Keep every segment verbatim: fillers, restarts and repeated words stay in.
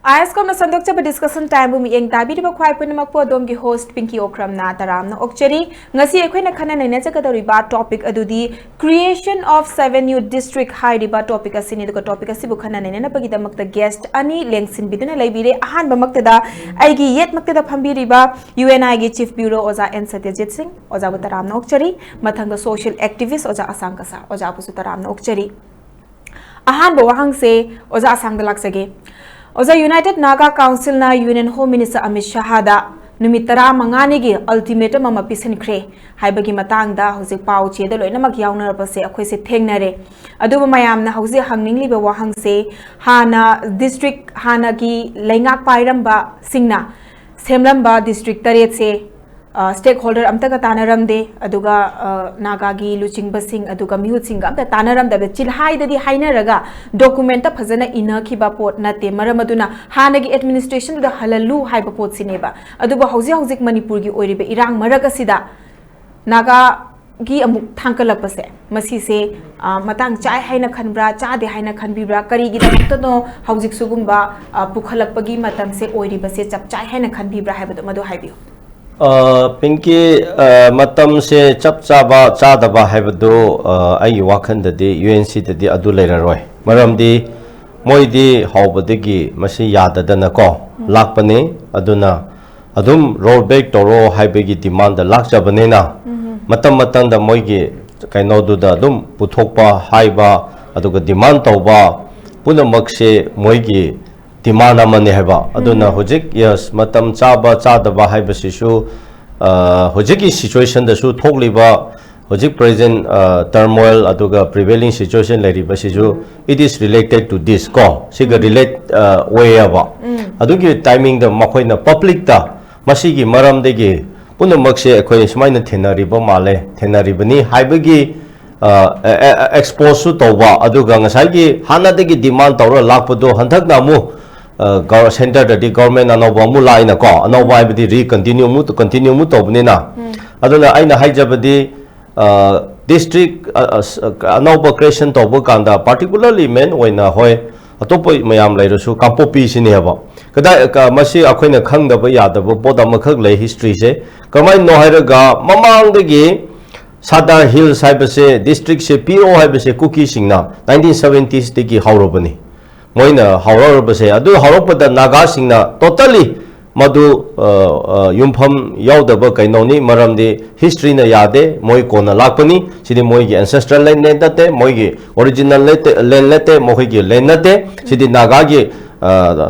ꯑꯥꯏ ꯑꯦꯁ ꯀꯣꯝꯅ ꯁꯟꯗꯣꯛꯆꯕ discussion timeꯕꯨ ꯃꯤꯠꯌꯦꯡ ꯇꯥꯕꯤꯔꯤꯕ ꯈ꯭ꯋꯥꯏ ꯄꯨꯝꯅꯃꯛꯄꯨ ꯑꯗꯣꯝꯒꯤ host ꯄꯤꯡꯀꯤ ꯑꯣꯀ꯭ꯔꯝꯅ ꯇꯔꯥꯝꯅ ꯑꯣꯛꯆꯔꯤ꯫ ꯉꯁꯤ ꯑꯩꯈꯣꯏꯅ ꯈꯟꯅ ꯅꯩꯅꯖꯒꯗꯧꯔꯤꯕ topic ꯑꯗꯨꯗꯤ creation of seven new district ꯍꯥꯏꯔꯤꯕ topic ꯑꯁꯤꯅꯤ꯫ ꯑꯗꯨꯒ topic ꯑꯁꯤꯕꯨ ꯈꯟꯅ ꯅꯩꯅꯅꯕꯒꯤꯗꯃꯛꯇ guest ꯑꯅꯤ ꯂꯦꯡꯁꯤꯟꯕꯤꯗꯨꯅ ꯂꯩꯕꯤꯔꯦ꯫ ꯑꯍꯥꯟꯕꯃꯛꯇꯗ ꯑꯩꯒꯤ ꯌꯦꯠꯃꯛꯇꯗ ꯐꯝꯕꯤꯔꯤꯕ ꯌꯨ ꯑꯦꯟ ꯑꯥꯏꯒꯤ chief bureau ꯑꯣꯖꯥ ꯑꯦꯟ ꯁꯇ꯭ꯌꯖꯤꯠ ꯁꯤꯡ, ꯑꯣꯖꯥꯕꯨ ꯇꯔꯥꯝꯅ ꯑꯣꯛꯆꯔꯤ꯫ ꯃꯊꯪꯗ social activist ꯑꯣꯖꯥ ꯑꯁꯥꯡ ꯀꯁꯥ, ꯑꯣꯖꯥꯕꯨꯁꯨ ꯇꯔꯥꯝꯅ ꯑꯣꯛꯆꯔꯤ꯫ ꯑꯍꯥꯟꯕ ꯋꯥꯍꯪꯁꯦ ꯑꯣꯖꯥ ꯑꯁꯥꯡꯗ ꯂꯥꯛꯆꯒꯦ꯫ ꯑꯣꯖꯥ, United Naga Councilꯅ Union Home Minister Amit ꯁꯍꯥꯗ ꯅꯨꯃꯤꯠ ꯇꯔꯥꯃꯉꯥꯅꯤꯒꯤ ultimatum ꯑꯃ ꯄꯤꯁꯤꯟꯈ꯭ꯔꯦ ꯍꯥꯏꯕꯒꯤ ꯃꯇꯥꯡꯗ ꯍꯧꯖꯤꯛ ꯄꯥꯎ ꯆꯦꯗ ꯂꯣꯏꯅꯃꯛ ꯌꯥꯎꯅꯔꯕꯁꯦ ꯑꯩꯈꯣꯏꯁꯦ ꯊꯦꯡꯅꯔꯦ꯫ ꯑꯗꯨꯕꯨ ꯃꯌꯥꯝꯅ ꯍꯧꯖꯤꯛ ꯍꯪꯅꯤꯡꯂꯤꯕ ꯋꯥꯍꯪꯁꯦ, ꯍꯥꯟꯅ district, ꯍꯥꯟꯅꯒꯤ ꯂꯩꯉꯥꯛ ꯄꯥꯏꯔꯝꯕꯁꯤꯡꯅ ꯁꯦꯝꯂꯝꯕ district ꯇꯔꯦꯠꯁꯦ, ꯑ, stakeholder ꯑꯝꯇꯒ ꯇꯥꯟꯅꯔꯝꯗꯦ, ꯑꯗꯨꯒ, ꯑ, ꯅꯥꯒꯥꯒꯤ ꯂꯨꯆꯤꯡꯕꯁꯤꯡ, ꯑꯗꯨꯒ ꯃꯤꯍꯨꯠꯁꯤꯡꯒ ꯑꯝꯇ ꯇꯥꯟꯅꯔꯝꯗꯕ, ꯆꯤꯜꯍꯥꯏꯗꯗꯤ ꯍꯥꯏꯅꯔꯒ documentꯇ ꯐꯖꯅ ꯏꯅꯈꯤꯕ ꯄꯣꯠ ꯅꯠꯇꯦ꯫ ꯃꯔꯝ ꯑꯗꯨꯅ ꯍꯥꯟꯅꯒꯤ administrationꯗꯨꯗ ꯍꯜꯍꯜꯂꯨ ꯍꯥꯏꯕ ꯄꯣꯠꯁꯤꯅꯦꯕ꯫ ꯑꯗꯨꯕꯨ ꯍꯧꯖꯤꯛ ꯍꯧꯖꯤꯛ ꯃꯅꯤꯄꯨꯔꯒꯤ ꯑꯣꯏꯔꯤꯕ ꯏꯔꯥꯡ ꯃꯔꯛ ꯑꯁꯤꯗ ꯅꯥꯒꯥꯒꯤ ꯑꯃꯨꯛ ꯊꯥꯡꯀꯠꯂꯛꯄꯁꯦ, ꯃꯁꯤꯁꯦ, ꯑ, ꯃꯇꯥꯡ ꯆꯥꯏ ꯍꯥꯏꯅ ꯈꯟꯕ꯭ꯔꯥ, ꯆꯥꯗꯦ ꯍꯥꯏꯅ ꯈꯟꯕꯤꯕ꯭ꯔꯥ, ꯀꯔꯤꯒꯤꯗꯃꯛꯇꯅꯣ ꯍꯧꯖꯤꯛ ꯁꯤꯒꯨꯝꯕ, ꯑ, ꯄꯨꯈꯠꯂꯛꯄꯒꯤ ꯃꯇꯝꯁꯦ ꯑꯣꯏꯔꯤꯕꯁꯦ ꯆꯞ ꯆꯥꯏ ꯍꯥꯏꯅ ꯈꯟꯕꯤꯕ꯭ꯔꯥ ꯍꯥꯏꯕꯗꯣ ꯃꯗꯨ ꯍꯥꯏꯕꯤꯌꯨ꯫ ꯑ, ꯄꯤꯡꯀꯤ, ꯑ, ꯃꯇꯝꯁꯦ ꯆꯞ ꯆꯥꯕ ꯆꯥꯗꯕ ꯍꯥꯏꯕꯗꯨ, ꯑ, ꯑꯩꯒꯤ ꯋꯥꯈꯜꯗꯗꯤ ꯌꯨ ꯑꯦꯟ ꯁꯤꯗꯗꯤ ꯑꯗꯨ ꯂꯩꯔꯔꯣꯏ꯫ ꯃꯔꯝꯗꯤ ꯃꯣꯏꯗꯤ ꯍꯧꯕꯗꯒꯤ ꯃꯁꯤ ꯌꯥꯗꯗꯅꯀꯣ ꯎꯝ꯫ ꯂꯥꯛꯄꯅꯤ꯫ ꯑꯗꯨꯅ ꯑꯗꯨꯝ roll back ꯇꯧꯔꯣ ꯍꯥꯏꯕꯒꯤ demandꯗ ꯂꯥꯛꯆꯕꯅꯤꯅ ꯎꯝ꯫ ꯃꯇꯝ ꯃꯇꯝꯗ ꯃꯣꯏꯒꯤ ꯀꯩꯅꯣꯗꯨꯗ ꯑꯗꯨꯝ ꯄꯨꯊꯣꯛꯄ ꯍꯥꯏꯕ, ꯑꯗꯨꯒ demand ꯇꯧꯕ ꯄꯨꯝꯅꯃꯛꯁꯦ ꯃꯣꯏꯒꯤ demand ꯑꯃꯅꯤ ꯍꯥꯏꯕ꯫ ꯑꯗꯨꯅ ꯎꯝ꯫ ꯍꯧꯖꯤꯛ, yes, ꯃꯇꯝ ꯆꯥꯕ ꯆꯥꯗꯕ ꯍꯥꯏꯕꯁꯤꯁꯨ, ꯑ, ꯍꯧꯖꯤꯛꯀꯤ situationꯗꯁꯨ ꯊꯣꯛꯂꯤꯕ, ꯍꯧꯖꯤꯛ present, ꯑ, turmoil ꯑꯗꯨꯒ prevailing situation ꯂꯩꯔꯤꯕꯁꯤꯁꯨ, it is related to this ꯀꯣ, ꯁꯤꯒ ꯎꯝ꯫ relate, ꯑ, ꯑꯣꯏꯌꯦꯕ꯫ ꯎꯝ꯫ ꯑꯗꯨꯒꯤ timingꯗ ꯃꯈꯣꯏꯅ publicꯇ ꯃꯁꯤꯒꯤ ꯃꯔꯝꯗꯒꯤ ꯄꯨꯝꯅꯃꯛꯁꯦ ꯑꯩꯈꯣꯏ ꯁꯨꯃꯥꯏꯅ ꯊꯦꯡꯅꯔꯤꯕ ꯃꯥꯜꯂꯦ, ꯊꯦꯡꯅꯔꯤꯕꯅꯤ ꯍꯥꯏꯕꯒꯤ, ꯑ, ꯑ, ꯑ, exposeꯁꯨ ꯇꯧꯕ, ꯑꯗꯨꯒ ꯉꯁꯥꯏꯒꯤ ꯍꯥꯟꯅꯗꯒꯤ demand ꯇꯧꯔ ꯂꯥꯛꯄꯗꯣ ꯍꯟꯗꯛꯅ ꯑꯃꯨꯛ, ꯑ, ꯒꯧ-, centreꯗꯗꯤ government ꯑꯅꯧꯕ ꯑꯃꯨꯛ ꯂꯥꯛꯏꯅꯀꯣ, ꯑꯅꯧꯕ ꯎꯝ꯫ ꯍꯥꯏꯕꯗꯤ recontinue ꯑꯃꯨꯛ, continue ꯑꯃꯨꯛ ꯇꯧꯕꯅꯤꯅ꯫ ꯎꯝ꯫ ꯑꯗꯨꯅ ꯑꯩꯅ ꯍꯥꯏꯖꯕꯗꯤ, ꯑ, district, ꯑ, ꯑ, ꯁ-, ꯑ, ꯑꯅꯧꯕ creation ꯇꯧꯕ ꯀꯥꯟꯗ particularly main ꯑꯣꯏꯅ, ꯍꯣꯏ, ꯑꯇꯣꯞꯄ ꯃꯌꯥꯝ ꯂꯩꯔꯁꯨ ꯀꯥꯡꯄꯣꯛꯄꯤꯁꯤꯅꯦꯕ꯫ ꯀꯗꯥꯏ ꯀ- ꯃꯁꯤ ꯑꯩꯈꯣꯏꯅ ꯈꯪꯗꯕ ꯌꯥꯗꯕ ꯄꯣꯠ ꯑꯃꯈꯛ ꯂꯩ ꯍꯤꯁꯇ꯭ꯔꯤꯁꯦ꯫ ꯀꯔꯝꯍꯥꯏꯅꯣ ꯍꯥꯏꯔꯒ ꯃꯃꯥꯡꯗꯒꯤ ꯁꯥꯗꯥ ꯍꯤꯜꯁ ꯍꯥꯏꯕꯁꯦ, ꯗꯤꯁꯇ꯭ꯔꯤꯛꯁꯦ ꯄꯤꯔꯛꯑꯣ ꯍꯥꯏꯕꯁꯦ ꯀꯨꯀꯤꯁꯤꯡꯅ ꯅꯥꯏꯟꯇꯤꯟ ꯁꯕꯦꯟꯇꯤꯁꯇꯒꯤ ꯍꯧꯔꯕꯅꯤ꯫ ꯃꯣꯏꯅ ꯍꯧꯔꯛꯄꯁꯦ, ꯑꯗꯨ ꯍꯧꯔꯛꯄꯗ ꯅꯥꯒꯥꯁꯤꯡꯅ ꯇꯣꯇꯜꯂꯤ ꯃꯗꯨ ꯑ, ꯑ, ꯌꯨꯝꯐꯝ ꯌꯥꯎꯗꯕ ꯀꯩꯅꯣꯅꯤ, ꯃꯔꯝꯗꯤ ꯍꯤꯁꯇ꯭ꯔꯤꯅ ꯌꯥꯗꯦ, ꯃꯣꯏ ꯀꯣꯟꯅ ꯂꯥꯛꯄꯅꯤ, ꯁꯤꯗꯤ ꯃꯣꯏꯒꯤ ꯑꯦꯟꯁꯦꯁꯇ꯭ꯔꯦꯜ ꯂꯦꯟ ꯅꯠꯇꯦ, ꯃꯣꯏꯒꯤ ꯑꯣꯔꯤꯖꯤꯅꯦꯜ ꯂꯦꯟ ꯅꯠꯇꯦ, ꯃꯈꯣꯏꯒꯤ ꯂꯦꯟ ꯅꯠꯇꯦ, ꯁꯤꯗꯤ ꯅꯥꯒꯥꯒꯤ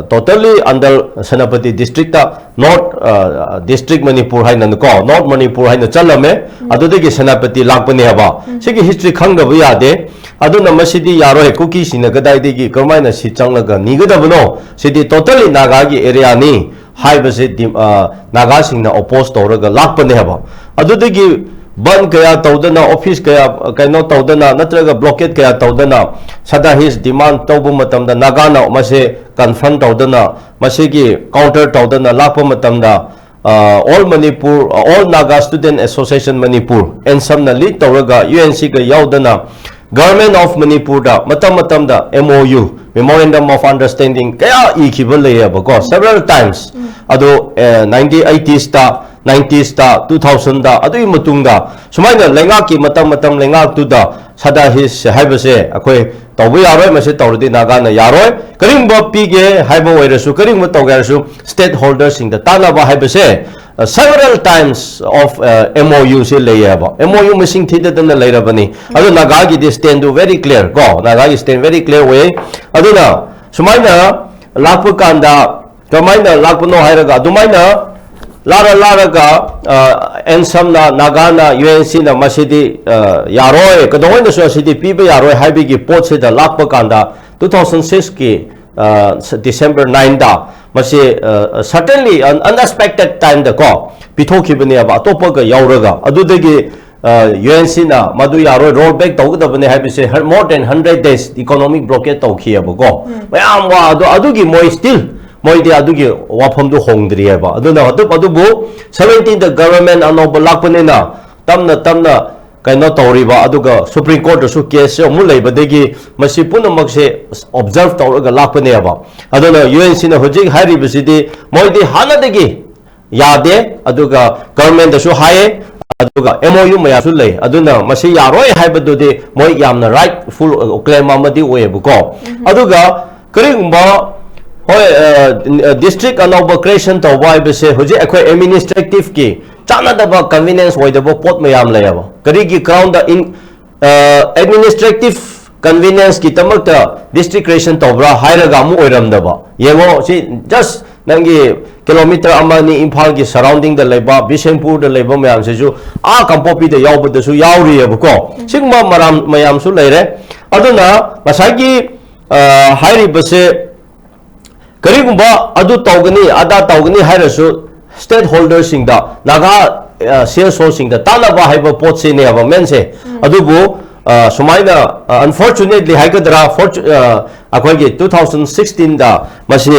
ꯇꯣꯇꯜꯂꯤ under Senapati district north district Manipur ꯍꯥꯏꯅꯀꯣ, ꯅꯣꯔꯠ ꯃꯅꯤꯄꯨꯔ ꯍꯥꯏꯅ ꯆꯜꯂꯝꯃꯦ, ꯑꯗꯨꯗꯒꯤ ꯁꯦꯅꯥꯄꯇꯤ ꯂꯥꯛꯄꯅꯦ ꯍꯥꯏꯕ꯫ ꯁꯤꯒꯤ ꯍꯤꯁꯇ꯭ꯔꯤ ꯈꯪꯗꯕ ꯌꯥꯗꯦ꯫ ꯑꯗꯨꯅ ꯃꯁꯤꯗꯤ ꯌꯥꯔꯣꯏ, ꯀꯨꯀꯤꯁꯤꯡꯅ ꯀꯗꯥꯏꯗꯒꯤ ꯀꯔꯝꯍꯥꯏꯅ ꯁꯤ ꯆꯪꯂꯒ ꯅꯤꯒꯗꯕꯅꯣ? ꯁꯤꯗꯤ ꯇꯣꯇꯜꯂꯤ ꯅꯥꯒꯥꯒꯤ ꯑꯦꯔꯤꯌꯥꯅꯤ ꯍꯥꯏꯕꯁꯤ ꯗꯤ- ꯑ, ꯅꯥꯒꯥꯁꯤꯡꯅ ꯑꯣꯄꯣꯖ ꯇꯧꯔꯒ ꯂꯥꯛꯄꯅꯦ ꯍꯥꯏꯕ꯫ ꯑꯗꯨꯗꯒꯤ ꯕꯟ ꯀꯌꯥ ꯇꯧꯗꯅ, ꯑꯣꯐꯤꯁ ꯀꯌꯥ, ꯑ, ꯀꯩꯅꯣ ꯇꯧꯗꯅ, ꯅꯠꯇ꯭ꯔꯒ ꯕ꯭ꯂꯣꯀꯦꯠ ꯀꯌꯥ ꯇꯧꯗꯅ, ꯁꯥꯗꯥ ꯍꯤꯜꯁ ꯗꯤꯃꯥꯟ ꯇꯧꯕ ꯃꯇꯝꯗ ꯅꯥꯒꯥꯅ ꯃꯁꯦ ꯀꯟꯐ꯭ꯔꯟ ꯇꯧꯗꯅ, ꯃꯁꯤꯒꯤ ꯀꯥꯎꯟꯇꯔ ꯇꯧꯗꯅ ꯂꯥꯛꯄ ꯃꯇꯝꯗ, ꯑ, ꯑꯣꯜ ꯃꯅꯤꯄꯨꯔ, ꯑ, all Naga student association Manipur, ꯑꯦꯟꯁꯝꯅ ꯂꯤꯗ ꯇꯧꯔꯒ ꯌꯨ ꯑꯦꯟ ꯁꯤꯒ ꯌꯥꯎꯗꯅ ꯒꯚꯔꯟꯃꯦꯟ ꯑꯣꯐ ꯃꯅꯤꯄꯨꯔꯗ ꯃꯇꯝ ꯃꯇꯝꯗ M O U, Memorandum of Understanding, ꯀꯌꯥ ꯏꯈꯤꯕ ꯂꯩꯌꯦꯕꯀꯣ, several times꯫ ꯑꯗꯣ ꯅꯥꯏꯟꯇꯤꯟ ꯑꯩꯇꯤꯁꯇ, ꯅꯥꯏꯟꯇꯤꯁꯇ, ꯇꯨ ꯊꯥꯎꯖꯟꯗ, ꯑꯗꯨꯒꯤ ꯃꯇꯨꯡꯗ ꯁꯨꯃꯥꯏꯅ ꯂꯩꯉꯥꯛꯀꯤ ꯃꯇꯝ ꯃꯇꯝ ꯂꯩꯉꯥꯛꯇꯨꯗ ꯁꯥꯗꯥ ꯍꯤꯜꯁ ꯍꯥꯏꯕꯁꯦ ꯑꯩꯈꯣꯏ ꯇꯧꯕ ꯌꯥꯔꯣꯏ, ꯃꯁꯤ ꯇꯧꯔꯗꯤ ꯅꯥꯒꯥꯅ ꯌꯥꯔꯣꯏ, ꯀꯔꯤꯒꯨꯝꯕ ꯄꯤꯒꯦ ꯍꯥꯏꯕ ꯑꯣꯏꯔꯁꯨ, ꯀꯔꯤꯒꯨꯝꯕ ꯇꯧꯒꯦ ꯍꯥꯏꯔꯁꯨ, ꯁ꯭ꯇꯦꯛ ꯍꯣꯜꯗꯔꯁꯤꯡꯗ ꯇꯥꯟꯅꯕ ꯍꯥꯏꯕꯁꯦ, several times of, uh, M O U ꯁꯦ ꯂꯩꯌꯦꯕ꯫ M O U ꯃꯁꯤꯡ ꯊꯤꯗꯗꯅ ꯂꯩꯔꯕꯅꯤ꯫ ꯑꯗꯨ ꯅꯥꯒꯥꯒꯤꯗꯤ ꯁ꯭ꯇꯦꯟꯗꯨ very clear ꯀꯣ, ꯅꯥꯒꯥꯒꯤ ꯁ꯭ꯇꯦꯟ very clear ꯑꯣꯏ꯫ ꯑꯗꯨꯅ ꯁꯨꯃꯥꯏꯅ ꯂꯥꯛꯄ ꯀꯥꯟꯗ ꯀꯃꯥꯏꯅ ꯂꯥꯛꯄꯅꯣ ꯍꯥꯏꯔꯒ, ꯑꯗꯨꯃꯥꯏꯅ ꯂꯥꯔ ꯂꯥꯔꯒ, ꯑ, ꯑꯦꯟꯁꯝꯅ, ꯅꯥꯒꯥꯅ, ꯌꯨ ꯑꯦꯟ ꯁꯤꯅ ꯃꯁꯤꯗꯤ, ꯑ, ꯌꯥꯔꯣꯏ, ꯀꯩꯗꯧꯉꯩꯗꯁꯨ ꯑꯁꯤꯗꯤ ꯄꯤꯕ ꯌꯥꯔꯣꯏ ꯍꯥꯏꯕꯒꯤ ꯄꯣꯠꯁꯤꯗ ꯂꯥꯛꯄ ꯀꯥꯟꯗ, ꯇꯨ ꯊꯥꯎꯖꯟ ꯁꯤꯛꯁꯀꯤ, ꯑ, ꯁ-, ꯗꯤꯁꯦꯝꯕꯔ ꯅꯥꯏꯟꯗ ꯃꯁꯤ, ꯑ, certainly un-, unexpected timeꯗ ꯀꯣ, ꯄꯤꯊꯣꯛꯈꯤꯕꯅꯦꯕ, ꯑꯇꯣꯞꯄꯒ ꯌꯥꯎꯔꯒ꯫ ꯑꯗꯨꯗꯒꯤ, ꯑ, ꯌꯨ ꯑꯦꯟ ꯁꯤꯅ ꯃꯗꯨ ꯌꯥꯔꯣꯏ, ꯔꯣꯜ ꯕꯦꯛ ꯇꯧꯒꯗꯕꯅꯤ ꯍꯥꯏꯕꯁꯦ, ꯍꯔ-, more than hundred days economic blockade ꯇꯧꯈꯤꯑꯕꯀꯣ꯫ ꯃꯌꯥꯝ ꯋꯥ ꯑꯗꯣ, ꯑꯗꯨꯒꯤ ꯃꯣꯏ still ꯃꯣꯏꯗꯤ ꯑꯗꯨꯒꯤ ꯋꯥꯐꯝꯗꯨ ꯍꯣꯡꯗ꯭ꯔꯤꯑꯕ꯫ ꯑꯗꯨꯅ ꯑꯗꯨ-, ꯑꯗꯨꯕꯨ ꯁꯕꯦꯟꯇꯤꯟꯗ ꯒꯚꯔꯟꯃꯦꯟ ꯑꯅꯧꯕ ꯂꯥꯛꯄꯅꯤꯅ ꯇꯞꯅ ꯇꯞꯅ ꯀꯩꯅꯣ ꯇꯧꯔꯤꯕ, ꯑꯗꯨꯒ Supreme Courtꯇꯁꯨ caseꯁꯦ ꯑꯃꯨꯛ ꯂꯩꯕꯗꯒꯤ ꯃꯁꯤ ꯄꯨꯝꯅꯃꯛꯁꯦ observe ꯇꯧꯔꯒ ꯂꯥꯛꯄꯅꯦꯕ꯫ ꯑꯗꯨꯅ UNCꯅ ꯍꯧꯖꯤꯛ ꯍꯥꯏꯔꯤꯕꯁꯤꯗꯤ ꯃꯣꯏꯗꯤ ꯍꯥꯟꯅꯗꯒꯤ ꯌꯥꯗꯦ, ꯑꯗꯨꯒ governmentꯇꯁꯨ ꯍꯥꯏꯌꯦ, ꯑꯗꯨꯒ MOU ꯃꯌꯥꯝꯁꯨ ꯂꯩ꯫ ꯑꯗꯨꯅ ꯃꯁꯤ ꯌꯥꯔꯣꯏ ꯍꯥꯏꯕꯗꯨꯗꯤ ꯃꯣꯏ ꯌꯥꯝꯅ rightful claim ꯑꯃꯗꯤ ꯑꯣꯏꯌꯦꯕꯀꯣ꯫ ꯑꯗꯨꯒ ꯀꯔꯤꯒꯨꯝꯕ, ꯍꯣꯏ, district ꯑꯅꯧꯕ creation ꯇꯧꯕ ꯍꯥꯏꯕꯁꯦ ꯍꯧꯖꯤꯛ ꯑꯩꯈꯣꯏ administrativeꯀꯤ ꯆꯥꯟꯅꯗꯕ, convenience ꯑꯣꯏꯗꯕ ꯄꯣꯠ ꯃꯌꯥꯝ ꯂꯩꯌꯦꯕ꯫ ꯀꯔꯤꯒꯤ groundꯗ in administrative convenienceꯀꯤꯗꯃꯛꯇ district creation ꯇꯧꯕ꯭ꯔꯥ ꯍꯥꯏꯔꯒ ꯑꯃꯨꯛ ꯑꯣꯏꯔꯝꯗꯕ꯫ ꯌꯦꯡꯉꯣ, ꯁꯤ just ꯅꯪꯒꯤ kilometre ꯑꯃ ꯑꯅꯤ ꯏꯝꯐꯥꯜꯒꯤ surroundingꯗ ꯂꯩꯕ, ꯕꯤꯁꯦꯝꯄꯨꯔꯗ ꯂꯩꯕ ꯃꯌꯥꯝꯁꯤꯁꯨ ꯑꯥ ꯀꯥꯡꯄꯣꯛꯄꯤꯗ ꯌꯥꯎꯕꯗꯁꯨ ꯌꯥꯎꯔꯤꯑꯕꯀꯣ꯫ ꯁꯤꯒꯨꯝꯕ ꯃꯔꯝ ꯃꯌꯥꯝꯁꯨ ꯂꯩꯔꯦ꯫ ꯑꯗꯨꯅ ꯉꯁꯥꯏꯒꯤ ꯍꯥꯏꯔꯤꯕꯁꯦ ꯀꯔꯤꯒꯨꯝꯕ ꯑꯗꯨ ꯇꯧꯒꯅꯤ, ꯑꯗꯥ ꯇꯧꯒꯅꯤ ꯍꯥꯏꯔꯁꯨ stakeholderꯁꯤꯡꯗ, ꯅꯥꯒꯥ CSOꯁꯤꯡꯗ ꯇꯥꯟꯅꯕ ꯍꯥꯏꯕ ꯄꯣꯠꯁꯤꯅꯦꯕ mainꯁꯦ꯫ ꯑꯗꯨꯕꯨ ꯁꯨꯃꯥꯏꯅ unfortunately ꯍꯥꯏꯒꯗ꯭ꯔꯥ, ꯑꯩꯈꯣꯏꯒꯤ two thousand sixteenꯗ ꯃꯁꯤ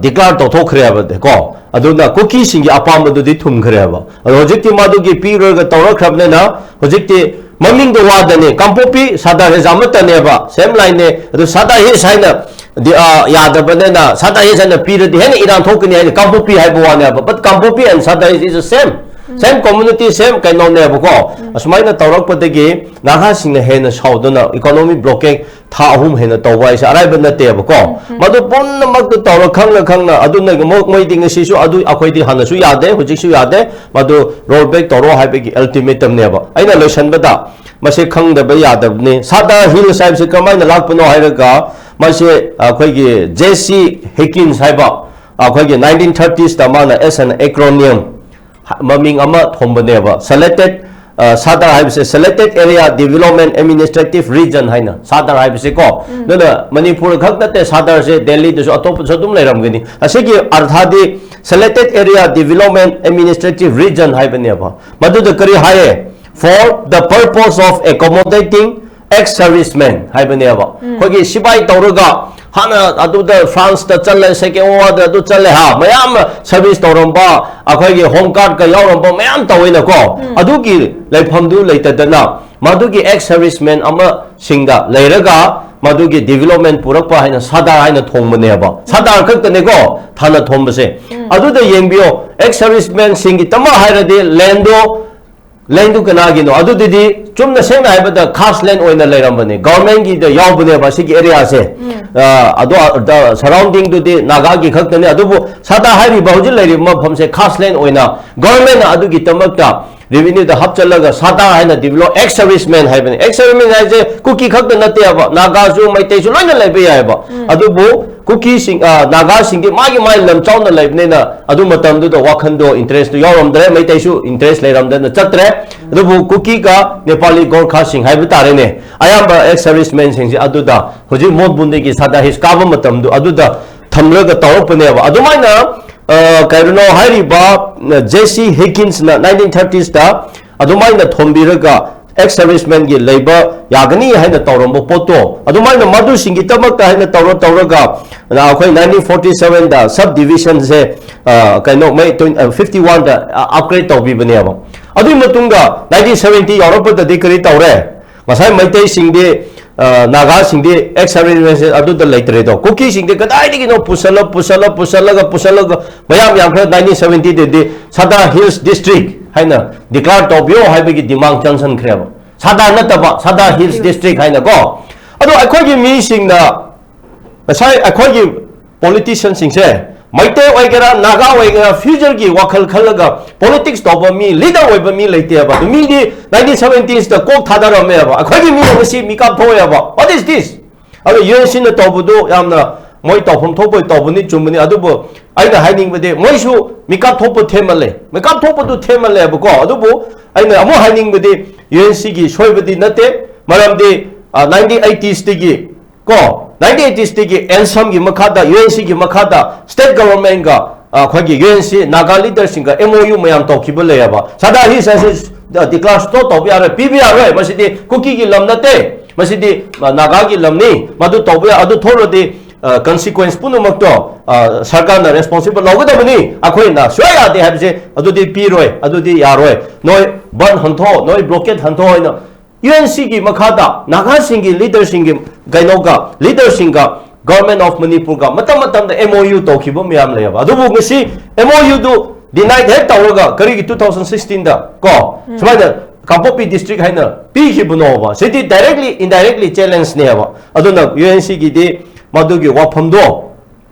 declare ꯇꯧꯊꯣꯛꯈ꯭ꯔꯦꯕꯀꯣ꯫ ꯑꯗꯨꯅ ꯀꯨꯀꯤꯁꯤꯡꯒꯤ ꯑꯄꯥꯝꯕꯗꯨꯗꯤ ꯊꯨꯡꯈ꯭ꯔꯦꯕ꯫ ꯑꯗꯣ ꯍꯧꯖꯤꯛꯇꯤ ꯃꯗꯨꯒꯤ ꯄꯤꯔꯣꯏꯒ ꯇꯧꯔꯛꯈ꯭ꯔꯕꯅꯤꯅ ꯍꯧꯖꯤꯛꯇꯤ ꯃꯃꯤꯡꯗ ꯋꯥꯗꯅꯦ, ꯀꯥꯡꯄꯣꯛꯄꯤ Sadar Hills ꯑꯃꯠꯇꯅꯦꯕ, same lineꯅꯦ꯫ ꯑꯗꯨ Sadar Hills ꯍꯥꯏꯅ ꯗꯤ, ꯑ, ꯌꯥꯗꯕꯅꯤꯅ Sadar Hills ꯍꯥꯏꯅ ꯄꯤꯔꯗꯤ ꯍꯦꯟꯅ ꯏꯔꯥꯡ ꯊꯣꯛꯀꯅꯤ ꯍꯥꯏꯅ ꯀꯥꯡꯄꯣꯛꯄꯤ ꯍꯥꯏꯕ ꯋꯥꯅꯦꯕ꯫ But Kangpokpi and Sadar Hills is the same, same community, same ꯀꯩꯅꯣꯅꯦꯕꯀꯣ꯫ ꯑꯁꯨꯃꯥꯏꯅ ꯇꯧꯔꯛꯄꯗꯒꯤ ꯅꯥꯒꯥꯁꯤꯡꯅ ꯍꯦꯟꯅ ꯁꯥꯎꯗꯨꯅ economic blockade ꯊꯥ ꯑꯍꯨꯝ ꯍꯦꯟꯅ ꯇꯧꯕ ꯍꯥꯏꯁꯦ ꯑꯔꯥꯏꯕ ꯅꯠꯇꯦꯕꯀꯣ꯫ ꯃꯗꯨ ꯄꯨꯝꯅꯃꯛꯇꯨ ꯇꯧꯔ ꯈꯪꯅ ꯈꯪꯅ ꯑꯗꯨꯅ ꯃꯣꯏ-, ꯃꯣꯏꯗꯤ ꯉꯁꯤꯁꯨ ꯑꯗꯨ ꯑꯩꯈꯣꯏꯗꯤ ꯍꯥꯟꯅꯁꯨ ꯌꯥꯗꯦ, ꯍꯧꯖꯤꯛꯁꯨ ꯌꯥꯗꯦ, ꯃꯗꯨ roll back ꯇꯧꯔꯣ ꯍꯥꯏꯕꯒꯤ ultimatumꯅꯦꯕ꯫ ꯑꯩꯅ ꯂꯣꯏꯁꯟꯕꯗ ꯃꯁꯤ ꯈꯪꯗꯕ ꯌꯥꯗꯕꯅꯤ꯫ Sadar Hills ꯍꯥꯏꯕꯁꯤ ꯀꯃꯥꯏꯅ ꯂꯥꯛꯄꯅꯣ ꯍꯥꯏꯔꯒ ꯃꯁꯤ ꯑꯩꯈꯣꯏꯒꯤ J C Higgins ꯍꯥꯏꯕ ꯑꯩꯈꯣꯏꯒꯤ nineteen thirtiesꯇ ꯃꯥꯅ as an acronym ꯃꯃꯤꯡ ꯑꯃ ꯊꯣꯟꯕꯅꯦꯕ꯫ Selected, ꯑ, Sadar ꯍꯥꯏꯕꯁꯦ Selected Area Development Administrative Region ꯍꯥꯏꯅ, Sadar ꯍꯥꯏꯕꯁꯦꯀꯣ꯫ ꯑꯗꯨꯅ ꯃꯅꯤꯄꯨꯔ ꯈꯛ ꯅꯠꯇꯦ, Sadarꯁꯦ ꯗꯦꯜꯂꯤꯗꯁꯨ ꯑꯇꯣꯞꯄꯁꯨ ꯑꯗꯨꯝ ꯂꯩꯔꯝꯒꯅꯤ꯫ ꯑꯁꯤꯒꯤ ꯑꯔꯊꯥꯗꯤ Selected Area Development Administrative Region ꯍꯥꯏꯕꯅꯦꯕ꯫ ꯃꯗꯨꯗ ꯀꯔꯤ ꯍꯥꯏꯌꯦ? For the purpose of accommodating ex-servicemen ꯍꯥꯏꯕꯅꯦꯕ꯫ ꯑꯩꯈꯣꯏꯒꯤ ꯁꯤꯐꯥꯏ ꯇꯧꯔꯒ ꯍꯥꯟꯅ ꯑꯗꯨꯗ ꯐ꯭ꯔꯥꯟꯁꯇ ꯆꯠꯂꯦ, ꯁꯦꯀꯦꯟ ꯋꯥꯔꯜꯗ ꯑꯗꯨ ꯆꯠꯂꯦ, ꯍꯥ, ꯃꯌꯥꯝ ꯁꯔꯚꯤꯁ ꯇꯧꯔꯝꯕ, ꯑꯩꯈꯣꯏꯒꯤ ꯍꯣꯝ ꯒꯥꯔꯗꯀ ꯌꯥꯎꯔꯝꯕ ꯃꯌꯥꯝ ꯇꯧꯋꯤꯅꯀꯣ꯫ ꯑꯗꯨꯒꯤ ꯂꯩꯐꯝꯗꯨ ꯂꯩꯇꯗꯅ, ꯃꯗꯨꯒꯤ ꯑꯦꯛꯁ ꯁꯔꯚꯤꯁꯃꯦꯟ ꯑꯃꯁꯤꯡꯗ ꯂꯩꯔꯒ, ꯃꯗꯨꯒꯤ ꯗꯤꯚꯦꯂꯞꯃꯦꯟ ꯄꯨꯔꯛꯄ ꯍꯥꯏꯅ ꯁꯥꯗꯥꯔ ꯍꯥꯏꯅ ꯊꯣꯡꯕꯅꯦꯕ꯫ ꯁꯥꯗꯥꯔ ꯈꯛꯇꯅꯦꯀꯣ ꯊꯥꯅ ꯊꯣꯝꯕꯁꯦ꯫ ꯑꯗꯨꯗ ꯌꯦꯡꯕꯤꯌꯣ, ꯑꯦꯛꯁ ꯁꯔꯚꯤꯁꯃꯦꯟꯁꯤꯡꯒꯤꯗꯃꯛ ꯍꯥꯏꯔꯗꯤ ꯂꯦꯟꯗꯣ, ꯂꯦꯟꯗꯨ ꯀꯅꯥꯒꯤꯅꯣ? ꯑꯗꯨꯗꯨꯗꯤ ꯆꯨꯝꯅ ꯁꯦꯡꯅ ꯍꯥꯏꯕꯗ ꯈꯥꯁ ꯂꯦꯟ ꯑꯣꯏꯅ ꯂꯩꯔꯝꯕꯅꯦ, ꯒꯚꯔꯟꯃꯦꯟꯒꯤꯗ ꯌꯥꯎꯕꯅꯦꯕ ꯑꯁꯤꯒꯤ ꯑꯦꯔꯤꯌꯥꯁꯦ꯫ ꯑ, ꯑꯗꯣ, ꯑꯗ ꯁꯔꯥꯎꯟꯗꯤꯡꯗꯨꯗꯤ ꯅꯥꯒꯥꯒꯤ ꯈꯛꯇꯅꯦ꯫ ꯑꯗꯨꯕꯨ ꯁꯥꯗꯥ ꯍꯥꯏꯔꯤꯕ ꯍꯧꯖꯤꯛ ꯂꯩꯔꯤꯕ ꯃꯐꯝꯁꯦ ꯈꯥꯁ ꯂꯦꯟ ꯑꯣꯏꯅ ꯒꯚꯔꯟꯃꯦꯟꯅ ꯑꯗꯨꯒꯤꯗꯃꯛꯇ ꯔꯦꯚꯤꯅ꯭ꯌꯨꯗ ꯍꯥꯞꯆꯜꯂꯒ ꯁꯥꯗꯥ ꯍꯥꯏꯅ ꯗꯤꯕꯦꯂꯞ, ꯑꯦꯛꯁ ꯁꯔꯚꯤꯁꯃꯦꯟ ꯍꯥꯏꯕꯅꯤ꯫ ꯑꯦꯛꯁ ꯁꯔꯚꯤꯁꯃꯦꯟ ꯍꯥꯏꯁꯦ ꯀꯨꯀꯤ ꯈꯛꯇ ꯅꯠꯇꯦꯕ, ꯅꯥꯒꯥꯁꯨ ꯃꯩꯇꯩꯁꯨ ꯂꯣꯏꯅ ꯂꯩꯕ ꯌꯥꯏꯑꯕ꯫ ꯑꯗꯨꯕꯨ ꯀꯨꯀꯤꯁꯤꯡ, ꯑ, ꯅꯥꯒꯥꯁꯤꯡꯗꯤ ꯃꯥꯒꯤ ꯃꯥꯒꯤ ꯂꯝ ꯆꯥꯎꯅ ꯂꯩꯕꯅꯤꯅ ꯑꯗꯨ ꯃꯇꯝꯗꯨꯗ ꯋꯥꯈꯟꯗꯣ, ꯏꯟꯇꯔꯦꯁꯇꯨ ꯌꯥꯎꯔꯝꯗ꯭ꯔꯦ, ꯃꯩꯇꯩꯁꯨ ꯏꯟꯇꯔꯦꯁ ꯂꯩꯔꯝꯗꯅ ꯆꯠꯇ꯭ꯔꯦ꯫ ꯑꯗꯨꯕꯨ ꯀꯨꯀꯤꯒ ꯅꯦꯄꯥꯂꯤ ꯒꯣꯔꯈꯥꯁꯤꯡ ꯍꯥꯏꯕ ꯇꯥꯔꯦꯅꯦ, ꯑꯌꯥꯝꯕ ꯑꯦꯛꯁ ꯁꯔꯚꯤꯁꯃꯦꯟꯁꯤꯡꯁꯦ ꯑꯗꯨꯗ ꯍꯧꯖꯤꯛ ꯃꯣꯠꯕꯨꯟꯗꯒꯤ ꯁꯥꯗꯥ ꯍꯤꯜꯁ ꯀꯥꯕ ꯃꯇꯝꯗꯨ ꯑꯗꯨꯗ ꯊꯝꯂꯒ ꯇꯧꯔꯛꯄꯅꯦꯕ꯫ ꯑꯗꯨꯃꯥꯏꯅ, ꯑ, ꯀꯩꯅꯣ ꯍꯥꯏꯔꯤꯕ, ꯑ, ꯖꯦ ꯁꯤ ꯍꯤꯀꯤꯟꯁꯅ ꯅꯥꯏꯟꯇꯤꯟ ꯊꯥꯔꯇꯤꯁꯇ ꯑꯗꯨꯃꯥꯏꯅ ꯊꯣꯟꯕꯤꯔꯒ ꯑꯦꯛꯁ ꯁꯔꯚꯤꯁꯃꯦꯟꯒꯤ ꯂꯩꯕ ꯌꯥꯒꯅꯤ ꯍꯥꯏꯅ ꯇꯧꯔꯝꯕ ꯄꯣꯠꯇꯣ, ꯑꯗꯨꯃꯥꯏꯅ ꯃꯗꯨꯁꯤꯡꯒꯤꯗꯃꯛꯇ ꯍꯥꯏꯅ ꯇꯧꯔ ꯇꯧꯔꯒ, ꯑ, ꯑꯩꯈꯣꯏ ꯅꯥꯏꯟꯇꯤꯟ ꯐꯣꯔꯇꯤ ꯁꯚꯦꯟꯗ ꯁꯕ ꯗꯤꯚꯤꯖꯟꯁꯦ, ꯑ, ꯀꯩꯅꯣ, ꯃꯩ ꯇ꯭ꯋꯦꯟ-, ꯑ, ꯐꯤꯐꯇꯤ ꯋꯥꯟꯗ, ꯑ, ꯑꯞꯒ꯭ꯔꯦꯗ ꯇꯧꯕꯤꯕꯅꯦꯕ꯫ ꯑꯗꯨꯒꯤ ꯃꯇꯨꯡꯗ ꯅꯥꯏꯟꯇꯤꯟ ꯁꯚꯦꯟꯇꯤ ꯌꯧꯔꯛꯄꯗꯗꯤ ꯀꯔꯤ ꯇꯧꯔꯦ? ꯉꯁꯥꯏ ꯃꯩꯇꯩꯁꯤꯡꯗꯤ, ꯑ, ꯅꯥꯒꯥꯁꯤꯡꯗꯤ ꯑꯦꯛꯁ ꯁꯔꯚꯤꯁꯃꯦꯟꯁꯦ ꯑꯗꯨꯗ ꯂꯩꯇ꯭ꯔꯦꯗꯣ꯫ ꯀꯨꯀꯤꯁꯤꯡꯗꯤ ꯀꯗꯥꯏꯗꯒꯤꯅꯣ ꯄꯨꯁꯜꯂ, ꯄꯨꯁꯜꯂ, ꯄꯨꯁꯜꯂꯒ, ꯄꯨꯁꯜꯂꯒ ꯃꯌꯥꯝ ꯌꯥꯝꯈ꯭ꯔꯦ꯫ ꯅꯥꯏꯟꯇꯤꯟ ꯁꯚꯦꯟꯇꯤꯗꯗꯤ ꯁꯥꯗꯥ ꯍꯤꯜꯁ ꯗꯤꯁꯇ꯭ꯔꯤꯛ ꯍꯥꯏꯅ ꯗꯤꯀ꯭ꯂꯦꯌꯔ ꯇꯧꯕꯤꯌꯣ ꯍꯥꯏꯕꯒꯤ ꯗꯤꯃꯥꯟ ꯆꯪꯁꯟꯈ꯭ꯔꯦꯕ꯫ ꯁꯥꯗꯥ ꯅꯠꯇꯕ, ꯁꯥꯗꯥ ꯍꯤꯜꯁ ꯗꯤꯁꯇ꯭ꯔꯤꯛ ꯍꯥꯏꯅꯀꯣ꯫ ꯑꯗꯣ ꯑꯩꯈꯣꯏꯒꯤ ꯃꯤꯁꯤꯡꯅ, ꯉꯁꯥꯏ ꯑꯩꯈꯣꯏꯒꯤ ꯄꯣꯂꯤꯇꯤꯁꯤꯌꯟꯁꯤꯡꯁꯦ, ꯃꯩꯇꯩ ꯑꯣꯏꯒꯦꯔꯥ, ꯅꯥꯒꯥ ꯑꯣꯏꯒꯦꯔꯥ, ꯐ꯭ꯌꯨꯆꯔꯒꯤ ꯋꯥꯈꯜ ꯈꯜꯂꯒ ꯄꯣꯂꯤꯇꯤꯛꯁ ꯇꯧꯕ ꯃꯤ, ꯂꯤꯗꯔ ꯑꯣꯏꯕ ꯃꯤ ꯂꯩꯇꯦꯕ꯫ ꯑꯗꯨ ꯃꯤꯗꯤ ꯅꯥꯏꯟꯇꯤꯟ ꯁꯚꯦꯟꯇꯤꯁꯇ ꯀꯣꯛ ꯊꯥꯗꯔꯝꯃꯦꯕ꯫ ꯑꯩꯈꯣꯏꯒꯤ ꯃꯤꯅ ꯉꯁꯤ ꯃꯤꯀꯞ ꯊꯣꯛꯑꯦꯕ꯫ What is this? ꯑꯗꯣ ꯌꯨ ꯑꯦꯟ ꯁꯤꯅ ꯇꯧꯕꯗꯨ ꯌꯥꯝꯅ ꯃꯣꯏ ꯇꯧꯐꯝ ꯊꯣꯛꯄ ꯇꯧꯕꯅꯤ, ꯆꯨꯝꯕꯅꯤ꯫ ꯑꯗꯨꯕꯨ ꯑꯩꯅ ꯍꯥꯏꯅꯤꯡꯕꯗꯤ ꯃꯣꯏꯁꯨ ꯃꯤꯀꯞ ꯊꯣꯛꯄ ꯊꯦꯡꯃꯜꯂꯦ, ꯃꯤꯀꯞ ꯊꯣꯛꯄꯗꯨ ꯊꯦꯡꯃꯜꯂꯦꯕꯀꯣ꯫ ꯑꯗꯨꯕꯨ ꯑꯩꯅ ꯑꯃꯨꯛ ꯍꯥꯏꯅꯤꯡꯕꯗꯤ ꯌꯨ ꯑꯦꯟ ꯁꯤꯒꯤ ꯁꯣꯏꯕꯗꯤ ꯅꯠꯇꯦ, ꯃꯔꯝꯗꯤ ꯅꯥꯏꯟꯇꯤꯟ ꯑꯩꯠꯇꯤꯁꯇꯒꯤ ꯀꯣ, ꯅꯥꯏꯟꯇꯤꯟ ꯑꯩꯠꯇꯤꯁꯇꯒꯤ ꯑꯦꯟꯁꯝꯒꯤ ꯃꯈꯥꯗ, ꯌꯨ ꯑꯦꯟ ꯁꯤꯒꯤ ꯃꯈꯥꯗ ꯁ꯭ꯇꯦꯠ ꯒꯚꯔꯟꯃꯦꯟꯒ, ꯑ, ꯑꯩꯈꯣꯏꯒꯤ ꯌꯨ ꯑꯦꯟ ꯁꯤ ꯅꯥꯒꯥ ꯂꯤꯗꯔꯁꯤꯡꯒ ꯑꯦꯝ ꯑꯣ ꯌꯨ ꯃꯌꯥꯝ ꯇꯧꯈꯤꯕ ꯂꯩꯌꯦꯕ꯫ ꯁꯥꯗꯥ ꯍꯤꯜꯁ ꯑꯁꯤ, ꯑ, ꯗꯤꯀ꯭ꯂꯥꯔ ꯁꯨꯇꯧ ꯇꯧꯕ ꯌꯥꯔꯣꯏ, ꯄꯤꯕ ꯌꯥꯔꯣꯏ, ꯃꯁꯤꯗꯤ ꯀꯨꯀꯤꯒꯤ ꯂꯝ ꯅꯠꯇꯦ, ꯃꯁꯤꯗꯤ, ꯑ, ꯅꯥꯒꯥꯒꯤ ꯂꯝꯅꯤ, ꯃꯗꯨ ꯇꯧꯕ ꯌꯥ-, ꯑꯗꯨ ꯊꯣꯛꯂꯗꯤ ꯀꯟꯁꯤꯀ꯭ꯋꯦꯟꯁ ꯄꯨꯝꯅꯃꯛꯇꯣ ꯁꯔꯀꯥꯔꯅ ꯔꯦꯁꯄꯣꯟꯁꯤꯕꯜ ꯂꯧꯒꯗꯕꯅꯤ꯫ ꯑꯩꯈꯣꯏꯅ ꯁꯨꯌꯥ ꯌꯥꯗꯦ ꯍꯥꯏꯕꯁꯦ ꯑꯗꯨꯗꯤ ꯄꯤꯔꯣꯏ, ꯑꯗꯨꯗꯤ ꯌꯥꯔꯣꯏ, ꯅꯣꯏ ꯕꯟ ꯍꯟꯊꯣꯛꯑꯣ, ꯅꯣꯏ ꯕ꯭ꯂꯣꯀꯦꯠ ꯍꯟꯊꯣꯛꯑꯣ ꯍꯥꯏꯅ ꯌꯨ ꯑꯦꯟ ꯁꯤꯒꯤ ꯃꯈꯥꯗ ꯅꯥꯒꯥꯁꯤꯡꯒꯤ ꯂꯤꯗꯔꯁꯤꯡꯒꯤ ꯀꯩꯅꯣꯒ ꯂꯤꯗꯔꯁꯤꯡꯒ ꯒꯚꯔꯟꯃꯦꯟ ꯑꯣꯐ ꯃꯅꯤꯄꯨꯔꯒ ꯃꯇꯝ ꯃꯇꯝꯗ ꯑꯦꯝ ꯑꯣ ꯌꯨ ꯇꯧꯈꯤꯕ ꯃꯌꯥꯝ ꯂꯩꯌꯦꯕ꯫ ꯑꯗꯨꯕꯨ ꯉꯁꯤ ꯑꯦꯝ ꯑꯣ ꯌꯨꯗꯨ ꯗꯤꯅꯥꯏꯠ ꯍꯦꯛ ꯇꯧꯔꯒ ꯀꯔꯤꯒꯤ ꯇꯨ ꯊꯥꯎꯖꯟ ꯁꯤꯛꯁꯇꯤꯟꯗ ꯀꯣ ꯁꯨꯃꯥꯏꯅ ꯀꯥꯡꯄꯣꯛꯄꯤ ꯗꯤꯁꯇ꯭ꯔꯤꯛ ꯍꯥꯏꯅ ꯄꯤꯈꯤꯕꯅꯣꯕ? ꯁꯤꯗꯤ ꯗꯥꯏꯔꯦꯛꯂꯤ ꯏꯟꯗꯥꯏꯔꯦꯛꯂꯤ ꯆꯦꯂꯦꯟꯖꯅꯦꯕ꯫ ꯑꯗꯨꯅ ꯌꯨ ꯑꯦꯟ ꯁꯤꯒꯤꯗꯤ ꯃꯗꯨꯒꯤ ꯋꯥꯐꯝꯗꯣ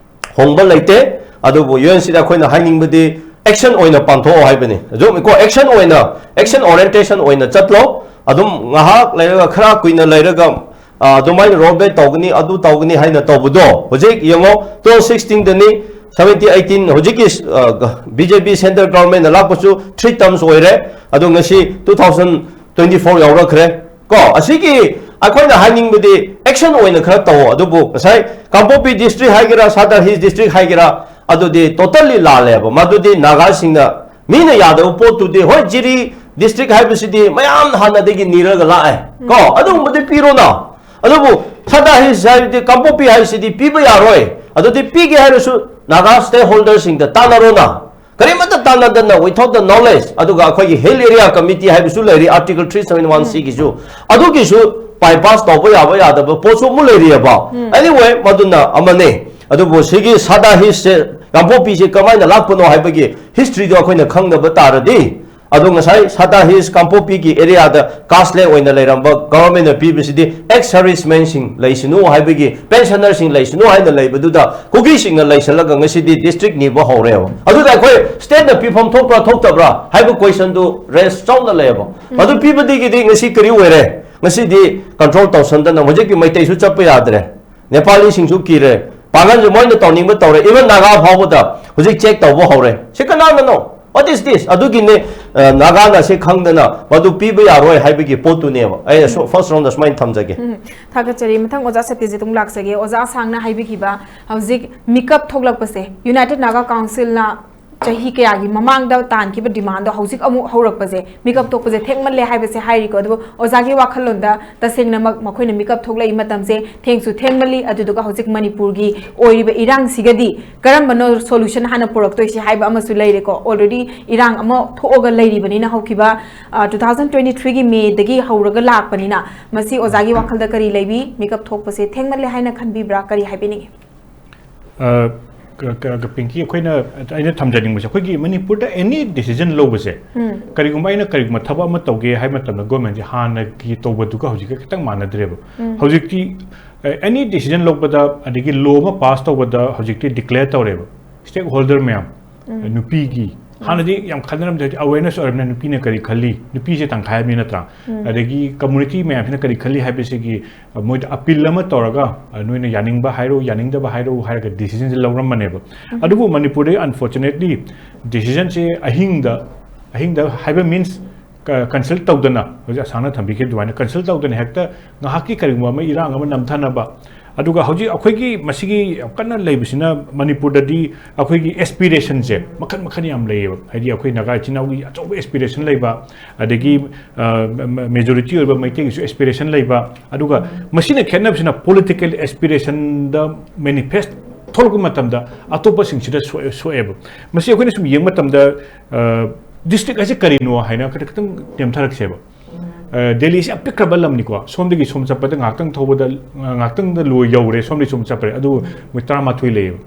ꯍꯣꯡꯕ ꯂꯩꯇꯦ꯫ ꯑꯗꯨꯕꯨ ꯌꯨ ꯑꯦꯟ ꯁꯤꯗ ꯑꯩꯈꯣꯏꯅ ꯍꯥꯏꯅꯤꯡꯕꯗꯤ ꯑꯦꯛꯁꯟ ꯑꯣꯏꯅ ꯄꯥꯡꯊꯣꯛꯑꯣ ꯍꯥꯏꯕꯅꯤ꯫ ꯑꯗꯨꯝ ꯀꯣ ꯑꯦꯛꯁꯟ ꯑꯣꯏꯅ, ꯑꯦꯛꯁꯟ ꯑꯣꯔꯤꯌꯦꯟꯇꯦꯁꯟ ꯑꯣꯏꯅ ꯆꯠꯂꯣ꯫ ꯑꯗꯨꯝ ꯉꯥꯏꯍꯥꯛ ꯂꯩꯔꯒ, ꯈꯔ ꯀꯨꯏꯅ ꯂꯩꯔꯒ ꯑꯗꯨꯃꯥꯏꯅ ꯔꯣꯜ ꯕꯦꯛ ꯇꯧꯒꯅꯤ, ꯑꯗꯨ ꯇꯧꯒꯅꯤ ꯍꯥꯏꯅ ꯇꯧꯕꯗꯣ ꯍꯧꯖꯤꯛ ꯌꯦꯡꯉꯣ, ꯇꯨ ꯊꯥꯎꯖꯟ ꯁꯤꯛꯁꯇꯤꯟꯗꯅꯤ, ꯁꯚꯦꯟꯇꯤꯟ, ꯑꯩꯠꯇꯤꯟ, ꯍꯧꯖꯤꯛꯀꯤ ꯕꯤ ꯖꯦ ꯄꯤ ꯁꯦꯟꯇ꯭ꯔꯦꯜ ꯒꯚꯔꯟꯃꯦꯟꯅ ꯂꯥꯛꯄꯁꯨ ꯊ꯭ꯔꯤ ꯇꯔꯝꯁ ꯑꯣꯏꯔꯦ꯫ ꯑꯗꯣ ꯉꯁꯤ ꯇꯨ ꯊꯥꯎꯖꯟ ꯇ꯭ꯋꯦꯟꯇꯤ ꯐꯣꯔ ꯌꯧꯔꯛꯈ꯭ꯔꯦ꯫ ꯀꯣ ꯑꯁꯤꯒꯤ ꯑꯩꯈꯣꯏꯅ ꯍꯥꯏꯅꯤꯡꯕꯗꯤ ꯑꯦꯛꯁꯟ ꯑꯣꯏꯅ ꯈꯔ ꯇꯧꯑꯣ꯫ ꯑꯗꯨꯕꯨ ꯉꯁꯥꯏ ꯀꯥꯡꯄꯣꯛꯄꯤ ꯗꯤꯁꯇ꯭ꯔꯤꯛ ꯍꯥꯏꯒꯦꯔꯥ, ꯁꯥꯗꯔ ꯍꯤꯜꯁ ꯗꯤꯁꯇ꯭ꯔꯤꯛ ꯍꯥꯏꯒꯦꯔꯥ, ꯑꯗꯨꯗꯤ ꯇꯣꯇꯜꯂꯤ ꯂꯥꯜꯂꯦꯕ꯫ ꯃꯗꯨꯗꯤ ꯅꯥꯒꯥꯁꯤꯡꯅ, ꯃꯤꯅ ꯌꯥꯗꯕ ꯄꯣꯠꯇꯨꯗꯤ, ꯍꯣꯏ, ꯖꯤꯔꯤ ꯗꯤꯁꯇ꯭ꯔꯤꯛ ꯍꯥꯏꯕꯁꯤꯗꯤ ꯃꯌꯥꯝ ꯍꯥꯟꯅꯗꯒꯤ ꯅꯤꯔꯒ ꯂꯥꯛꯑꯦ꯫ ꯀꯣ ꯑꯗꯨꯒꯨꯝꯕꯗꯤ ꯄꯤꯔꯣꯅ꯫ ꯑꯗꯨꯕꯨ ꯁꯥꯗꯔ ꯍꯤꯜꯁ ꯍꯥꯏꯕꯗꯤ, ꯀꯥꯡꯄꯣꯛꯄꯤ ꯍꯥꯏꯁꯤꯗꯤ ꯄꯤꯕ ꯌꯥꯔꯣꯏ꯫ ꯑꯗꯨꯗꯤ ꯄꯤꯒꯦ ꯍꯥꯏꯔꯁꯨ ꯅꯥꯒꯥ ꯁ꯭ꯇꯦꯛ ꯍꯣꯜꯗꯔꯁꯤꯡꯗ ꯇꯥꯟꯅꯔꯣꯅ꯫ ꯀꯔꯤꯃꯠꯇ ꯇꯥꯟꯅꯗꯅ, without the knowledge, ꯑꯗꯨꯒ ꯑꯩꯈꯣꯏꯒꯤ ꯍꯤꯜ ꯑꯦꯔꯤꯌꯥ ꯀꯃꯤꯇꯤ ꯍꯥꯏꯕꯁꯨ ꯂꯩꯔꯤ, ꯑꯥꯔꯇꯤꯀꯜ ꯊ꯭ꯔꯤ ꯁꯚꯦꯟ ꯋꯥꯟ ꯁꯤꯒꯤꯁꯨ, ꯑꯗꯨꯒꯤꯁꯨ ꯕꯥꯏꯄꯥꯁ ꯇꯧꯕ ꯌꯥꯕ ꯌꯥꯗꯕ ꯄꯣꯠꯁꯨ ꯑꯃꯨꯛ ꯂꯩꯔꯤꯑꯕ꯫ Anyway, ꯃꯗꯨꯅ ꯑꯃꯅꯦ꯫ ꯑꯗꯨꯕꯨ ꯁꯤꯒꯤ ꯁꯥꯗꯔ ꯍꯤꯜꯁꯁꯦ, ꯀꯥꯡꯄꯣꯛꯄꯤꯁꯦ ꯀꯃꯥꯏꯅ ꯂꯥꯛꯄꯅꯣ ꯍꯥꯏꯕꯒꯤ ꯍꯤꯁꯇ꯭ꯔꯤꯗꯣ ꯑꯩꯈꯣꯏꯅ ꯈꯪꯗꯕ ꯇꯥꯔꯗꯤ, ꯑꯗꯣ ꯉꯁꯥꯏ ꯁꯥꯗꯔ ꯍꯤꯜꯁ ꯀꯥꯡꯄꯣꯛꯄꯤꯒꯤ ꯑꯦꯔꯤꯌꯥꯗ ꯀꯥꯁꯂꯦ ꯑꯣꯏꯅ ꯂꯩꯔꯝꯕ ꯒꯚꯔꯟꯃꯦꯟꯠꯅ ꯄꯤꯕꯁꯤꯗꯤ ꯑꯦꯛꯁ ꯁꯔꯚꯤꯁꯃꯦꯟꯁꯤꯡ ꯂꯩꯁꯅꯨ ꯍꯥꯏꯕꯒꯤ, ꯄꯦꯟꯁꯅꯔꯁꯤꯡ ꯂꯩꯁꯅꯨ ꯍꯥꯏꯅ ꯂꯩꯕꯗꯨꯗ ꯀꯨꯀꯤꯁꯤꯡꯅ ꯂꯩꯁꯜꯂꯒ ꯉꯁꯤꯗꯤ ꯗꯤꯁꯇ꯭ꯔꯤꯛ ꯅꯤꯕ ꯍꯧꯔꯦꯕ꯫ ꯑꯗꯨꯗ ꯑꯩꯈꯣꯏ ꯁ꯭ꯇꯦꯠꯅ ꯄꯤꯐꯝ ꯊꯣꯛꯄ꯭ꯔꯥ ꯊꯣꯛꯇꯕ꯭ꯔꯥ ꯍꯥꯏꯕ ꯀꯣꯏꯁꯟꯗꯨ ꯔꯦꯁ ꯆꯥꯎꯅ ꯂꯩꯌꯦꯕ꯫ ꯃꯗꯨ ꯄꯤꯕꯗꯒꯤꯗꯤ ꯉꯁꯤ ꯀꯔꯤ ꯑꯣꯏꯔꯦ? ꯉꯁꯤꯗꯤ ꯀꯟꯇ꯭ꯔꯣꯜ ꯇꯧꯁꯟꯗꯅ ꯍꯧꯖꯤꯛꯀꯤ ꯃꯩꯇꯩꯁꯨ ꯆꯠꯄ ꯌꯥꯗ꯭ꯔꯦ, ꯅꯦꯄꯥꯂꯤꯁꯤꯡꯁꯨ ꯀꯤꯔꯦ, ꯄꯥꯡꯒꯜꯁꯨ ꯃꯣꯏꯅ ꯇꯧꯅꯤꯡꯕ ꯇꯧꯔꯦ, ꯏꯚꯟ ꯅꯥꯒꯥ ꯐꯥꯎꯕꯗ ꯍꯧꯖꯤꯛ ꯆꯦꯛ ꯇꯧꯕ ꯍꯧꯔꯦ꯫ ꯁꯤ ꯀꯅꯥꯅꯅꯣ? What is this? ꯑꯗꯨꯒꯤꯅꯦ, ꯑ, ꯅꯥꯒꯥꯅ ꯁꯤ ꯈꯪꯗꯅ ꯃꯗꯨ ꯄꯤꯕ ꯌꯥꯔꯣꯏ ꯍꯥꯏꯕꯒꯤ ꯄꯣꯠꯇꯨꯅꯦꯕ꯫ ꯑꯩꯅ ꯁꯨ-, ꯐꯥꯔꯁ ꯔꯥꯎꯟꯗ ꯁꯨꯃꯥꯏꯅ ꯊꯝꯖꯒꯦ꯫ ꯎꯝ, ꯊꯥꯒꯠꯆꯔꯤ꯫ ꯃꯊꯪ ꯑꯣꯖꯥ ꯁꯇꯤꯖꯤꯠ ꯑꯃꯨꯛ ꯂꯥꯛꯆꯒꯦ꯫ ꯑꯣꯖꯥ ꯁꯥꯡꯅ ꯍꯥꯏꯕꯤꯈꯤꯕ ꯍꯧꯖꯤꯛ ꯃꯤꯀꯞ ꯊꯣꯛꯂꯛꯄꯁꯦ, ꯌꯨꯅꯥꯏꯇꯦꯗ ꯅꯥꯒꯥ ꯀꯥꯎꯟꯁꯤꯜꯅ ꯆꯍꯤ ꯀꯌꯥꯒꯤ ꯃꯃꯥꯡꯗ ꯇꯥꯟꯈꯤꯕ ꯗꯤꯃꯥꯟꯗꯣ ꯍꯧꯖꯤꯛ ꯑꯃꯨꯛ ꯍꯧꯔꯛꯄꯁꯦ, ꯃꯤꯀꯞ ꯊꯣꯛꯄꯁꯦ ꯊꯦꯡꯃꯜꯂꯦ ꯍꯥꯏꯕꯁꯦ ꯍꯥꯏꯔꯤꯀꯣ꯫ ꯑꯗꯨꯕꯨ ꯑꯣꯖꯥꯒꯤ ꯋꯥꯈꯜꯂꯣꯟꯗ ꯇꯁꯦꯡꯅꯃꯛ ꯃꯈꯣꯏꯅ ꯃꯤꯀꯞ ꯊꯣꯛꯂꯛꯏ ꯃꯇꯝꯁꯦ ꯊꯦꯡꯁꯨ ꯊꯦꯡꯃꯜꯂꯤ, ꯑꯗꯨꯗꯨꯒ ꯍꯧꯖꯤꯛ ꯃꯅꯤꯄꯨꯔꯒꯤ ꯑꯣꯏꯔꯤꯕ ꯏꯔꯥꯡꯁꯤꯒꯗꯤ ꯀꯔꯝꯕꯅꯣ ꯁꯣꯂꯨꯁꯟ ꯍꯥꯟꯅ ꯄꯨꯔꯛꯇꯣꯏꯁꯤ ꯍꯥꯏꯕ ꯑꯃꯁꯨ ꯂꯩꯔꯦꯀꯣ꯫ ꯑꯣꯜꯔꯦꯗꯤ ꯏꯔꯥꯡ ꯑꯃ ꯊꯣꯛꯑꯒ ꯂꯩꯔꯤꯕꯅꯤꯅ ꯍꯧꯈꯤꯕ, ꯑ, two thousand twenty threeꯒꯤ ꯃꯦꯗꯒꯤ ꯍꯧꯔꯒ ꯂꯥꯛꯄꯅꯤꯅ, ꯃꯁꯤ ꯑꯣꯖꯥꯒꯤ ꯋꯥꯈꯜꯗ ꯀꯔꯤ ꯂꯩꯕꯤ? ꯃꯤꯀꯞ ꯊꯣꯛꯄꯁꯦ ꯊꯦꯡꯃꯜꯂꯦ ꯍꯥꯏꯅ ꯈꯟꯕꯤꯕ꯭ꯔꯥ? ꯀꯔꯤ ꯍꯥꯏꯕꯤꯅꯤꯡꯉꯤ? ꯑ, ꯀ-, ꯀ-, ꯀ-, ꯄꯤꯡꯀꯤ, ꯑꯩꯈꯣꯏꯅ, ꯑꯩꯅ ꯊꯝꯖꯅꯤꯡꯕꯁꯦ, ꯑꯩꯈꯣꯏꯒꯤ ꯃꯅꯤꯄꯨꯔꯗ ꯑꯦꯅꯤ ꯗꯤꯁꯤꯖꯟ ꯂꯧꯕꯁꯦ, ꯀꯔꯤꯒꯨꯝꯕ ꯑꯩꯅ ꯀꯔꯤꯒꯨꯝꯕ ꯊꯕꯛ ꯑꯃ ꯇꯧꯒꯦ ꯍꯥꯏꯕ ꯃꯇꯝꯗ ꯒꯣꯔꯃꯦꯟꯁꯦ ꯍꯥꯟꯅꯒꯤ ꯇꯧꯕꯗꯨꯒ ꯍꯧꯖꯤꯛꯀ ꯈꯤꯇꯪ ꯃꯥꯟꯅꯗ꯭ꯔꯦꯕ꯫ ꯍꯧꯖꯤꯛꯇꯤ ꯑꯦꯅꯤ ꯗꯤꯁꯤꯖꯟ ꯂꯧꯕꯗ, ꯑꯗꯒꯤ ꯂꯣ ꯑꯃ ꯄꯥꯁ ꯇꯧꯕꯗ ꯍꯧꯖꯤꯛꯇꯤ ꯗꯤꯀ꯭ꯂꯦꯌꯔ ꯇꯧꯔꯦꯕ ꯁ꯭ꯇꯦꯛ ꯍꯣꯜꯗꯔ ꯃꯌꯥꯝ꯫ ꯅꯨꯄꯤꯒꯤ, ꯍꯥꯟꯅꯗꯤ ꯌꯥꯝ ꯈꯟꯅꯔꯝꯗꯦ, ꯍꯧꯖꯤꯛ ꯑꯋꯦꯔꯅꯦꯁ ꯑꯣꯏꯔꯕꯅꯤꯅ ꯅꯨꯄꯤꯅ ꯀꯔꯤ ꯈꯜꯂꯤ, ꯅꯨꯄꯤꯁꯦ ꯇꯪꯈꯥꯏ ꯑꯃꯅꯤ ꯅꯠꯇ꯭ꯔꯥ? ꯑꯗꯒꯤ ꯀꯝꯃꯨꯅꯤꯇꯤ ꯃꯌꯥꯝꯁꯤꯅ ꯀꯔꯤ ꯈꯜꯂꯤ ꯍꯥꯏꯕꯁꯤꯒꯤ, ꯑ, ꯃꯣꯏꯗ ꯑꯄꯤꯜ ꯑꯃ ꯇꯧꯔꯒ, ꯑ, ꯅꯣꯏꯅ ꯌꯥꯅꯤꯡꯕ ꯍꯥꯏꯔꯣ, ꯌꯥꯅꯤꯡꯗꯕ ꯍꯥꯏꯔꯣ ꯍꯥꯏꯔꯒ ꯗꯤꯁꯤꯖꯟꯁꯦ ꯂꯧꯔꯝꯕꯅꯦꯕ꯫ ꯑꯗꯨꯕꯨ ꯃꯅꯤꯄꯨꯔꯗ ꯑꯟꯐꯣꯔꯆꯨꯅꯦꯠꯂꯤ ꯗꯤꯁꯤꯖꯟꯁꯦ ꯑꯍꯤꯡꯗ, ꯑꯍꯤꯡꯗ ꯍꯥꯏꯕ ꯃꯤꯟꯁ, ꯀ-, ꯀꯟꯁꯜ ꯇꯧꯗꯅ, ꯍꯧꯖꯤꯛ ꯑꯁꯥꯡꯅ ꯊꯝꯕꯤꯈꯤꯕ ꯑꯗꯨꯃꯥꯏꯅ ꯀꯟꯁꯜ ꯇꯧꯗꯅ ꯍꯦꯛꯇ ꯉꯥꯏꯍꯥꯛꯀꯤ ꯀꯔꯤꯒꯨꯝꯕ ꯑꯃ ꯏꯔꯥꯡ ꯑꯃ ꯅꯝꯊꯅꯕ, ꯑꯗꯨꯒ ꯍꯧꯖꯤꯛ ꯑꯩꯈꯣꯏꯒꯤ ꯃꯁꯤꯒꯤ ꯌꯥꯝ ꯀꯟꯅ ꯂꯩꯕꯁꯤꯅ ꯃꯅꯤꯄꯨꯔꯗꯗꯤ ꯑꯩꯈꯣꯏꯒꯤ ꯑꯦꯁꯄꯤꯔꯦꯁꯟꯁꯦ ꯃꯈꯜ ꯃꯈꯜ ꯌꯥꯝ ꯂꯩꯌꯦꯕ꯫ ꯍꯥꯏꯗꯤ ꯑꯩꯈꯣꯏ ꯅꯥꯒꯥ ꯏꯆꯤꯟ ꯏꯅꯥꯎꯒꯤ ꯑꯆꯧꯕ ꯑꯦꯁꯄꯤꯔꯦꯁꯟ ꯂꯩꯕ, ꯑꯗꯒꯤ, ꯑ, ꯃꯦꯖꯣꯔꯤꯇꯤ ꯑꯣꯏꯕ ꯃꯩꯇꯩꯒꯤꯁꯨ ꯑꯦꯁꯄꯤꯔꯦꯁꯟ ꯂꯩꯕ, ꯑꯗꯨꯒ ꯃꯁꯤꯅ ꯈꯦꯠꯅꯕꯁꯤꯅ ꯄꯣꯂꯤꯇꯤꯀꯦꯜ ꯑꯦꯁꯄꯤꯔꯦꯁꯟꯗ ꯃꯦꯅꯤꯐꯦꯁ ꯊꯣꯛꯂꯛꯄ ꯃꯇꯝꯗ ꯑꯇꯣꯞꯄꯁꯤꯡꯁꯤꯗ ꯁꯣꯛꯑꯦ-, ꯁꯣꯛꯑꯦꯕ꯫ ꯃꯁꯤ ꯑꯩꯈꯣꯏꯅ ꯁꯨꯝ ꯌꯦꯡꯕ ꯃꯇꯝꯗ, ꯑ, ꯗꯤꯁꯇ꯭ꯔꯤꯛ ꯍꯥꯏꯁꯦ ꯀꯔꯤꯅꯣ ꯍꯥꯏꯅ ꯈꯔ ꯈꯤꯇꯪ ꯅꯦꯝꯊꯔꯛꯁꯦꯕ꯫ ꯑ, ꯗꯦꯜꯂꯤꯁꯤ ꯌꯥꯝ ꯄꯤꯛꯈ꯭ꯔꯕ ꯂꯝꯅꯤꯀꯣ꯫ ꯁꯣꯝꯗꯒꯤ ꯁꯣꯝ ꯆꯠꯄꯗ ꯉꯥꯏꯍꯥꯛꯇꯪ ꯊꯧꯕꯗ, ꯑ, ꯉꯥꯏꯍꯥꯛꯇꯪꯗ ꯂꯣꯏ ꯌꯧꯔꯦ, ꯁꯣꯝꯗꯒꯤ ꯁꯣꯝ ꯆꯠꯄꯗ꯫ ꯑꯗꯨ ꯃꯣꯏ ꯇꯔꯥꯃꯥꯊꯣꯏ ꯂꯩꯌꯦꯕ,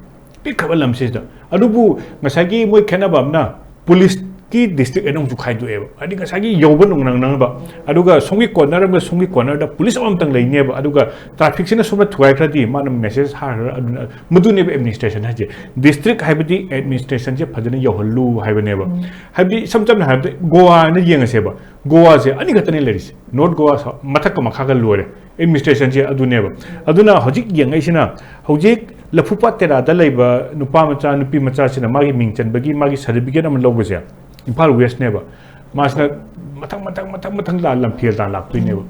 ꯄꯤꯛꯈ꯭ꯔꯕ ꯂꯝꯁꯤꯗ꯫ ꯑꯗꯨꯕꯨ ꯉꯁꯥꯏꯒꯤ ꯃꯣꯏ ꯈꯦꯠꯅꯕ ꯑꯃꯅ ꯄꯨꯂꯤꯁꯀꯤ ꯗꯤꯁꯇ꯭ꯔꯤꯛ ꯍꯥꯏꯅ ꯑꯃꯁꯨ ꯈꯥꯏꯗꯣꯛꯑꯦꯕ, ꯍꯥꯏꯗꯤ ꯉꯁꯥꯏꯒꯤ ꯌꯧꯕ ꯅꯪꯅꯅꯕ꯫ ꯑꯗꯨꯒ ꯁꯣꯝꯒꯤ ꯀꯣꯔꯅꯔ ꯑꯃꯒ ꯁꯣꯝꯒꯤ ꯀꯣꯔꯅꯔꯗ ꯄꯨꯂꯤꯁ ꯑꯃꯃꯝꯇꯪ ꯂꯩꯅꯦꯕ꯫ ꯑꯗꯨꯒ ꯇ꯭ꯔꯥꯐꯤꯛꯁꯤꯅ ꯁꯣꯝꯗ ꯊꯨꯒꯥꯏꯈ꯭ꯔꯗꯤ ꯃꯥꯅ ꯃꯦꯁꯦꯖ ꯊꯥꯈ꯭ꯔꯒ, ꯑꯗꯨꯅ ꯃꯗꯨꯅꯦꯕ ꯑꯦꯗꯃꯤꯅꯤꯁꯇ꯭ꯔꯦꯁꯟ ꯍꯥꯏꯁꯦ꯫ ꯗꯤꯁꯇ꯭ꯔꯤꯛ ꯍꯥꯏꯕꯗꯤ ꯑꯦꯗꯃꯤꯅꯤꯁꯇ꯭ꯔꯦꯁꯟꯁꯦ ꯐꯖꯅ ꯌꯧꯍꯜꯂꯨ ꯍꯥꯏꯕꯅꯦꯕ꯫ ꯍꯥꯏꯕꯗꯤ ꯏꯁꯝ ꯁꯝꯅ ꯍꯥꯏꯔꯕꯗ ꯒꯣꯋꯥ ꯍꯥꯏꯅ ꯌꯦꯡꯉꯁꯦꯕ, ꯒꯣꯋꯥꯁꯦ ꯑꯅꯤꯈꯛꯇꯅꯦ ꯂꯩꯔꯤꯁꯦ, ꯅꯣꯔꯠ ꯒꯣꯋꯥ, ꯁꯥꯎ-, ꯃꯊꯛꯀ ꯃꯈꯥꯒ ꯂꯣꯏꯔꯦ꯫ ꯑꯦꯗꯃꯤꯅꯤꯁꯇ꯭ꯔꯦꯁꯟꯁꯦ ꯑꯗꯨꯅꯦꯕ꯫ ꯑꯗꯨꯅ ꯍꯧꯖꯤꯛ ꯌꯦꯡꯉꯛꯏꯁꯤꯅ, ꯍꯧꯖꯤꯛ ꯂꯐꯨꯄꯥꯠ ꯇꯦꯔꯥꯗ ꯂꯩꯕ ꯅꯨꯄꯥ ꯃꯆꯥ, ꯅꯨꯄꯤ ꯃꯆꯥꯁꯤꯅ ꯃꯥꯒꯤ ꯃꯤꯡ ꯆꯟꯕꯒꯤ ꯃꯥꯒꯤ ꯁꯥꯔꯇꯤꯐꯤꯀꯦꯠ ꯑꯃ ꯂꯧꯕꯁꯦ ꯏꯝꯐꯥꯜ ꯋꯦꯁꯅꯦꯕ꯫ ꯃꯥꯁꯤꯅ ꯃꯊꯪ, ꯃꯊꯪ, ꯃꯊꯪ, ꯃꯊꯪ ꯂꯥ-, ꯂꯝꯐꯦꯜ ꯇꯥꯟꯅ ꯂꯥꯛꯇꯣꯏꯅꯦꯕ꯫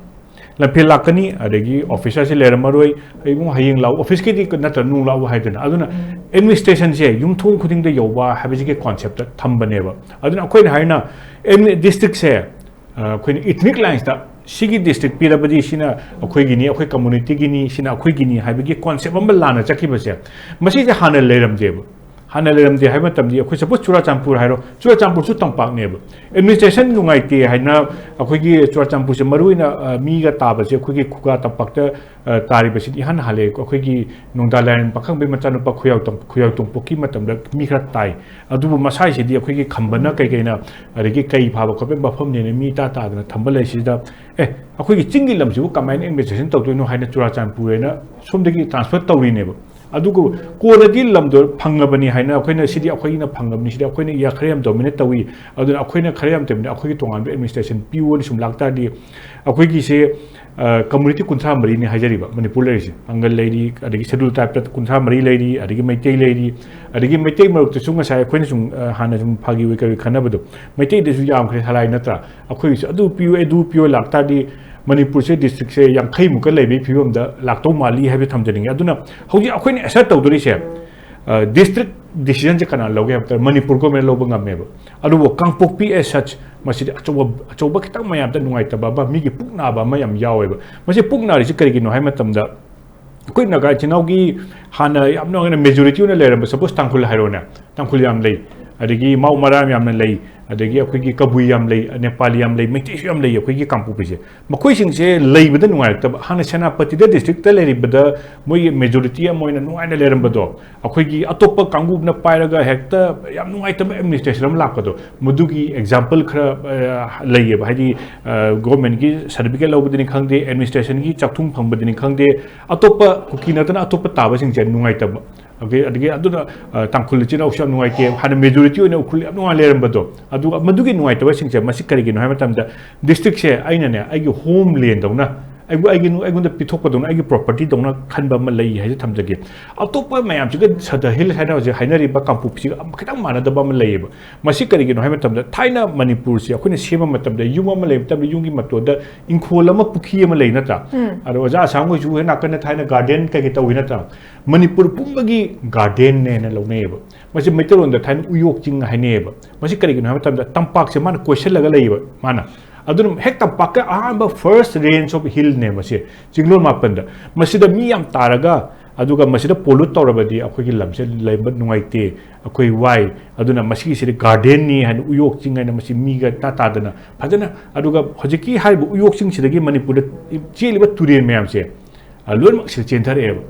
ꯂꯝꯐꯦꯜ ꯂꯥꯛꯀꯅꯤ, ꯑꯗꯒꯤ officerꯁꯦ ꯂꯩꯔꯝꯃꯔꯣꯏ, "ꯏꯕꯨꯡ, ꯍꯌꯦꯡ ꯂꯥꯛꯎ, officeꯀꯤꯗꯤ ꯅꯠꯇ꯭ꯔ ꯅꯣꯡ ꯂꯥꯛꯎ" ꯍꯥꯏꯗꯅ꯫ ꯑꯗꯨꯅ administrationꯁꯦ ꯌꯨꯝꯊꯣꯡ ꯈꯨꯗꯤꯡꯗ ꯌꯧꯕ ꯍꯥꯏꯕꯁꯤꯒꯤ conceptꯇ ꯊꯝꯕꯅꯦꯕ꯫ ꯑꯗꯨꯅ ꯑꯩꯈꯣꯏꯅ ꯍꯥꯏꯅ ꯑꯦꯝ-, districtꯁꯦ, ꯑ, ꯑꯩꯈꯣꯏꯅ ethnic linesꯇ ꯁꯤꯒꯤ district ꯄꯤꯔꯕꯗꯤ ꯁꯤꯅ ꯑꯩꯈꯣꯏꯒꯤꯅꯤ, ꯑꯩꯈꯣꯏ communityꯒꯤꯅꯤ, ꯁꯤꯅ ꯑꯩꯈꯣꯏꯒꯤꯅꯤ ꯍꯥꯏꯕꯒꯤ concept ꯑꯃ ꯂꯥꯟꯅ ꯆꯠꯈꯤꯕꯁꯦ, ꯃꯁꯤꯁꯦ ꯍꯥꯟꯅ ꯂꯩꯔꯝꯗꯦꯕ꯫ ꯍꯥꯟꯅ ꯂꯩꯔꯝꯗꯦ ꯍꯥꯏꯕ ꯃꯇꯝꯗꯤ, ꯑꯩꯈꯣꯏ suppose ꯆꯨꯔꯥꯆꯥꯟꯄꯨꯔ ꯍꯥꯏꯔꯣ, ꯆꯨꯔꯥꯆꯥꯟꯄꯨꯔꯁꯨ ꯇꯝꯄꯥꯛꯅꯦꯕ꯫ Administration ꯅꯨꯡꯉꯥꯏꯇꯦ ꯍꯥꯏꯅ ꯑꯩꯈꯣꯏꯒꯤ ꯆꯨꯔꯥꯆꯥꯟꯄꯨꯔꯁꯦ ꯃꯔꯨꯑꯣꯏꯅ, ꯑ, ꯃꯤꯒ ꯇꯥꯕꯁꯦ ꯑꯩꯈꯣꯏꯒꯤ ꯈꯨꯒꯥ ꯇꯝꯄꯥꯛꯇ, ꯑ, ꯇꯥꯔꯤꯕꯁꯤꯗꯤ ꯏꯍꯥꯟ ꯍꯥꯜꯂꯦ꯫ ꯑꯩꯈꯣꯏꯒꯤ ꯅꯣꯡꯗꯥ ꯂꯥꯏꯔꯦꯟ ꯄꯥꯈꯪꯕꯩ ꯃꯆꯥꯅꯨꯄꯥ ꯈꯨꯌꯥꯎ ꯇꯣꯡ-, ꯈꯨꯌꯥꯎ ꯇꯣꯡꯄꯣꯛꯀꯤ ꯃꯇꯝꯗ ꯃꯤ ꯈꯔ ꯇꯥꯏ꯫ ꯑꯗꯨꯕꯨ ꯃꯁꯥꯏꯁꯤꯗꯤ ꯑꯩꯈꯣꯏꯒꯤ ꯈꯝꯕꯅ ꯀꯩ ꯀꯩꯅ, ꯑꯗꯒꯤ ꯀꯩ ꯐꯥꯕ ꯈꯣꯠꯄ ꯃꯐꯝꯅꯦꯅ ꯃꯤ ꯇꯥ ꯇꯥꯗꯅ ꯊꯝꯕ ꯂꯩꯁꯤꯗ, "ꯑꯦ, ꯑꯩꯈꯣꯏꯒꯤ ꯆꯤꯡꯒꯤ ꯂꯝꯁꯤꯕꯨ ꯀꯃꯥꯏꯅ administration ꯇꯧꯗꯣꯏꯅꯣ?" ꯍꯥꯏꯅ ꯆꯨꯔꯥꯆꯥꯟꯄꯨꯔ ꯍꯥꯏꯅ ꯁꯣꯝꯗꯒꯤ transfer ꯇꯧꯔꯤꯅꯦꯕ꯫ ꯑꯗꯨꯒ ꯀꯣꯟꯅꯗꯤ ꯂꯝꯗꯣ ꯐꯪꯉꯕꯅꯤ ꯍꯥꯏꯅ, ꯑꯩꯈꯣꯏꯅ ꯁꯤꯗꯤ ꯑꯩꯈꯣꯏꯅ ꯐꯪꯉꯕꯅꯤ, ꯁꯤꯗꯤ ꯑꯩꯈꯣꯏꯅ ꯏꯌꯥ ꯈꯔ ꯌꯥꯝ dominate ꯇꯧꯏ, ꯑꯗꯨꯅ ꯑꯩꯈꯣꯏꯅ ꯈꯔ ꯌꯥꯝ ꯇꯧꯕꯅꯤ, ꯑꯩꯈꯣꯏꯒꯤ ꯇꯣꯉꯥꯟꯕ administration ꯄꯤꯌꯣꯅ ꯁꯨꯝ ꯂꯥꯛꯇꯥꯔꯗꯤ, ꯑꯩꯈꯣꯏꯒꯤꯁꯦ, ꯑ, community ꯀꯨꯟꯊ꯭ꯔꯥ ꯃꯔꯤꯅꯤ ꯍꯥꯏꯖꯔꯤꯕ ꯃꯅꯤꯄꯨꯔ ꯂꯩꯔꯤꯁꯦ꯫ ꯄꯥꯡꯒꯜ ꯂꯩꯔꯤ, ꯑꯗꯒꯤ schedule tribeꯇ ꯀꯨꯟꯊ꯭ꯔꯥ ꯃꯔꯤ ꯂꯩꯔꯤ, ꯑꯗꯒꯤ ꯃꯩꯇꯩ ꯂꯩꯔꯤ, ꯑꯗꯒꯤ ꯃꯩꯇꯩ ꯃꯔꯛꯇꯁꯨ ꯉꯁꯥꯏ ꯑꯩꯈꯣꯏꯅ ꯁꯨꯝ, ꯑ, ꯍꯥꯟꯅ ꯁꯨꯝ ꯐꯥꯒꯤ ꯑꯣꯏ ꯀꯔꯤ ꯈꯟꯅꯕꯗꯣ, ꯃꯩꯇꯩꯗꯁꯨ ꯌꯥꯝꯈ꯭ꯔꯦ ꯍꯂꯥꯏ ꯅꯠꯇ꯭ꯔꯥ? ꯑꯩꯈꯣꯏꯒꯤꯁꯨ ꯑꯗꯨ ꯄꯤꯌꯨ, ꯑꯗꯨ ꯄꯤꯌꯨ ꯂꯥꯛꯇꯥꯔꯗꯤ ꯃꯅꯤꯄꯨꯔꯁꯦ districtꯁꯦ ꯌꯥꯡꯈꯩꯃꯨꯛꯀ ꯂꯩꯕꯒꯤ ꯐꯤꯕꯝꯗ ꯂꯥꯛꯇꯧ ꯃꯥꯜꯂꯤ ꯍꯥꯏꯕ ꯊꯝꯖꯅꯤꯡꯉꯤ꯫ ꯑꯗꯨꯅ ꯍꯧꯖꯤꯛ ꯑꯩꯈꯣꯏꯅ assert ꯇꯧꯗꯣꯔꯤꯁꯦ, ꯑ, district decisionꯁꯦ ꯀꯅꯥ ꯂꯧꯒꯦ ꯍꯥꯏꯕ ꯃꯇꯝꯗ ꯃꯅꯤꯄꯨꯔ government ꯂꯧꯕ ꯉꯝꯃꯦꯕ꯫ ꯑꯗꯨꯕꯨ ꯀꯥꯡꯄꯣꯛꯄꯤ as such ꯃꯁꯤꯗꯤ ꯑꯆꯧꯕ, ꯑꯆꯧꯕ ꯈꯤꯇꯪ ꯃꯌꯥꯝꯗ ꯅꯨꯡꯉꯥꯏꯇꯕ ꯑꯃ, ꯃꯤꯒꯤ ꯄꯨꯛ ꯅꯥꯕ ꯑꯃ ꯌꯥꯝ ꯌꯥꯎꯋꯦꯕ꯫ ꯃꯁꯤ ꯄꯨꯛ ꯅꯥꯔꯤꯁꯤ ꯀꯔꯤꯒꯤꯅꯣ ꯍꯥꯏꯕ ꯃꯇꯝꯗ, ꯑꯩꯈꯣꯏ ꯅꯥꯒꯥ ꯏꯆꯤꯟ ꯏꯅꯥꯎꯒꯤ ꯍꯥꯟꯅ ꯌꯥꯝ ꯅꯨꯡꯉꯥꯏꯅ majority ꯑꯣꯏꯅ ꯂꯩꯔꯝꯕ, suppose ꯇꯥꯡꯈꯨꯜ ꯍꯥꯏꯔꯣꯅꯦ, ꯇꯥꯡꯈꯨꯜ ꯌꯥꯝ ꯂꯩ, ꯑꯗꯒꯤ ꯃꯥꯎ ꯃꯔꯥꯝ ꯌꯥꯝꯅ ꯂꯩ, ꯑꯗꯒꯤ ꯑꯩꯈꯣꯏꯒꯤ ꯀꯕꯨꯏ ꯌꯥꯝ ꯂꯩ, ꯅꯦꯄꯥꯂꯤ ꯌꯥꯝ ꯂꯩ, ꯃꯩꯇꯩꯁꯨ ꯌꯥꯝ ꯂꯩ ꯑꯩꯈꯣꯏꯒꯤ ꯀꯥꯡꯄꯣꯛꯄꯤꯁꯦ꯫ ꯃꯈꯣꯏꯁꯤꯡꯁꯦ ꯂꯩꯕꯗ ꯅꯨꯡꯉꯥꯏꯔꯛꯇꯕ, ꯍꯥꯟꯅ ꯁꯦꯅꯥꯄꯇꯤꯗ districtꯇ ꯂꯩꯔꯤꯕꯗ ꯃꯣꯏꯒꯤ majority ꯑꯃ ꯑꯣꯏꯅ ꯅꯨꯡꯉꯥꯏꯅ ꯂꯩꯔꯝꯕꯗꯣ, ꯑꯩꯈꯣꯏꯒꯤ ꯑꯇꯣꯞꯄ ꯀꯥꯡꯕꯨꯅ ꯄꯥꯏꯔꯒ ꯍꯦꯛꯇ ꯌꯥꯝ ꯅꯨꯡꯉꯥꯏꯇꯕ administration ꯑꯃ ꯂꯥꯛꯄꯗꯣ, ꯃꯗꯨꯒꯤ example ꯈꯔ, ꯑ, ꯂꯩꯌꯦꯕ꯫ ꯍꯥꯏꯗꯤ, ꯑ, governmentꯀꯤ certificate ꯂꯧꯕꯗꯅꯤ ꯈꯪꯗꯦ, administrationꯒꯤ ꯆꯥꯛꯊꯨꯡ ꯐꯪꯕꯗꯅꯤ ꯈꯪꯗꯦ, ꯑꯇꯣꯞꯄ ꯀꯨꯀꯤ ꯅꯠꯇꯅ ꯑꯇꯣꯞꯄ ꯇꯥꯕꯁꯤꯡꯁꯦ ꯅꯨꯡꯉꯥꯏꯇꯕ꯫ ꯑꯗꯒꯤ, ꯑꯗꯒꯤ ꯑꯗꯨꯅ, ꯑ, ꯇꯥꯡꯈꯨꯜ ꯏꯆꯤꯟ ꯏꯅꯥꯎꯁꯨ ꯌꯥꯝ ꯅꯨꯡꯉꯥꯏꯇꯦ꯫ ꯍꯥꯟꯅ majority ꯑꯣꯏꯅ ꯎꯈ꯭ꯔꯨꯜ ꯌꯥꯝ ꯅꯨꯡꯉꯥꯏ ꯂꯩꯔꯝꯕꯗꯣ, ꯑꯗꯨꯒ ꯃꯗꯨꯒꯤ ꯅꯨꯡꯉꯥꯏꯇꯕꯁꯤꯡꯁꯦ ꯃꯁꯤ ꯀꯔꯤꯒꯤꯅꯣ ꯍꯥꯏꯕ ꯃꯇꯝꯗ, districtꯁꯦ ꯑꯩꯅꯅꯦ, ꯑꯩꯒꯤ homelandꯗꯧꯅ ꯑꯩꯕꯨ ꯑꯩꯒꯤ ꯑꯩꯉꯣꯟꯗ ꯄꯤꯊꯣꯛꯄꯗꯧꯅ, ꯑꯩꯒꯤ property ꯗꯧꯅ ꯈꯟꯕ ꯑꯃ ꯂꯩ ꯍꯥꯏꯁꯦ ꯊꯝꯖꯒꯦ꯫ ꯑꯇꯣꯞꯄ ꯃꯌꯥꯝꯁꯤꯒ, ꯁꯗ ꯍꯤꯜꯁ ꯍꯥꯏꯅ ꯍꯧꯖꯤꯛ ꯍꯥꯏꯅꯔꯤꯕ ꯀꯥꯡꯄꯣꯛꯄꯤꯁꯤꯒ ꯑꯃ ꯈꯤꯇꯪ ꯃꯥꯟꯅꯗꯕ ꯑꯃ ꯂꯩꯌꯦꯕ꯫ ꯃꯁꯤ ꯀꯔꯤꯒꯤꯅꯣ ꯍꯥꯏꯕ ꯃꯇꯝꯗ, ꯊꯥꯏꯅ ꯃꯅꯤꯄꯨꯔꯁꯦ ꯑꯩꯈꯣꯏꯅ ꯁꯦꯝꯕ ꯃꯇꯝꯗ, ꯌꯨꯝ ꯑꯃ ꯂꯩꯕ ꯃꯇꯝꯗ ꯌꯨꯝꯒꯤ ꯃꯇꯣꯟꯗ ꯏꯪꯈꯣꯜ ꯑꯃ, ꯄꯨꯈ꯭ꯔꯤ ꯑꯃ ꯂꯩ ꯅꯠꯇ꯭ꯔꯥ? ꯑꯗꯣ ꯑꯣꯖꯥ ꯑꯁꯥꯡ ꯍꯣꯏꯁꯨ ꯍꯦꯛ ꯅꯥꯀꯟꯗ ꯊꯥꯏꯅ garden ꯀꯩꯀꯩ ꯇꯧꯏ ꯅꯠꯇ꯭ꯔꯥ? ꯃꯅꯤꯄꯨꯔ ꯄꯨꯝꯕꯒꯤ garden ꯅꯦꯅ ꯂꯧꯅꯩꯌꯦꯕ꯫ ꯃꯁꯤ ꯃꯩꯇꯩꯂꯣꯟꯗ ꯊꯥꯏꯅ ꯎꯌꯣꯛ ꯆꯤꯡ ꯍꯥꯏꯅꯩꯌꯦꯕ꯫ ꯃꯁꯤ ꯀꯔꯤꯒꯤꯅꯣ ꯍꯥꯏꯕ ꯃꯇꯝꯗ, ꯇꯝꯄꯥꯛꯁꯦ ꯃꯥꯅ ꯀꯣꯏꯁꯤꯜꯂꯒ ꯂꯩꯌꯦꯕ ꯃꯥꯅ꯫ ꯑꯗꯨꯅ ꯍꯦꯛ ꯇꯝꯄꯥꯛꯀ ꯑꯍꯥꯟꯕ first range of hill ꯅꯦ ꯃꯁꯤ, ꯆꯤꯡꯂꯣꯟ ꯃꯥꯄꯟꯗ꯫ ꯃꯁꯤꯗ ꯃꯤ ꯌꯥꯝ ꯇꯥꯔꯒ, ꯑꯗꯨꯒ ꯃꯁꯤꯗ pollute ꯇꯧꯔꯕꯗꯤ ꯑꯩꯈꯣꯏꯒꯤ ꯂꯝꯁꯦ ꯂꯩꯕ ꯅꯨꯡꯉꯥꯏꯇꯦ, ꯑꯩꯈꯣꯏ ꯋꯥꯏ꯫ ꯑꯗꯨꯅ ꯃꯁꯤꯒꯤꯁꯤꯗꯤ garden ꯅꯤ ꯍꯥꯏꯅ ꯎꯌꯣꯛ ꯆꯤꯡ ꯍꯥꯏꯅ ꯃꯁꯤ ꯃꯤꯒ ꯇꯥ ꯇꯥꯗꯅ ꯐꯖꯅ, ꯑꯗꯨꯒ ꯍꯧꯖꯤꯛꯀꯤ ꯍꯥꯏꯔꯤꯕ ꯎꯌꯣꯛ ꯆꯤꯡꯁꯤꯗꯒꯤ ꯃꯅꯤꯄꯨꯔꯗ ꯆꯦꯜꯂꯤꯕ ꯇꯨꯔꯦꯜ ꯃꯌꯥꯝꯁꯦ, ꯑ, ꯂꯣꯏꯅꯃꯛ ꯁꯤꯗ ꯆꯦꯟꯊꯔꯛꯑꯦꯕ꯫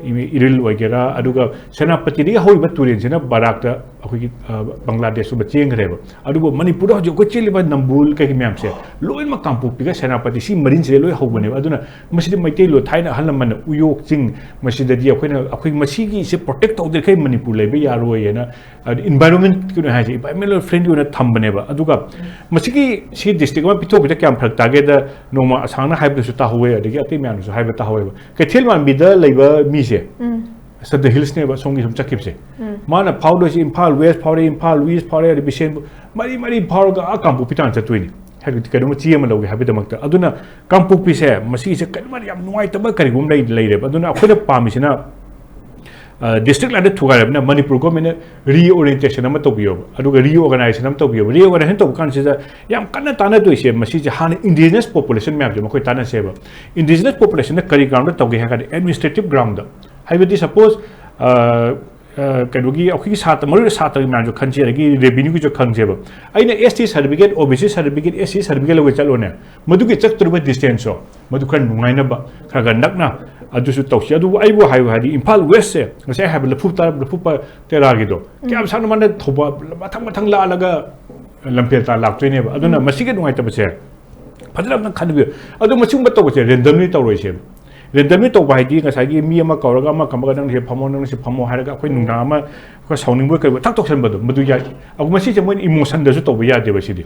ꯏ-, ꯏꯔꯤꯜ ꯑꯣꯏꯒꯦꯔꯥ, ꯑꯗꯨꯒ ꯁꯦꯅꯥꯄꯇꯤꯗꯒꯤ ꯍꯧꯔꯤꯕ ꯇꯨꯔꯦꯜꯁꯤꯅ ꯕꯔꯥꯛꯇ ꯑꯩꯈꯣꯏꯒꯤ, ꯑ, ꯕꯪꯒ꯭ꯂꯥꯗꯦꯁꯀꯨꯝꯕ ꯆꯦꯟꯈ꯭ꯔꯦꯕ꯫ ꯑꯗꯨꯕꯨ ꯃꯅꯤꯄꯨꯔꯗ ꯍꯧꯖꯤꯛ ꯑꯩꯈꯣꯏ ꯆꯦꯜꯂꯤꯕ ꯅꯝꯕꯣꯜ ꯀꯩꯀꯩ ꯃꯌꯥꯝꯁꯦ ꯂꯣꯏꯅꯃꯛ ꯀꯥꯡꯄꯣꯛꯄꯤꯒ ꯁꯦꯅꯥꯄꯇꯤ ꯁꯤ ꯃꯔꯤꯟꯁꯤꯗ ꯂꯣꯏ ꯍꯧꯕꯅꯦꯕ꯫ ꯑꯗꯨꯅ ꯃꯁꯤꯗꯤ ꯃꯩꯇꯩꯂꯣꯟ, ꯊꯥꯏꯅ ꯑꯍꯜ ꯂꯃꯟꯅ ꯎꯌꯣꯛ ꯆꯤꯡ, ꯃꯁꯤꯗꯗꯤ ꯑꯩꯈꯣꯏꯅ, ꯑꯩꯈꯣꯏ ꯃꯁꯤꯒꯤꯁꯦ protect ꯇꯧꯗ꯭ꯔꯤꯈꯩ ꯃꯅꯤꯄꯨꯔ ꯂꯩꯕ ꯌꯥꯔꯣꯏ ꯍꯥꯏꯅ, ꯍꯥꯏꯗꯤ environment ꯀꯩꯅꯣ ꯍꯥꯏꯁꯦ, environmental friendly ꯑꯣꯏꯅ ꯊꯝꯕꯅꯦꯕ꯫ ꯑꯗꯨꯒ ꯃꯁꯤꯒꯤ, ꯁꯤ district ꯑꯃ ꯄꯤꯊꯣꯛꯄꯁꯦ ꯀꯌꯥꯝ ꯐꯔꯛ ꯇꯥꯒꯦꯗ, ꯅꯣꯡꯃ ꯑꯁꯥꯡꯅ ꯍꯥꯏꯕꯗꯁꯨ ꯇꯥꯍꯧꯋꯦ, ꯑꯗꯒꯤ ꯑꯇꯩ ꯃꯌꯥꯝꯅꯁꯨ ꯍꯥꯏꯕ ꯇꯥꯍꯧꯋꯦꯕ꯫ ꯀꯩꯊꯦꯜ ꯃꯥꯟꯕꯤꯗ ꯂꯩꯕ ꯃꯤꯁꯦ, ꯎꯝ꯫ ꯁꯗ ꯍꯤꯜꯁꯅꯦꯕ ꯁꯣꯝꯒꯤ ꯁꯨꯝ ꯆꯠꯈꯤꯕꯁꯦ꯫ ꯎꯝ꯫ ꯃꯥꯅ ꯐꯥꯎꯗꯣꯏꯁꯦ ꯏꯝꯐꯥꯜ ꯋꯦꯁ ꯐꯥꯎꯔꯦ, ꯏꯝꯐꯥꯜ ꯏꯁ ꯐꯥꯎꯔꯦ, ꯑꯗꯩ ꯕꯤꯁꯦꯟꯄꯨꯔ, ꯃꯔꯤ ꯃꯔꯤ ꯐꯥꯎꯔꯒ ꯑꯥ ꯀꯥꯡꯄꯣꯛꯄꯤ ꯇꯥꯟꯅ ꯆꯠꯇꯣꯏꯅꯤ꯫ ꯍꯥꯏꯕꯗꯤ ꯀꯩꯅꯣꯝꯃ ꯆꯦ ꯑꯃ ꯂꯧꯒꯦ ꯍꯥꯏꯕꯒꯤꯗꯃꯛꯇ꯫ ꯑꯗꯨꯅ ꯀꯥꯡꯄꯣꯛꯄꯤꯁꯦ ꯃꯁꯤꯒꯤꯁꯦ ꯀꯔꯤꯒꯨꯝꯕ ꯌꯥꯝ ꯅꯨꯡꯉꯥꯏꯇꯕ ꯀꯔꯤꯒꯨꯝꯕ ꯂꯩ-, ꯂꯩꯔꯦꯕ꯫ ꯑꯗꯨꯅ ꯑꯩꯈꯣꯏꯅ ꯄꯥꯝꯃꯤꯁꯤꯅ, ꯑ, district line ꯗ ꯊꯨꯒꯥꯏꯔꯕꯅꯤꯅ ꯃꯅꯤꯄꯨꯔ government ꯅ reorientation ꯑꯃ ꯇꯧꯕꯤꯌꯣꯕ, ꯑꯗꯨꯒ reorganization ꯑꯃ ꯇꯧꯕꯤꯌꯣꯕ꯫ Reorganization ꯇꯧꯕ ꯀꯥꯟꯁꯤꯗ ꯌꯥꯝ ꯀꯟꯅ ꯇꯥꯟꯅꯗꯣꯏꯁꯦ ꯃꯁꯤꯁꯦ ꯍꯥꯟꯅ indigenous population ꯃꯌꯥꯝꯁꯦ ꯃꯈꯣꯏ ꯇꯥꯟꯅꯁꯦꯕ꯫ Indigenous population ꯅ ꯀꯔꯤ ground ꯗ ꯇꯧꯒꯦ ꯍꯥꯏ ꯀꯥꯟꯗ administrative ground ꯗ꯫ ꯍꯥꯏꯕꯗꯤ suppose, ꯑ, ꯑ, ꯀꯩꯅꯣꯒꯤ ꯑꯩꯈꯣꯏꯒꯤ ꯁꯥꯇ꯭ꯔ, ꯃꯔꯨꯑꯣꯏꯅ ꯁꯥꯇ꯭ꯔꯒꯤ ꯃꯌꯥꯝꯁꯨ ꯈꯟꯁꯦ, ꯑꯗꯒꯤ revenue ꯒꯤꯁꯨ ꯈꯟꯁꯦꯕ꯫ ꯑꯩꯅ S T certificate, O B C certificate, S C certificate ꯂꯧꯒꯦ ꯆꯠꯂꯣꯅꯦ, ꯃꯗꯨꯒꯤ ꯆꯠꯇꯣꯔꯤꯕ distance ꯁꯨ ꯃꯗꯨ ꯈꯔ ꯅꯨꯡꯉꯥꯏꯅꯕ, ꯈꯔ ꯈꯔ ꯅꯛꯅ ꯑꯗꯨꯁꯨ ꯇꯧꯁꯤ꯫ ꯑꯗꯨꯕꯨ ꯑꯩꯕꯨ ꯍꯥꯏꯌꯨ ꯍꯥꯏꯗꯤ ꯏꯝꯐꯥꯜ ꯋꯦꯁꯁꯦ ꯉꯁꯥꯏ ꯍꯥꯏꯕ ꯂꯐꯨ ꯇꯔꯥ, ꯂꯐꯨ ꯄ-, ꯇꯦꯔꯥꯒꯤꯗꯣ, ꯎꯝ꯫ ꯀꯌꯥꯝ ꯁꯥꯡꯅ ꯃꯥꯅ ꯊꯧꯕꯥꯜ ꯃꯊꯪ ꯃꯊꯪ ꯂꯥꯜꯂꯒ ꯂꯝꯐꯦꯜ ꯇꯥꯟꯅ ꯂꯥꯛꯇꯣꯏꯅꯦꯕ꯫ ꯑꯗꯨꯅ ꯎꯝ꯫ ꯃꯁꯤꯒꯤ ꯅꯨꯡꯉꯥꯏꯇꯕꯁꯦ ꯐꯖꯅ ꯑꯝꯇꯪ ꯈꯟꯕꯤꯌꯨ꯫ ꯑꯗꯣ ꯃꯁꯤꯒꯨꯝꯕ ꯇꯧꯕꯁꯦ randomly ꯇꯧꯔꯣꯏꯁꯦꯕ꯫ Randomly ꯇꯧꯕ ꯍꯥꯏꯗꯤ ꯉꯁꯥꯏꯒꯤ ꯃꯤ ꯑꯃ ꯀꯧꯔꯒ ꯑꯃ ꯀꯝꯃꯒ "ꯅꯪ ꯁꯤ ꯐꯝꯃꯣ, ꯅꯪ ꯁꯤ ꯐꯝꯃꯣ" ꯍꯥꯏꯔꯒ ꯑꯩꯈꯣꯏ ꯅꯨꯡꯗꯥꯡ ꯑꯃ ꯑꯩꯈꯣꯏ ꯁꯥꯎꯅꯤꯡꯕꯣꯏ ꯀꯩꯕꯣꯏ ꯊꯛ ꯇꯧꯁꯟꯕꯗꯣ, ꯃꯗꯨ ꯌꯥꯏ꯫ ꯑꯗꯨ ꯃꯁꯤꯁꯦ ꯃꯣꯏꯅ emotion ꯗꯁꯨ ꯇꯧꯕ ꯌꯥꯗꯦꯕ ꯁꯤꯗꯤ꯫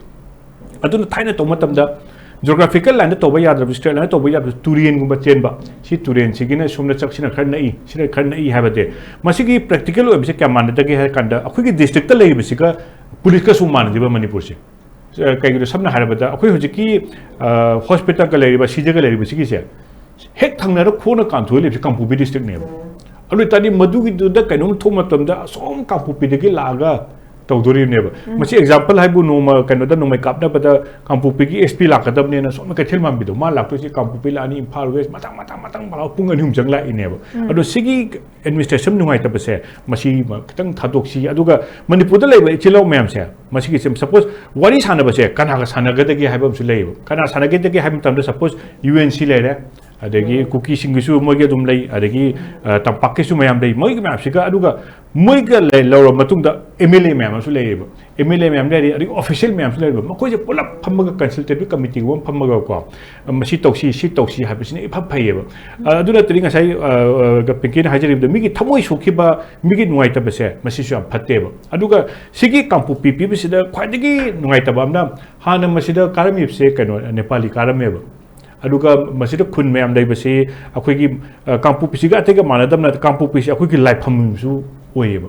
ꯑꯗꯨꯅ ꯊꯥꯏꯅ ꯇꯧꯕ ꯃꯇꯝꯗ ꯖꯣꯒ꯭ꯔꯥꯐꯤꯀꯦꯜ ꯂꯥꯏꯟꯗ ꯇꯧꯕ ꯌꯥꯗ꯭ꯔꯕ, ꯁ꯭ꯇ꯭ꯔꯦꯠ ꯂꯥꯏꯟꯗ ꯇꯧꯕ ꯌꯥꯗ꯭ꯔꯕ, ꯇꯨꯔꯦꯟꯒꯨꯝꯕ ꯆꯦꯟꯕ, ꯁꯤ ꯇꯨꯔꯦꯟꯁꯤꯒꯤꯅ ꯁꯣꯝꯗ ꯆꯠ-, ꯁꯤꯅ ꯈꯔ ꯅꯛꯏ, ꯁꯤꯅ ꯈꯔ ꯅꯛꯏ ꯍꯥꯏꯕꯗꯤ, ꯃꯁꯤꯒꯤ ꯄ꯭ꯔꯦꯛꯇꯤꯀꯦꯜ ꯑꯣꯏꯕꯁꯦ ꯀꯌꯥꯝ ꯃꯥꯟꯅꯗꯒꯦ ꯍꯥꯏꯔ ꯀꯥꯟꯗ, ꯑꯩꯈꯣꯏꯒꯤ ꯗꯤꯁꯇ꯭ꯔꯤꯛꯇ ꯂꯩꯔꯤꯕꯁꯤꯒ ꯄꯨꯂꯤꯁꯀꯁꯨ ꯃꯥꯟꯅꯗꯦꯕ ꯃꯅꯤꯄꯨꯔꯁꯦ꯫ ꯑ, ꯀꯩꯒꯤꯅꯣ, ꯁꯝꯅ ꯍꯥꯏꯔꯕꯗ, ꯑꯩꯈꯣꯏ ꯍꯧꯖꯤꯛꯀꯤ, ꯑ, ꯍꯣꯁꯄꯤꯇꯥꯜꯒ ꯂꯩꯔꯤꯕ, ꯁꯤꯖꯒ ꯂꯩꯔꯤꯕ ꯁꯤꯒꯤꯁꯦ, ꯍꯦꯛ ꯊꯪꯅꯔ ꯈꯣꯡꯅ ꯀꯥꯟꯊꯣꯛꯑ ꯂꯩꯕꯁꯦ ꯀꯥꯡꯄꯣꯛꯄꯤ ꯗꯤꯁꯇ꯭ꯔꯤꯛꯅꯦꯕ꯫ ꯑꯗꯨ ꯑꯣꯏꯇꯥꯔꯗꯤ ꯃꯗꯨꯒꯤꯗꯨꯗ ꯀꯩꯅꯣꯝ ꯊꯣꯛꯄ ꯃꯇꯝꯗ ꯑꯁꯣꯝ ꯀꯥꯡꯄꯣꯛꯄꯤꯗꯒꯤ ꯂꯥꯛꯑꯒ ꯇꯧꯗꯣꯔꯤꯕꯅꯦꯕ꯫ ꯃꯁꯤ ꯑꯦꯛꯖꯥꯝꯄꯜ ꯍꯥꯏꯕꯨ, ꯅꯣꯡꯃ ꯀꯩꯅꯣꯗ ꯅꯣꯡꯃꯩ ꯀꯥꯞꯅꯕꯗ ꯀꯥꯡꯄꯣꯛꯄꯤꯒꯤ ꯑꯦꯁ ꯄꯤ ꯂꯥꯛꯀꯗꯕꯅꯦꯅ ꯁꯣꯝꯅ ꯀꯩꯊꯦꯜ ꯃꯥꯟꯕꯤꯗꯣ, ꯃꯥ ꯂꯥꯛꯇꯣꯏꯁꯤ ꯀꯥꯡꯄꯣꯛꯄꯤ ꯂꯥꯛꯑꯅꯤ, ꯏꯝꯐꯥꯜ ꯋꯦꯁ, ꯃꯊꯪ ꯃꯊꯪ ꯃꯊꯪ ꯂꯥꯛꯑꯒ ꯄꯨꯡ ꯑꯅꯤ ꯑꯍꯨꯝ ꯆꯪ ꯂꯥꯛꯏꯅꯦꯕ꯫ ꯑꯗꯣ ꯁꯤꯒꯤ ꯑꯦꯗꯃꯤꯅꯤꯁꯇ꯭ꯔꯦꯁꯟ ꯅꯨꯡꯉꯥꯏꯇꯕꯁꯦ, ꯃꯁꯤ ꯃ-, ꯈꯤꯇꯪ ꯊꯥꯗꯣꯛꯁꯤ꯫ ꯑꯗꯨꯒ ꯃꯅꯤꯄꯨꯔꯗ ꯂꯩꯕ ꯏꯆꯤꯜ ꯏꯅꯥꯎ ꯃꯌꯥꯝꯁꯦ, ꯃꯁꯤꯒꯤꯁꯦ, ꯁꯄꯣꯁ, ꯋꯥꯔꯤ ꯁꯥꯟꯅꯕꯁꯦ ꯀꯅꯥꯒ ꯁꯥꯟꯅꯒꯗꯒꯦ ꯍꯥꯏꯕ ꯑꯃꯁꯨ ꯂꯩꯌꯦꯕ꯫ ꯀꯅꯥ ꯁꯥꯟꯅꯒꯗꯒꯦ ꯍꯥꯏꯕ ꯃꯇꯝꯗ, ꯁꯄꯣꯁ, ꯌꯨ ꯑꯦꯟ ꯁꯤ ꯂꯩꯔꯦ, ꯑꯗꯒꯤ ꯀꯨꯀꯤꯁꯤꯡꯒꯤꯁꯨ ꯃꯣꯏꯒꯤ ꯑꯗꯨꯝ ꯂꯩ, ꯑꯗꯒꯤ, ꯑ, ꯇꯝꯄꯥꯛꯀꯤꯁꯨ ꯃꯌꯥꯝ ꯂꯩ, ꯃꯣꯏꯒꯤ ꯃꯌꯥꯝꯁꯤꯒ, ꯑꯗꯨꯒ ꯃꯣꯏꯒ ꯂꯩ-, ꯂꯧꯔꯕ ꯃꯇꯨꯡꯗ ꯑꯦꯝ ꯑꯦꯜ ꯑꯦ ꯃꯌꯥꯝ ꯑꯃꯁꯨ ꯂꯩꯌꯦꯕ, ꯑꯦꯝ ꯑꯦꯜ ꯑꯦ ꯃꯌꯥꯝ ꯂꯩꯔꯤ, ꯑꯗꯒꯤ ꯑꯣꯐꯤꯁꯤꯌꯦꯜ ꯃꯌꯥꯝꯁꯨ ꯂꯩꯔꯤꯕ, ꯃꯈꯣꯏꯁꯦ ꯄꯨꯂꯞ ꯐꯝꯃꯒ, ꯀꯟꯁꯜꯇꯦꯇꯤꯚ ꯀꯃꯤꯇꯤꯒꯨꯝꯕ ꯑꯃ ꯐꯝꯃꯒꯀꯣ, ꯃꯁꯤ ꯇꯧꯁꯤ, ꯁꯤ ꯇꯧꯁꯤ ꯍꯥꯏꯕꯁꯤꯅ ꯏꯐ ꯐꯩꯌꯦꯕ꯫ ꯑ, ꯑꯗꯨ ꯅꯠꯇ꯭ꯔꯗꯤ ꯉꯁꯥꯏ, ꯑ, ꯑ, ꯄꯤꯡꯀꯤꯅ ꯍꯥꯏꯖꯔꯤꯕꯗ, ꯃꯤꯒꯤ ꯊꯃꯣꯏ ꯁꯣꯛꯈꯤꯕ, ꯃꯤꯒꯤ ꯅꯨꯡꯉꯥꯏꯇꯕꯁꯦ, ꯃꯁꯤꯁꯨ ꯌꯥꯝ ꯐꯠꯇꯦꯕ꯫ ꯑꯗꯨꯒ ꯁꯤꯒꯤ ꯀꯥꯡꯄꯣꯛꯄꯤ ꯄꯤꯕꯁꯤꯗ ꯈ꯭ꯋꯥꯏꯗꯒꯤ ꯅꯨꯡꯉꯥꯏꯇꯕ ꯑꯃꯅ, ꯍꯥꯟꯅ ꯃꯁꯤꯗ ꯀꯥꯔꯝꯃꯤꯕꯁꯦ ꯀꯩꯅꯣ, ꯅꯦꯄꯥꯂꯤ ꯀꯥꯔꯝꯃꯦꯕ꯫ ꯑꯗꯨꯒ ꯃꯁꯤꯗ ꯈꯨꯟ ꯃꯌꯥꯝ ꯂꯩꯕꯁꯤ ꯑꯩꯈꯣꯏꯒꯤ, ꯑ, ꯀꯥꯡꯄꯣꯛꯄꯤꯁꯤꯒ ꯑꯇꯩꯒ ꯃꯥꯟꯅꯗꯕꯅ, ꯀꯥꯡꯄꯣꯛꯄꯤꯁꯤ ꯑꯩꯈꯣꯏꯒꯤ ꯂꯥꯏꯐꯝꯁꯨ ꯑꯣꯏꯌꯦꯕ꯫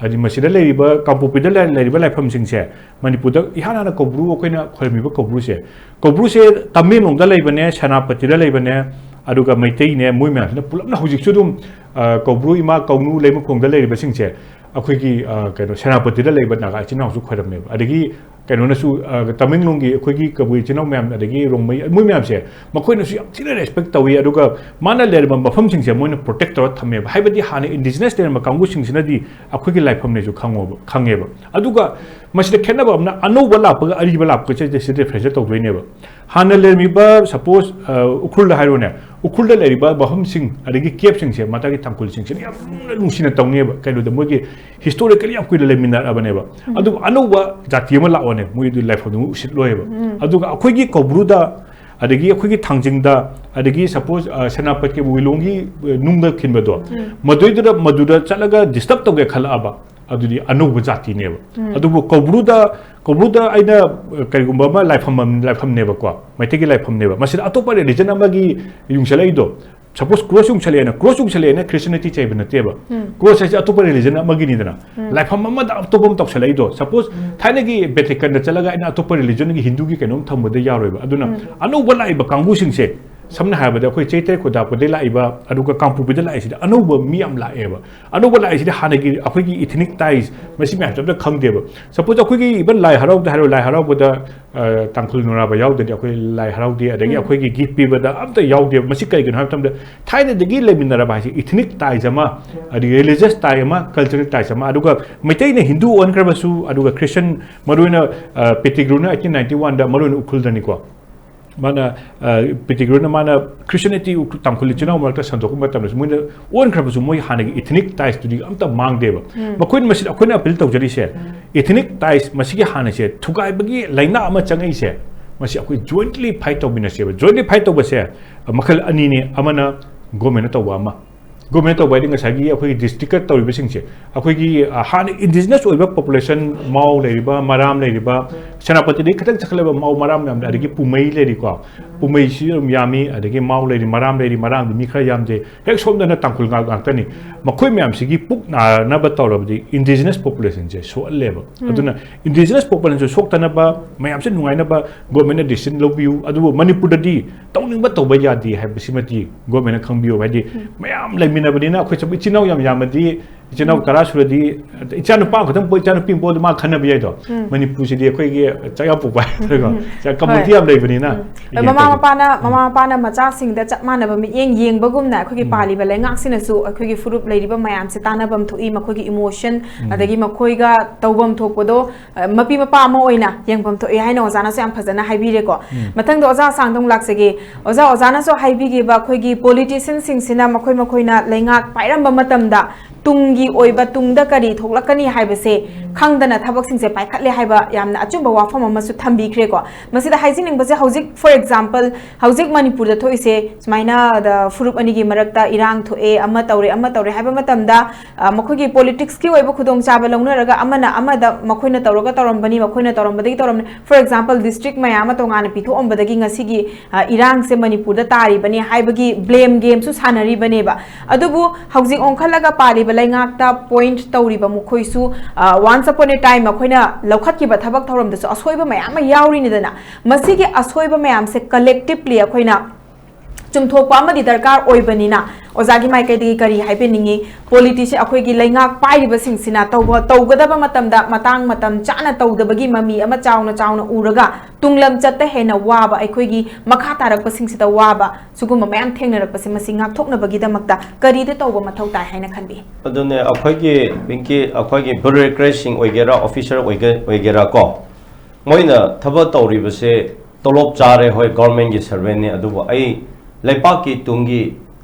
ꯍꯥꯏꯗꯤ ꯃꯁꯤꯗ ꯂꯩꯔꯤꯕ, ꯀꯥꯡꯄꯣꯛꯄꯤꯗ ꯂꯩ-, ꯂꯩꯔꯤꯕ ꯂꯥꯏꯐꯝꯁꯤꯡꯁꯦ, ꯃꯅꯤꯄꯨꯔꯗ ꯏꯍꯥꯟ ꯍꯥꯟꯅ ꯀꯧꯕ꯭ꯔꯨ, ꯑꯩꯈꯣꯏꯅ ꯈꯣꯏꯔꯝꯃꯤꯕ ꯀꯧꯕ꯭ꯔꯨꯁꯦ, ꯀꯧꯕ꯭ꯔꯨꯁꯦ ꯇꯃꯦꯡꯂꯣꯡꯗ ꯂꯩꯕꯅꯦ, ꯁꯦꯅꯥꯄꯇꯤꯗ ꯂꯩꯕꯅꯦ, ꯑꯗꯨꯒ ꯃꯩꯇꯩꯅꯦ, ꯃꯣꯏ ꯃꯌꯥꯝꯁꯤꯅ ꯄꯨꯂꯞꯅ ꯍꯧꯖꯤꯛꯁꯨ ꯑꯗꯨꯝ, ꯑ, ꯀꯧꯕ꯭ꯔꯨ ꯏꯃꯥ ꯀꯧꯅꯨ ꯂꯩꯃꯈꯣꯡꯗ ꯂꯩꯔꯤꯕꯁꯤꯡꯁꯦ, ꯑꯩꯈꯣꯏꯒꯤ, ꯑ, ꯀꯩꯅꯣ, ꯁꯦꯅꯥꯄꯇꯤꯗ ꯂꯩꯕ ꯅꯥꯒꯥ ꯏꯆꯤꯟ ꯏꯅꯥꯎꯁꯨ ꯈꯣꯏꯔꯝꯃꯦꯕ꯫ ꯑꯗꯒꯤ ꯀꯩꯅꯣꯅꯁꯨ, ꯑ, ꯇꯃꯦꯡꯂꯣꯡꯒꯤ ꯑꯩꯈꯣꯏꯒꯤ ꯀꯕꯨꯏ ꯏꯆꯤꯟ ꯏꯅꯥꯎ ꯃꯌꯥꯝ, ꯑꯗꯒꯤ ꯔꯣꯡꯃꯩ, ꯃꯣꯏ ꯃꯌꯥꯝꯁꯦ, ꯃꯈꯣꯏꯅꯁꯨ ꯌꯥꯝ ꯊꯤꯅ ꯔꯦꯁꯄꯦꯛ ꯇꯧꯏ꯫ ꯑꯗꯨꯒ ꯃꯥꯅ ꯂꯩꯔꯝꯕ ꯃꯐꯝꯁꯤꯡꯁꯦ ꯃꯣꯏꯅ ꯄ꯭ꯔꯣꯇꯦꯛ ꯇꯧꯔ ꯊꯝꯃꯦꯕ꯫ ꯍꯥꯏꯕꯗꯤ ꯍꯥꯟꯅ ꯏꯟꯗꯤꯖꯤꯅꯁ ꯂꯩꯔꯝꯕ ꯀꯥꯡꯕꯨꯁꯤꯡꯁꯤꯅꯗꯤ ꯑꯩꯈꯣꯏꯒꯤ ꯂꯥꯏꯐꯝꯅꯦꯁꯨ ꯈꯪꯉꯣꯕ, ꯈꯪꯉꯦꯕ꯫ ꯑꯗꯨꯒ ꯃꯁꯤꯗ ꯈꯦꯠꯅꯕ ꯑꯃꯅ, ꯑꯅꯧꯕ ꯂꯥꯛꯄꯒ ꯑꯔꯤꯕ ꯂꯥꯛꯄꯒꯁꯦ ꯁꯤꯗ ꯗꯤꯐ꯭ꯔꯦꯟꯁꯦ ꯇꯧꯗꯣꯏꯅꯦꯕ꯫ ꯍꯥꯟꯅ ꯂꯩꯔꯝꯃꯤꯕ, ꯁꯄꯣꯁ, ꯑ, ꯎꯈ꯭ꯔꯨꯜꯗ ꯍꯥꯏꯔꯣꯅꯦ, ꯎꯈ꯭ꯔꯨꯜꯗ ꯂꯩꯔꯤꯕ ꯃꯐꯝꯁꯤꯡ, ꯑꯗꯒꯤ ꯀꯦꯞꯁꯤꯡꯁꯦ ꯃꯊꯛꯀꯤ ꯇꯥꯡꯈꯨꯜꯁꯤꯡꯁꯤꯅ ꯌꯥꯝꯅ ꯅꯨꯡꯁꯤꯅ ꯇꯧꯅꯦꯕ꯫ ꯀꯩꯅꯣꯗ, ꯃꯣꯏꯒꯤ ꯍꯤꯁꯇꯣꯔꯤꯀꯦꯜꯂꯤ ꯌꯥꯝ ꯀꯨꯏꯅ ꯂꯩꯃꯤꯟꯅꯔꯛꯑꯕꯅꯦꯕ꯫ ꯑꯗꯨꯕꯨ ꯑꯅꯧꯕ ꯖꯥꯇꯤ ꯑꯃ ꯂꯥꯛꯑꯣꯅꯦ, ꯃꯣꯏꯗꯤ ꯂꯥꯏꯐꯝꯗꯨ ꯎꯁꯤꯠꯂꯣꯏꯕ꯫ ꯑꯗꯨꯒ ꯑꯩꯈꯣꯏꯒꯤ ꯀꯧꯕ꯭ꯔꯨꯗ, ꯑꯗꯒꯤ ꯑꯩꯈꯣꯏꯒꯤ ꯊꯥꯡꯖꯤꯡꯗ, ꯑꯗꯒꯤ ꯁꯄꯣꯁ, ꯑ, ꯁꯦꯅꯥꯄꯇꯤꯒꯤ ꯋꯤꯂꯣꯡꯒꯤ, ꯑ, ꯅꯨꯡꯗ ꯈꯤꯟꯕꯗꯣ, ꯃꯗꯨꯏꯗꯨꯗ, ꯃꯗꯨꯗ ꯆꯠꯂꯒ ꯗꯤꯁꯇꯔꯕ ꯇꯧꯒꯦ ꯈꯜꯂꯛꯑꯕ, ꯑꯗꯨꯗꯤ ꯑꯅꯧꯕ ꯖꯥꯇꯤꯅꯦꯕ꯫ ꯑꯗꯨꯕꯨ ꯀꯧꯕ꯭ꯔꯨꯗ, ꯀꯧꯕ꯭ꯔꯨꯗ ꯑꯩꯅ, ꯑ, ꯀꯔꯤꯒꯨꯝꯕ ꯑꯃ ꯂꯥꯏꯐꯝ ꯑꯃ, ꯂꯥꯏꯐꯝꯅꯦꯕꯀꯣ, ꯃꯩꯇꯩꯒꯤ ꯂꯥꯏꯐꯝꯅꯦꯕ, ꯃꯁꯤꯗ ꯑꯇꯣꯞꯄ religion ꯑꯃꯒꯤ ꯌꯨꯡꯁꯜꯂꯛꯏꯗꯣ, suppose cross ꯌꯨꯡꯁꯜꯂꯛꯑꯦꯅ, cross ꯌꯨꯡꯁꯜꯂꯛꯑꯦꯅ Christianity ꯆꯩꯕ ꯅꯠꯇꯦꯕ꯫ Cross ꯍꯥꯏꯁꯦ ꯑꯇꯣꯞꯄ religion ꯑꯃꯒꯤꯅꯤꯗꯅ꯫ ꯂꯥꯏꯐꯝ ꯑꯃꯗ ꯑꯇꯣꯞꯄ ꯑꯃ ꯇꯧꯁꯜꯂꯛꯏꯗꯣ, suppose ꯊꯥꯏꯅꯒꯤ Vaticanꯗ ꯆꯠꯂꯒ ꯑꯩꯅ ꯑꯇꯣꯞꯄ religionꯒꯤ ꯍꯤꯟꯗꯨꯒꯤ ꯀꯩꯅꯣꯝ ꯊꯝꯕꯗ ꯌꯥꯔꯣꯏꯕ꯫ ꯑꯗꯨꯅ ꯑꯅꯧꯕ ꯂꯥꯛꯏꯕ ꯀꯥꯡꯕꯨꯁꯤꯡꯁꯦ, ꯁꯝꯅ ꯍꯥꯏꯔꯕꯗ ꯑꯩꯈꯣꯏ ꯆꯩꯇ꯭ꯔꯦ ꯈꯣꯏꯗꯥꯛꯄꯗꯒꯤ ꯂꯥꯛꯏꯕ, ꯑꯗꯨꯒ ꯀꯥꯡꯄꯣꯛꯄꯤꯗ ꯂꯥꯛꯏꯁꯤꯗꯤ ꯑꯅꯧꯕ ꯃꯤ ꯌꯥꯝ ꯂꯥꯛꯑꯦꯕ꯫ ꯑꯅꯧꯕ ꯂꯥꯛꯏꯁꯤꯗꯤ ꯍꯥꯟꯅꯒꯤ ꯑꯩꯈꯣꯏꯒꯤ ethnic ties ꯃꯁꯤ ꯃꯌꯥꯝꯁꯦ ꯑꯝꯇ ꯈꯪꯗꯦꯕ꯫ Suppose ꯑꯩꯈꯣꯏꯒꯤ even ꯂꯥꯏ ꯍꯔꯥꯎꯕꯗ ꯍꯥꯏꯔꯣ, ꯂꯥꯏ ꯍꯔꯥꯎꯕꯗ, ꯑ, ꯇꯥꯡꯈꯨꯜ ꯅꯨꯔꯥꯕ ꯌꯥꯎꯗ꯭ꯔꯗꯤ ꯑꯩꯈꯣꯏ ꯂꯥꯏ ꯍꯔꯥꯎꯗꯦ, ꯑꯗꯒꯤ ꯑꯩꯈꯣꯏꯒꯤ gift ꯄꯤꯕꯗ ꯑꯝꯇ ꯌꯥꯎꯗꯦꯕ꯫ ꯃꯁꯤ ꯀꯩꯒꯤꯅꯣ ꯍꯥꯏꯕ ꯃꯇꯝꯗ, ꯊꯥꯏꯅꯗꯒꯤ ꯂꯩꯃꯤꯟꯅꯔꯕ ꯍꯥꯏꯁꯦ ethnic ties ꯑꯃ, ꯑꯗꯒꯤ religious tie ꯑꯃ, cultural ties ꯑꯃ, ꯑꯗꯨꯒ ꯃꯩꯇꯩꯅ ꯍꯤꯟꯗꯨ ꯑꯣꯟꯈ꯭ꯔꯕꯁꯨ, ꯑꯗꯨꯒ Christian, ꯃꯔꯨꯑꯣꯏꯅ, ꯑ, Pettigrew ꯑꯩꯠꯇꯤꯟ ꯅꯥꯏꯟꯇꯤ ꯋꯥꯟꯗ ꯃꯔꯨꯑꯣꯏꯅ ꯎꯈ꯭ꯔꯨꯜꯗꯅꯤꯀꯣ꯫ ꯃꯥꯅ, ꯑ, Pettigrewꯅ ꯃꯥꯅ Christianity ꯎꯈ꯭ꯔꯨꯜ, ꯇꯥꯡꯈꯨꯜ ꯏꯆꯤꯜ ꯏꯅꯥꯎ ꯃꯔꯛꯇ ꯁꯟꯗꯣꯛꯄ ꯃꯇꯝꯗꯁꯨ ꯃꯣꯏꯅ ꯑꯣꯟꯈ꯭ꯔꯕꯁꯨ ꯃꯣꯏ ꯍꯥꯟꯅꯒꯤ ethnic tiesꯇꯨꯗꯤ ꯑꯝꯇ ꯃꯥꯡꯗꯦꯕ꯫ ꯃꯈꯣꯏꯅ ꯃꯁꯤꯗ ꯑꯩꯈꯣꯏꯅ appeal ꯇꯧꯖꯔꯤꯁꯦ, ethnic ties ꯃꯁꯤꯒꯤ ꯍꯥꯟꯅꯁꯦ ꯊꯨꯒꯥꯏꯕꯒꯤ ꯂꯥꯏꯅꯥ ꯑꯃ ꯆꯪꯉꯛꯏꯁꯦ, ꯃꯁꯤ ꯑꯩꯈꯣꯏ jointly fight ꯇꯧꯃꯤꯟꯅꯁꯦꯕ꯫ Jointly fight ꯇꯧꯕꯁꯦ, ꯑ, ꯃꯈꯜ ꯑꯅꯤꯅꯤ꯫ ꯑꯃꯅ governmentꯅ ꯇꯧꯕ ꯑꯃ, government ꯇꯧꯕ ꯍꯥꯏꯗꯤ ꯉꯁꯥꯏꯒꯤ ꯑꯩꯈꯣꯏꯒꯤ districtꯀ ꯇꯧꯔꯤꯕꯁꯤꯡꯁꯦ, ꯑꯩꯈꯣꯏꯒꯤ, ꯑ, ꯍꯥꯟꯅ indigenous ꯑꯣꯏꯕ population, ꯃꯥꯎ ꯂꯩꯔꯤꯕ, ꯃꯔꯥꯝ ꯂꯩꯔꯤꯕ, ꯁꯦꯅꯥꯄꯇꯤꯗꯒꯤ ꯈꯤꯇꯪ ꯆꯠꯈꯠꯂꯕ ꯃꯥꯎ ꯃꯔꯥꯝ ꯃꯌꯥꯝ ꯂꯩ, ꯑꯗꯒꯤ ꯄꯨꯃꯩ ꯂꯩꯔꯤꯀꯣ, ꯄꯨꯃꯩꯁꯤ ꯑꯗꯨꯝ ꯌꯥꯝꯃꯤ, ꯑꯗꯒꯤ ꯃꯥꯎ ꯂꯩꯔꯤ, ꯃꯔꯥꯝ ꯂꯩꯔꯤ, ꯃꯔꯥꯝꯗꯤ ꯃꯤ ꯈꯔ ꯌꯥꯝꯗꯦ, ꯍꯦꯛ ꯁꯣꯝꯗꯅ ꯇꯥꯡꯈꯨꯜ ꯉꯥꯛ-, ꯉꯥꯛꯇꯅꯤ꯫ ꯃꯈꯣꯏ ꯃꯌꯥꯝꯁꯤꯒꯤ ꯄꯨꯛ ꯅꯥꯅꯕ ꯇꯧꯔꯕꯗꯤ indigenous populationꯁꯦ ꯁꯣꯛꯍꯜꯂꯦꯕ꯫ ꯑꯗꯨꯅ indigenous populationꯁꯦ ꯁꯣꯛꯇꯅꯕ, ꯃꯌꯥꯝꯁꯦ ꯅꯨꯡꯉꯥꯏꯅꯕ governmentꯅ decision ꯂꯧꯕꯤꯌꯨ꯫ ꯑꯗꯨꯕꯨ ꯃꯅꯤꯄꯨꯔꯗꯗꯤ ꯇꯧꯅꯤꯡꯕ ꯇꯧꯕ ꯌꯥꯗꯦ ꯍꯥꯏꯕꯁꯤꯃꯗꯤ governmentꯅ ꯈꯪꯕꯤꯌꯨ꯫ ꯍꯥꯏꯗꯤ ꯃꯌꯥꯝ ꯂꯩꯃꯤꯟꯅꯕꯅꯤꯅ ꯑꯩꯈꯣꯏ ꯁꯨꯝ ꯏꯆꯤꯟ ꯏꯅꯥꯎ ꯌꯥꯝ ꯌꯥꯝꯃꯗꯤ, ꯏꯆꯤꯟ ꯏꯅꯥꯎ ꯇꯔꯥ ꯁꯨꯔꯗꯤ, ꯏꯆꯥ ꯅꯨꯄꯥ ꯈꯛꯇꯪ ꯄꯣꯛ, ꯏꯆꯥ ꯅꯨꯄꯤ ꯑꯃ ꯄꯣꯛꯑꯗꯤ ꯃꯥ ꯈꯟꯅꯕ ꯌꯥꯏꯗꯣ꯫ ꯃꯅꯤꯄꯨꯔꯁꯤꯗꯤ ꯑꯩꯈꯣꯏꯒꯤ ꯆꯥꯛ ꯌꯥꯝ ꯄꯣꯛꯄ ꯍꯥꯏꯔꯒ, community ꯌꯥꯝ ꯂꯩꯕꯅꯤꯅ꯫ ꯍꯣꯏ, ꯃꯃꯥ ꯃꯄꯥꯅ, ꯃꯃꯥ ꯃꯄꯥꯅ ꯃꯆꯥꯁꯤꯡꯗ ꯆꯞ ꯃꯥꯟꯅꯕ ꯃꯤꯠꯌꯦꯡ ꯌꯦꯡꯕꯒꯨꯝꯅ ꯑꯩꯈꯣꯏꯒꯤ ꯄꯥꯜꯂꯤꯕ ꯂꯩꯉꯥꯛꯁꯤꯅꯁꯨ ꯑꯩꯈꯣꯏꯒꯤ ꯐꯨꯔꯨꯞ ꯂꯩꯔꯤꯕ ꯃꯌꯥꯝꯁꯦ ꯇꯥꯟꯅꯐꯝ ꯊꯣꯛꯏ, ꯃꯈꯣꯏꯒꯤ emotion, ꯑꯗꯒꯤ ꯃꯈꯣꯏꯒ ꯇꯧꯐꯝ ꯊꯣꯛꯄꯗꯣ, ꯑ, ꯃꯄꯤ ꯃꯄꯥ ꯑꯃ ꯑꯣꯏꯅ ꯌꯦꯡꯐꯝ ꯊꯣꯛꯏ ꯍꯥꯏꯅ ꯑꯣꯖꯥꯅꯁꯨ ꯌꯥꯝ ꯐꯖꯅ ꯍꯥꯏꯕꯤꯔꯦꯀꯣ꯫ ꯃꯊꯪꯗ ꯑꯣꯖꯥ ꯑꯁꯥꯡꯗ ꯑꯃꯨꯛ ꯂꯥꯛꯆꯒꯦ꯫ ꯑꯣꯖꯥ, ꯑꯣꯖꯥꯅꯁꯨ ꯍꯥꯏꯕꯤꯈꯤꯕ ꯑꯩꯈꯣꯏꯒꯤ politicianꯁꯤꯡꯁꯤꯅ ꯃꯈꯣꯏ ꯃꯈꯣꯏꯅ ꯂꯩꯉꯥꯛ ꯄꯥꯏꯔꯝꯕ ꯃꯇꯝꯗ ꯇꯨꯡꯒꯤ ꯑꯣꯏꯕ, ꯇꯨꯡꯗ ꯀꯔꯤ ꯊꯣꯛꯂꯛꯀꯅꯤ ꯍꯥꯏꯕꯁꯦ ꯈꯪꯗꯅ ꯊꯕꯛꯁꯤꯡꯁꯦ ꯄꯥꯏꯈꯠꯂꯦ ꯍꯥꯏꯕ ꯌꯥꯝꯅ ꯑꯆꯨꯝꯕ ꯋꯥꯐꯝ ꯑꯃꯁꯨ ꯊꯝꯕꯤꯈ꯭ꯔꯦꯀꯣ꯫ ꯃꯁꯤꯗ ꯍꯥꯏꯖꯅꯤꯡꯕꯁꯦ, ꯍꯧꯖꯤꯛ, for example, ꯍꯧꯖꯤꯛ ꯃꯅꯤꯄꯨꯔꯗ ꯊꯣꯛꯏꯁꯦ ꯁꯨꯃꯥꯏꯅ ꯗ ꯐꯨꯔꯨꯞ ꯑꯅꯤꯒꯤ ꯃꯔꯛꯇ ꯏꯔꯥꯡ ꯊꯣꯛꯑꯦ, ꯑꯃ ꯇꯧꯔꯦ, ꯑꯃ ꯇꯧꯔꯦ ꯍꯥꯏꯕ ꯃꯇꯝꯗ, ꯑ, ꯃꯈꯣꯏꯒꯤ ꯄꯣꯂꯤꯇꯤꯛꯁꯀꯤ ꯑꯣꯏꯕ ꯈꯨꯗꯣꯡꯆꯥꯕ ꯂꯧꯅꯔꯒ ꯑꯃꯅ ꯑꯃꯗ ꯃꯈꯣꯏꯅ ꯇꯧꯔꯒ ꯇꯧꯔꯝꯕꯅꯤ, ꯃꯈꯣꯏꯅ ꯇꯧꯔꯝꯕꯗꯒꯤ ꯇꯧꯔꯝꯕꯅꯤ꯫ For example, district ꯃꯌꯥꯝ ꯑꯃ ꯇꯣꯉꯥꯟꯅ ꯄꯤꯊꯣꯛꯑꯝꯕꯗꯒꯤ ꯉꯁꯤꯒꯤ, ꯑ, ꯏꯔꯥꯡꯁꯦ ꯃꯅꯤꯄꯨꯔꯗ ꯇꯥꯔꯤꯕꯅꯤ ꯍꯥꯏꯕꯒꯤ blame gameꯁꯨ ꯁꯥꯟꯅꯔꯤꯕꯅꯦꯕ꯫ ꯑꯗꯨꯕꯨ ꯍꯧꯖꯤꯛ ꯑꯣꯟꯈꯠꯂꯒ ꯄꯥꯜꯂꯤꯕ ꯂꯩꯉꯥꯛꯇ point ꯇꯧꯔꯤꯕ ꯃꯈꯣꯏꯁꯨ, ꯑ, once upon a time ꯑꯩꯈꯣꯏꯅ ꯂꯧꯈꯠꯈꯤꯕ ꯊꯕꯛ ꯊꯧꯔꯝꯗꯁꯨ ꯑꯁꯣꯏꯕ ꯃꯌꯥꯝ ꯑꯃ ꯌꯥꯎꯔꯤꯅꯤꯗꯅ꯫ ꯃꯁꯤꯒꯤ ꯑꯁꯣꯏꯕ ꯃꯌꯥꯝꯁꯦ collectively ꯑꯩꯈꯣꯏꯅ ꯆꯨꯝꯊꯣꯛꯄ ꯑꯃꯗꯤ ꯗꯔꯀꯥꯔ ꯑꯣꯏꯕꯅꯤꯅ, ꯑꯣꯖꯥꯒꯤ ꯃꯥꯏꯀꯩꯗꯒꯤ ꯀꯔꯤ ꯍꯥꯏꯕꯤꯅꯤꯡꯉꯤ? ꯄꯣꯂꯤꯇꯤꯁꯤ ꯑꯩꯈꯣꯏꯒꯤ ꯂꯩꯉꯥꯛ ꯄꯥꯏꯔꯤꯕꯁꯤꯡꯁꯤꯅ ꯇꯧꯕ, ꯇꯧꯒꯗꯕ ꯃꯇꯝꯗ ꯃꯇꯥꯡ ꯃꯇꯝ ꯆꯥꯅ ꯇꯧꯗꯕꯒꯤ ꯃꯃꯤ ꯑꯃ ꯆꯥꯎꯅ ꯆꯥꯎꯅ ꯎꯔꯒ, ꯇꯨꯡꯂꯝꯆꯠꯇ ꯍꯦꯟꯅ ꯋꯥꯕ, ꯑꯩꯈꯣꯏꯒꯤ ꯃꯈꯥ ꯇꯥꯔꯛꯄꯁꯤꯡꯁꯤꯗ ꯋꯥꯕ, ꯁꯤꯒꯨꯝꯕ ꯃꯌꯥꯝ ꯊꯦꯡꯅꯔꯛꯄꯁꯦ, ꯃꯁꯤ ꯉꯥꯛꯊꯣꯛꯅꯕꯒꯤꯗꯃꯛꯇ ꯀꯔꯤꯗꯤ ꯇꯧꯕ ꯃꯊꯧ ꯇꯥꯏ ꯍꯥꯏꯅ ꯈꯟꯕꯤ? ꯑꯗꯨꯅꯦ, ꯑꯩꯈꯣꯏꯒꯤ, ꯄꯤꯡꯀꯤ, ꯑꯩꯈꯣꯏꯒꯤ bureaucratꯁꯤꯡ ꯑꯣꯏꯒꯦꯔꯥ, officer ꯑꯣꯏꯒꯦ-, ꯑꯣꯏꯒꯦꯔꯥ ꯀꯣ, ꯃꯣꯏꯅ ꯊꯕꯛ ꯇꯧꯔꯤꯕꯁꯦ ꯇꯣꯂꯣꯞ ꯆꯥꯔꯦ, ꯍꯣꯏ, governmentꯀꯤ servantꯅꯤ, ꯑꯗꯨꯕꯨ ꯑꯩ ꯂꯩꯄꯥꯛꯀꯤ ꯇꯨꯡꯒꯤ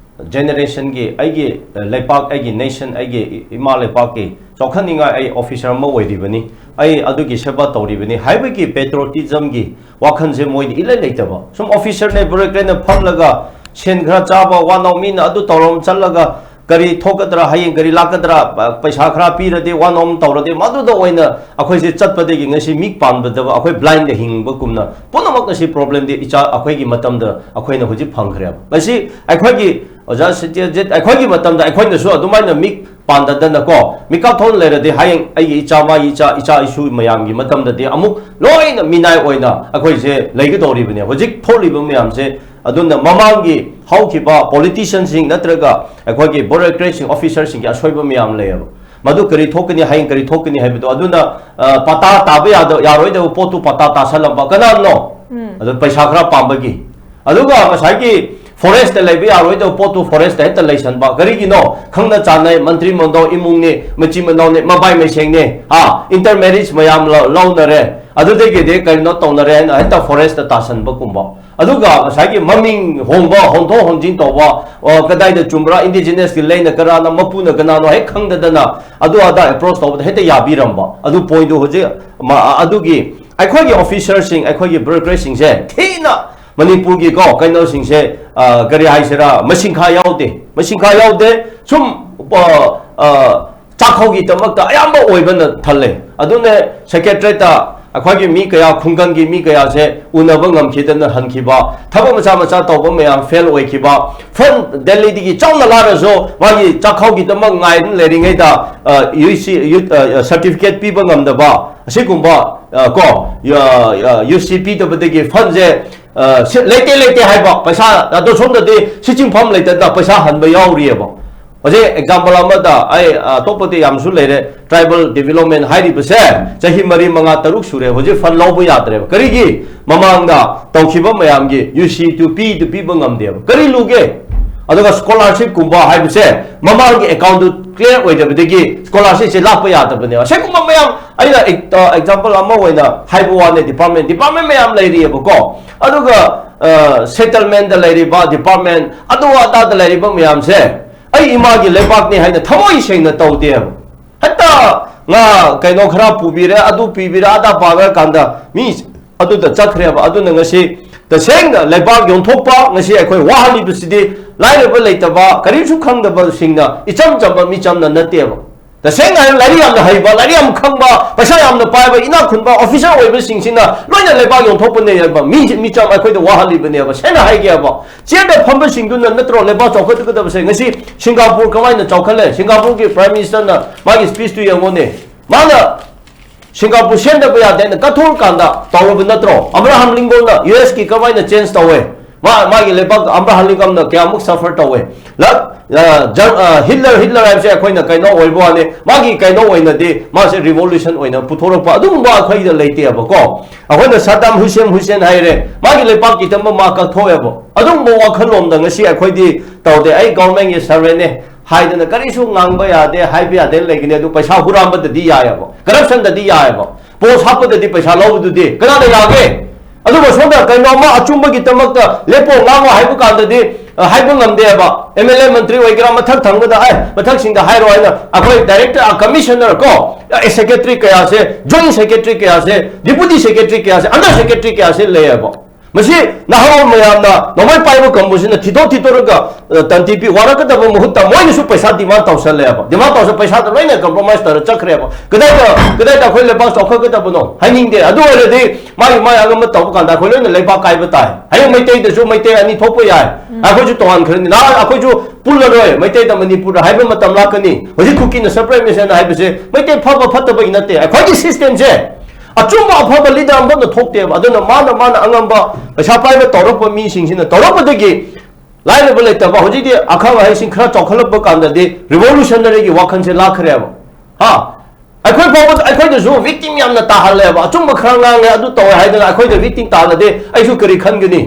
generationꯒꯤ, ꯑꯩꯒꯤ, ꯑ, ꯂꯩꯄꯥꯛ, ꯑꯩꯒꯤ nation, ꯑꯩꯒꯤ ꯏ-, ꯏꯃꯥ ꯂꯩꯄꯥꯛꯀꯤ ꯆꯥꯎꯈꯠꯅꯤꯡꯉꯥꯏ ꯑꯩ officer ꯑꯃ ꯑꯣꯏꯔꯤꯕꯅꯤ, ꯑꯩ ꯑꯗꯨꯒꯤ ꯁꯦꯕꯥ ꯇꯧꯔꯤꯕꯅꯤ ꯍꯥꯏꯕꯒꯤ patriotismꯒꯤ ꯋꯥꯈꯜꯁꯦ ꯃꯣꯏꯗꯤ ꯏꯂꯩ ꯂꯩꯇꯕ꯫ ꯁꯨꯝ officerꯅꯦ, bureaucratꯅ ꯐꯝꯂꯒ ꯁꯦꯟ ꯈꯔ ꯆꯥꯕ, ꯋꯥꯅꯥꯎ ꯃꯤꯅ ꯑꯗꯨ ꯇꯧꯔꯝ ꯆꯠꯂꯒ ꯀꯔꯤ ꯊꯣꯛꯀꯗ꯭ꯔꯥ, ꯍꯌꯦꯡ ꯀꯔꯤ ꯂꯥꯛꯀꯗ꯭ꯔꯥ, ꯄ-, ꯄꯩꯁꯥ ꯈꯔ ꯄꯤꯔꯗꯤ, ꯋꯥꯅꯣꯝ ꯇꯧꯔꯗꯤ, ꯃꯗꯨꯗ ꯑꯣꯏꯅ ꯑꯩꯈꯣꯏꯁꯦ ꯆꯠꯄꯗꯒꯤ ꯉꯁꯤ ꯃꯤꯠ ꯄꯥꯟꯕꯗꯕ ꯑꯩꯈꯣꯏ blindꯗ ꯍꯤꯡꯕꯒꯨꯝꯅ ꯄꯨꯝꯅꯃꯛ ꯉꯁꯤ problemꯗꯤ ꯏꯆꯥ ꯑꯩꯈꯣꯏꯒꯤ ꯃꯇꯝꯗ ꯑꯩꯈꯣꯏꯅ ꯍꯧꯖꯤꯛ ꯐꯪꯈ꯭ꯔꯦꯕ꯫ ꯉꯁꯤ ꯑꯩꯈꯣꯏꯒꯤ ꯑꯣꯖꯥ ꯁꯇ꯭ꯌꯖꯤꯠ, ꯑꯩꯈꯣꯏꯒꯤ ꯃꯇꯝꯗ ꯑꯩꯈꯣꯏꯅꯁꯨ ꯑꯗꯨꯃꯥꯏꯅ ꯃꯤꯠ ꯄꯥꯟꯗꯗꯅꯀꯣ, ꯃꯤꯀꯞ ꯊꯣꯛꯅ ꯂꯩꯔꯗꯤ ꯍꯌꯦꯡ ꯑꯩꯒꯤ ꯏꯆꯥ, ꯃꯥꯒꯤ ꯏꯆꯥ, ꯏꯆꯥ ꯏꯁꯨ ꯃꯌꯥꯝꯒꯤ ꯃꯇꯝꯗꯗꯤ ꯑꯃꯨꯛ ꯂꯣꯏꯅ ꯃꯤꯅꯥꯏ ꯑꯣꯏꯅ ꯑꯩꯈꯣꯏꯁꯦ ꯂꯩꯒꯗꯧꯔꯤꯕꯅꯦ꯫ ꯍꯧꯖꯤꯛ ꯊꯣꯛꯂꯤꯕ ꯃꯌꯥꯝꯁꯦ, ꯑꯗꯨꯅ ꯃꯃꯥꯡꯒꯤ ꯍꯧꯈꯤꯕ politicianꯁꯤꯡ ꯅꯠꯇ꯭ꯔꯒ ꯑꯩꯈꯣꯏꯒꯤ bureaucratꯁꯤꯡ, officerꯁꯤꯡꯒꯤ ꯑꯁꯣꯏꯕ ꯃꯌꯥꯝ ꯂꯩꯌꯦꯕ꯫ ꯃꯗꯨ ꯀꯔꯤ ꯊꯣꯛꯀꯅꯤ, ꯍꯌꯦꯡ ꯀꯔꯤ ꯊꯣꯛꯀꯅꯤ ꯍꯥꯏꯕꯗꯣ꯫ ꯑꯗꯨꯅ, ꯑ, ꯄꯇꯥ ꯇꯥꯕ ꯌꯥꯗ-, ꯌꯥꯔꯣꯏꯗꯕ ꯄꯣꯠꯇꯨ ꯄꯇꯥ ꯇꯥꯁꯜꯂꯝꯕ ꯀꯅꯥꯅꯣ? ꯎꯝ꯫ ꯑꯗꯨ ꯄꯩꯁꯥ ꯈꯔ ꯄꯥꯝꯕꯒꯤ꯫ ꯑꯗꯨꯒ ꯉꯁꯥꯏꯒꯤ forestꯇ ꯂꯩꯕ ꯌꯥꯔꯣꯏꯗꯕ ꯄꯣꯠꯇꯨ forestꯇ ꯍꯦꯛꯇ ꯂꯩꯁꯟꯕ꯫ ꯀꯔꯤꯒꯤꯅꯣ? ꯈꯪꯅ ꯆꯥꯟꯅꯩ, ꯃꯟꯇ꯭ꯔꯤ ꯃꯟꯗꯧ ꯏꯃꯨꯡꯅꯤ, ꯃꯆꯤꯟ ꯃꯅꯥꯎꯅꯤ, ꯃꯕꯥꯏ ꯃꯩꯁꯦꯡꯅꯤ, ꯍꯥ, intermarriage ꯃꯌꯥꯝ ꯂ-, ꯂꯧꯅꯔꯦ, ꯑꯗꯨꯗꯒꯤꯗꯤ ꯀꯔꯤꯅꯣ ꯇꯧꯅꯔꯦ ꯍꯥꯏꯅ ꯍꯦꯛꯇ forestꯇ ꯇꯥꯁꯟꯕꯒꯨꯝꯕ꯫ ꯑꯗꯨꯒ ꯉꯁꯥꯏꯒꯤ ꯃꯃꯤꯡ ꯍꯣꯡꯕ, ꯍꯣꯡꯗꯣꯛ ꯍꯣꯡꯖꯤꯟ ꯇꯧꯕ, ꯑ, ꯀꯗꯥꯏꯗ ꯆꯨꯝꯕ꯭ꯔꯥ, indigenous ꯀꯤ ꯂꯩꯅ ꯀꯅꯥꯅꯣ, ꯃꯄꯨꯅ ꯀꯅꯥꯅꯣ ꯍꯦꯛ ꯈꯪꯗꯗꯅ ꯑꯗꯨ ꯑꯗꯥ ꯑꯦꯄ꯭ꯔꯣꯁ ꯇꯧꯕꯗ ꯍꯦꯛꯇ ꯌꯥꯕꯤꯔꯝꯕ, ꯑꯗꯨ ꯄꯣꯏꯟꯗꯨ ꯍꯧꯖꯤꯛ ꯃ-, ꯑꯗꯨꯒꯤ ꯑꯩꯈꯣꯏꯒꯤ ꯑꯣꯐꯤꯁꯔꯁꯤꯡ, ꯑꯩꯈꯣꯏꯒꯤ ꯕ꯭ꯌꯨꯔꯣꯀ꯭ꯔꯦꯠꯁꯤꯡꯁꯦ ꯊꯤꯅ ꯃꯅꯤꯄꯨꯔꯒꯤꯀꯣ ꯀꯩꯅꯣꯁꯤꯡꯁꯦ, ꯑ, ꯀꯔꯤ ꯍꯥꯏꯁꯤꯔꯥ, ꯃꯁꯤꯡꯈꯥ ꯌꯥꯎꯗꯦ, ꯃꯁꯤꯡꯈꯥ ꯌꯥꯎꯗꯦ꯫ ꯁꯨꯝ, ꯑ, ꯑ, ꯆꯥꯛꯈꯥꯎꯒꯤꯗꯃꯛꯇ ꯑꯌꯥꯝꯕ ꯑꯣꯏꯕꯅ ꯊꯜꯂꯦ꯫ ꯑꯗꯨꯅ ꯁꯦꯀ꯭ꯔꯦꯇꯔꯤꯌꯦꯠꯇ ꯑꯩꯈꯣꯏꯒꯤ ꯃꯤ ꯀꯌꯥ, ꯈꯨꯡꯒꯪꯒꯤ ꯃꯤ ꯀꯌꯥꯁꯦ ꯎꯅꯕ ꯉꯝꯈꯤꯗꯅ ꯍꯟꯈꯤꯕ, ꯊꯕꯛ ꯃꯆꯥ ꯃꯆꯥ ꯇꯧꯕ ꯃꯌꯥꯝ ꯐꯦꯜ ꯑꯣꯏꯈꯤꯕ, ꯐꯟ ꯗꯦꯜꯂꯤꯗꯒꯤ ꯆꯥꯎꯅ ꯂꯥꯛꯂꯁꯨ ꯃꯥꯒꯤ ꯆꯥꯛꯈꯥꯎꯒꯤꯗꯃꯛ ꯉꯥꯏꯗꯨꯅ ꯂꯩꯔꯤꯉꯩꯗ, ꯑ, ꯌꯨ ꯁꯤ, ꯌꯨ, ꯑ, ꯁꯥꯔꯇꯤꯐꯤꯀꯦꯠ ꯄꯤꯕ ꯉꯝꯗꯕ, ꯑꯁꯤꯒꯨꯝꯕ, ꯑ, ꯀꯣ, ꯌꯨ ꯁꯤ ꯄꯤꯗꯕꯗꯒꯤ ꯐꯟꯁꯦ, ꯑ, ꯁꯤ-, ꯂꯩꯇꯦ, ꯂꯩꯇꯦ ꯍꯥꯏꯕ, ꯄꯩꯁꯥ, ꯑꯗꯣ ꯁꯣꯝꯗꯗꯤ ꯁꯤ ꯆꯤꯡꯐꯝ ꯂꯩꯇꯗꯅ ꯄꯩꯁꯥ ꯍꯟꯕ ꯌꯥꯎꯔꯤꯑꯕ꯫ ꯍꯧꯖꯤꯛ ꯑꯦꯛꯖꯥꯝꯄꯜ ꯑꯃꯗ ꯑꯩ, ꯑ, ꯑꯇꯣꯞꯄꯗꯤ ꯌꯥꯝꯁꯨ ꯂꯩꯔꯦ, ꯇ꯭ꯔꯥꯏꯕꯦꯜ ꯗꯤꯕꯦꯂꯞꯃꯦꯟ ꯍꯥꯏꯔꯤꯕꯁꯦ ꯆꯍꯤ ꯃꯔꯤ, ꯃꯉꯥ, ꯇꯔꯨꯛ ꯁꯨꯔꯦ, ꯍꯧꯖꯤꯛ ꯐꯟ ꯂꯧꯕ ꯌꯥꯗ꯭ꯔꯦꯕ꯫ ꯀꯔꯤꯒꯤ? ꯃꯃꯥꯡꯗ ꯇꯧꯈꯤꯕ ꯃꯌꯥꯝꯒꯤ ꯌꯨ ꯁꯤ ꯇꯨ ꯄꯤ, ꯇꯨ ꯄꯤꯕ ꯉꯝꯗꯦꯕ꯫ ꯀꯔꯤ ꯂꯨꯒꯦ? ꯑꯗꯨꯒ ꯁ꯭ꯀꯣꯂꯥꯔꯁꯤꯞꯀꯨꯝꯕ ꯍꯥꯏꯕꯁꯦ ꯃꯃꯥꯡꯒꯤ ꯑꯦꯀꯥꯎꯟꯗꯨ ꯀ꯭ꯂꯤꯌꯥꯔ ꯑꯣꯏꯗꯕꯗꯒꯤ ꯁ꯭ꯀꯣꯂꯥꯔꯁꯤꯞꯁꯦ ꯂꯥꯛꯄ ꯌꯥꯗꯕꯅꯦꯕ꯫ ꯑꯁꯤꯒꯨꯝꯕ ꯃꯌꯥꯝ ꯑꯩꯅ ꯑꯦꯛ-, ꯑ, ꯑꯦꯛꯖꯥꯝꯄꯜ ꯑꯃ ꯑꯣꯏꯅ ꯍꯥꯏꯕ ꯋꯥꯅꯦ, ꯗꯤꯄꯥꯔꯠꯃꯦꯟ, ꯗꯤꯄꯥꯔꯠꯃꯦꯟ ꯃꯌꯥꯝ ꯂꯩꯔꯤꯑꯕꯀꯣ꯫ ꯑꯗꯨꯒ, ꯑ, ꯁꯦꯇꯜꯃꯦꯟꯗ ꯂꯩꯔꯤꯕ ꯗꯤꯄꯥꯔꯠꯃꯦꯟ, ꯑꯗꯨ ꯑꯗꯥꯗ ꯂꯩꯔꯤꯕ ꯃꯌꯥꯝꯁꯦ ꯑꯩ ꯏꯃꯥꯒꯤ ꯂꯩꯕꯥꯛꯅꯤ ꯍꯥꯏꯅ ꯊꯃꯣꯏ ꯁꯦꯡꯅ ꯇꯧꯗꯦꯕ꯫ ꯍꯦꯛꯇ ꯉꯥ ꯀꯩꯅꯣ ꯈꯔ ꯄꯨꯕꯤꯔꯦ, ꯑꯗꯨ ꯄꯤꯕꯤꯔꯦ, ꯑꯗꯥ ꯄꯥꯕꯤꯔ ꯀꯥꯟꯗ ꯃꯤ ꯑꯗꯨꯗ ꯆꯠꯈ꯭ꯔꯦꯕ꯫ ꯑꯗꯨꯅ ꯉꯁꯤ ꯇꯁꯦꯡꯅ ꯂꯩꯕꯥꯛ ꯌꯣꯟꯊꯣꯛꯄ, ꯉꯁꯤ ꯑꯩꯈꯣꯏ ꯋꯥꯍꯜꯂꯤꯕꯁꯤꯗꯤ ꯂꯥꯏꯔꯕ ꯂꯩꯇꯕ, ꯀꯔꯤꯁꯨ ꯈꯪꯗꯕꯁꯤꯡꯅ, ꯏꯆꯝ ꯆꯝꯕ ꯃꯤꯆꯝꯅ ꯅꯠꯇꯦꯕ꯫ ꯇꯁꯦꯡꯅ ꯍꯥꯏꯔꯕ ꯂꯥꯏꯔꯤꯛ ꯌꯥꯝꯅ ꯍꯩꯕ, ꯂꯥꯏꯔꯤꯛ ꯌꯥꯝ ꯈꯪꯕ, ꯄꯩꯁꯥ ꯌꯥꯝꯅ ꯄꯥꯏꯕ, ꯏꯅꯥꯛ ꯈꯨꯟꯕ ꯑꯣꯐꯤꯁꯔ ꯑꯣꯏꯕꯁꯤꯡꯁꯤꯅ ꯂꯣꯏꯅ ꯂꯩꯕꯥꯛ ꯌꯣꯟꯊꯣꯛꯄꯅꯦꯕ, ꯃꯤ, ꯃꯤꯆꯝ ꯑꯩꯈꯣꯏꯗ ꯋꯥꯍꯜꯂꯤꯕꯅꯦꯕ꯫ ꯁꯦꯡꯅ ꯍꯥꯏꯒꯦꯕ, ꯆꯤꯌꯔꯗ ꯐꯝꯕꯁꯤꯡꯗꯨꯅ ꯅꯠꯇ꯭ꯔꯣ ꯂꯩꯕꯥꯛ ꯆꯥꯎꯈꯠꯀꯗꯕꯁꯦ? ꯉꯁꯤ ꯁꯤꯡꯒꯥꯄꯨꯔ ꯀꯃꯥꯏꯅ ꯆꯥꯎꯈꯠꯂꯦ? ꯁꯤꯡꯒꯥꯄꯨꯔꯒꯤ ꯄ꯭ꯔꯥꯏꯝ ꯃꯤꯅꯤꯁꯇꯔꯅ ꯃꯥꯒꯤ ꯁ꯭ꯄꯤꯆꯇꯨ ꯌꯦꯡꯉꯣꯅꯦ꯫ ꯃꯥꯅ ꯁꯤꯡꯒꯥꯄꯨꯔ ꯁꯦꯝꯗꯕ ꯌꯥꯗꯦ ꯍꯥꯏꯅ ꯀꯠꯊꯣꯛꯑꯀꯥꯟꯗ ꯇꯧꯔꯕ ꯅꯠꯇ꯭ꯔꯣ? ꯑꯕ꯭ꯔꯥꯍꯥꯝ ꯂꯤꯡꯒꯣꯟꯅ ꯌꯨ ꯑꯦꯁ ꯀꯤ ꯀꯃꯥꯏꯅ ꯆꯦꯟꯖ ꯇꯧꯋꯦ? ꯃꯥ, ꯃꯥꯒꯤ ꯂꯩꯕꯥꯛꯇ ꯑꯕ꯭ꯔꯥꯍꯥꯝ ꯂꯤꯡꯒꯣꯟꯅ ꯀꯌꯥꯃꯨꯛ ꯁꯐꯔ ꯇꯧꯋꯦ? ꯂ-, ꯑ, ꯖꯔ-, ꯑ, ꯍꯤꯠꯂꯔ, ꯍꯤꯠꯂꯔ ꯍꯥꯏꯕꯁꯦ ꯑꯩꯈꯣꯏꯅ ꯀꯩꯅꯣ ꯑꯣꯏꯕ ꯋꯥꯅꯤ, ꯃꯥꯒꯤ ꯀꯩꯅꯣ ꯑꯣꯏꯅꯗꯤ ꯃꯥꯁꯦ ꯔꯤꯚꯣꯂꯨꯁꯟ ꯑꯣꯏꯅ ꯄꯨꯊꯣꯔꯛꯄ ꯑꯗꯨꯒꯨꯝꯕ ꯑꯩꯈꯣꯏꯗ ꯂꯩꯇꯦꯕꯀꯣ꯫ ꯑꯩꯈꯣꯏꯅ ꯁꯗꯥꯝ ꯍꯨꯁꯦꯟ, ꯍꯨꯁꯦꯟ ꯍꯥꯏꯔꯦ, ꯃꯥꯒꯤ ꯂꯩꯄꯥꯛꯀꯤꯗꯃꯛ ꯃꯥ ꯀꯠꯊꯣꯛꯑꯦꯕ꯫ ꯑꯗꯨꯒꯨꯝꯕ ꯋꯥꯈꯜꯂꯣꯟꯗ ꯉꯁꯤ ꯑꯩꯈꯣꯏꯗꯤ ꯇꯧꯗꯦ꯫ ꯑꯩ ꯒꯚꯔꯟꯃꯦꯟꯠꯀꯤ ꯁꯔꯚꯦꯟꯅꯦ ꯍꯥꯏꯗꯅ ꯀꯔꯤꯁꯨ ꯉꯥꯡꯕ ꯌꯥꯗꯦ, ꯍꯥꯏꯕ ꯌꯥꯗꯦ ꯂꯩꯒꯅꯤ꯫ ꯑꯗꯨ ꯄꯩꯁꯥ ꯍꯨꯔꯥꯟꯕꯗꯗꯤ ꯌꯥꯏꯑꯕ, ꯀꯔꯞꯁꯟꯗꯗꯤ ꯌꯥꯏꯑꯕ, ꯄꯣꯁ ꯍꯥꯞꯄꯗꯗꯤ ꯄꯩꯁꯥ ꯂꯧꯕꯗꯨꯗꯤ ꯀꯅꯥꯅ ꯌꯥꯒꯦ? ꯑꯗꯨꯒ ꯁꯣꯝꯗ ꯀꯩꯅꯣꯝꯃ ꯑꯆꯨꯝꯕꯒꯤꯗꯃꯛꯇ ꯂꯦꯞꯄꯣ ꯉꯥꯡꯉꯣ ꯍꯥꯏꯕ ꯀꯥꯟꯗꯗꯤ, ꯑ, ꯍꯥꯏꯕ ꯉꯝꯗꯦꯕ꯫ ꯑꯦꯝ ꯑꯦꯜ ꯑꯦ ꯃꯟꯇ꯭ꯔꯤ ꯑꯣꯏꯒꯦꯔꯥ, ꯃꯊꯛ ꯊꯪꯕꯗ, ꯑꯦ, ꯃꯊꯛꯁꯤꯡꯗ ꯍꯥꯏꯔꯣ ꯍꯥꯏꯅ ꯑꯩꯈꯣꯏ ꯗꯥꯏꯔꯦꯛꯇꯔ, ꯑ, ꯀꯃꯤꯁꯅꯔ ꯀꯣ, ꯑꯦ, ꯁꯦꯀ꯭ꯔꯦꯇꯔꯤ ꯀꯌꯥꯁꯦ, ꯖꯣꯏꯟ ꯁꯦꯀ꯭ꯔꯦꯇꯔꯤ ꯀꯌꯥꯁꯦ, ꯗꯤꯄꯨꯇꯤ ꯁꯦꯀ꯭ꯔꯦꯇꯔꯤ ꯀꯌꯥꯁꯦ, ꯑꯟꯗꯔ ꯁꯦꯀ꯭ꯔꯦꯇꯔꯤ ꯀꯌꯥꯁꯦ ꯂꯩꯌꯦꯕ꯫ ꯃꯁꯤ ꯅꯍꯥꯔꯣꯜ ꯃꯌꯥꯝꯅ ꯅꯣꯡꯃꯩ ꯄꯥꯏꯕ ꯀꯥꯡꯕꯨꯁꯤꯅ ꯊꯤꯗꯣꯛ ꯊꯤꯗꯣꯛꯂꯒ, ꯑ, ꯇꯟꯇꯤ ꯄꯤ ꯋꯥꯔꯛꯀꯗꯕ ꯃꯍꯨꯠꯇ ꯃꯣꯏꯅꯁꯨ ꯄꯩꯁꯥ ꯗꯤꯃꯥꯟ ꯇꯧꯁꯜꯂꯦꯕ꯫ ꯗꯤꯃꯥꯟ ꯇꯧꯁ-, ꯄꯩꯁꯥꯗ ꯂꯣꯏꯅ ꯀꯝꯄ꯭ꯔꯣꯃꯥꯏꯁ ꯇꯧꯔ ꯆꯠꯈ꯭ꯔꯦꯕ꯫ ꯀꯗꯥꯏꯗ, ꯀꯗꯥꯏꯗ ꯑꯩꯈꯣꯏ ꯂꯩꯕꯥꯛ ꯆꯥꯎꯈꯠꯀꯗꯕꯅꯣ? ꯍꯥꯏꯅꯤꯡꯗꯦ꯫ ꯑꯗꯨ ꯑꯣꯏꯔꯗꯤ ꯃꯥꯒꯤ, ꯃꯥꯒꯤ ꯑꯉꯝꯕ ꯇꯧꯕ ꯀꯥꯟꯗ ꯑꯩꯈꯣꯏ ꯂꯣꯏꯅ ꯂꯩꯕꯥꯛ ꯀꯥꯏꯕ ꯇꯥꯏ꯫ ꯍꯌꯦꯡ ꯃꯩꯇꯩꯗꯁꯨ ꯃꯩꯇꯩ ꯑꯅꯤ ꯊꯣꯛꯄ ꯌꯥꯏ꯫ ꯑꯩꯈꯣꯏꯁꯨ ꯇꯣꯉꯥꯟꯈ꯭ꯔꯅꯤ꯫ ꯅꯍꯥꯟ ꯑꯩꯈꯣꯏꯁꯨ ꯄꯨꯜꯂꯔꯣꯏ ꯃꯩꯇꯩꯗ ꯃꯅꯤꯄꯨꯔꯗ ꯍꯥꯏꯕ ꯃꯇꯝ ꯂꯥꯛꯀꯅꯤ꯫ ꯍꯧꯖꯤꯛ ꯀꯨꯀꯤꯅ ꯁꯦꯄꯔꯦꯠ ꯅꯦꯁꯟ ꯍꯥꯏꯕꯁꯦ ꯃꯩꯇꯩ ꯐꯕ ꯐꯠꯇꯕꯒꯤ ꯅꯠꯇꯦ꯫ ꯑꯩꯈꯣꯏꯒꯤ ꯁꯤꯁꯇꯦꯝꯁꯦ ꯑꯆꯨꯝꯕ ꯑꯐꯕ ꯂꯤꯗꯔ ꯑꯃꯐꯥꯎꯅ ꯊꯣꯛꯇꯦꯕ꯫ ꯑꯗꯨꯅ ꯃꯥꯅ, ꯃꯥꯅ ꯑꯉꯝꯕ ꯄꯩꯁꯥ ꯄꯥꯏꯕ ꯇꯧꯔꯛꯄ ꯃꯤꯁꯤꯡꯁꯤꯅ ꯇꯧꯔꯛꯄꯗꯒꯤ ꯂꯥꯏꯔꯕ ꯂꯩꯇꯕ, ꯍꯧꯖꯤꯛꯇꯤ ꯑꯈꯪ ꯑꯍꯩꯁꯤꯡ ꯈꯔ ꯆꯥꯎꯈꯠꯂꯛꯄ ꯀꯥꯟꯗꯗꯤ ꯔꯤꯚꯣꯂꯨꯁꯟꯅꯔꯤꯒꯤ ꯋꯥꯈꯜꯁꯦ ꯂꯥꯛꯈ꯭ꯔꯦꯕ꯫ ꯍꯥ? ꯑꯩꯈꯣꯏ ꯐꯥꯎꯕ, ꯑꯩꯈꯣꯏꯗꯁꯨ ꯚꯤꯛꯇꯤꯝ ꯌꯥꯝꯅ ꯇꯥꯍꯜꯂꯦꯕ꯫ ꯑꯆꯨꯝꯕ ꯈꯔ ꯉꯥꯡꯉꯦ, ꯑꯗꯨ ꯇꯧꯋꯦ ꯍꯥꯏꯗꯅ ꯑꯩꯈꯣꯏꯗ ꯚꯤꯛꯇꯤꯝ ꯇꯥꯍꯜꯂꯗꯤ ꯑꯩꯁꯨ ꯀꯔꯤ ꯈꯟꯒꯅꯤ?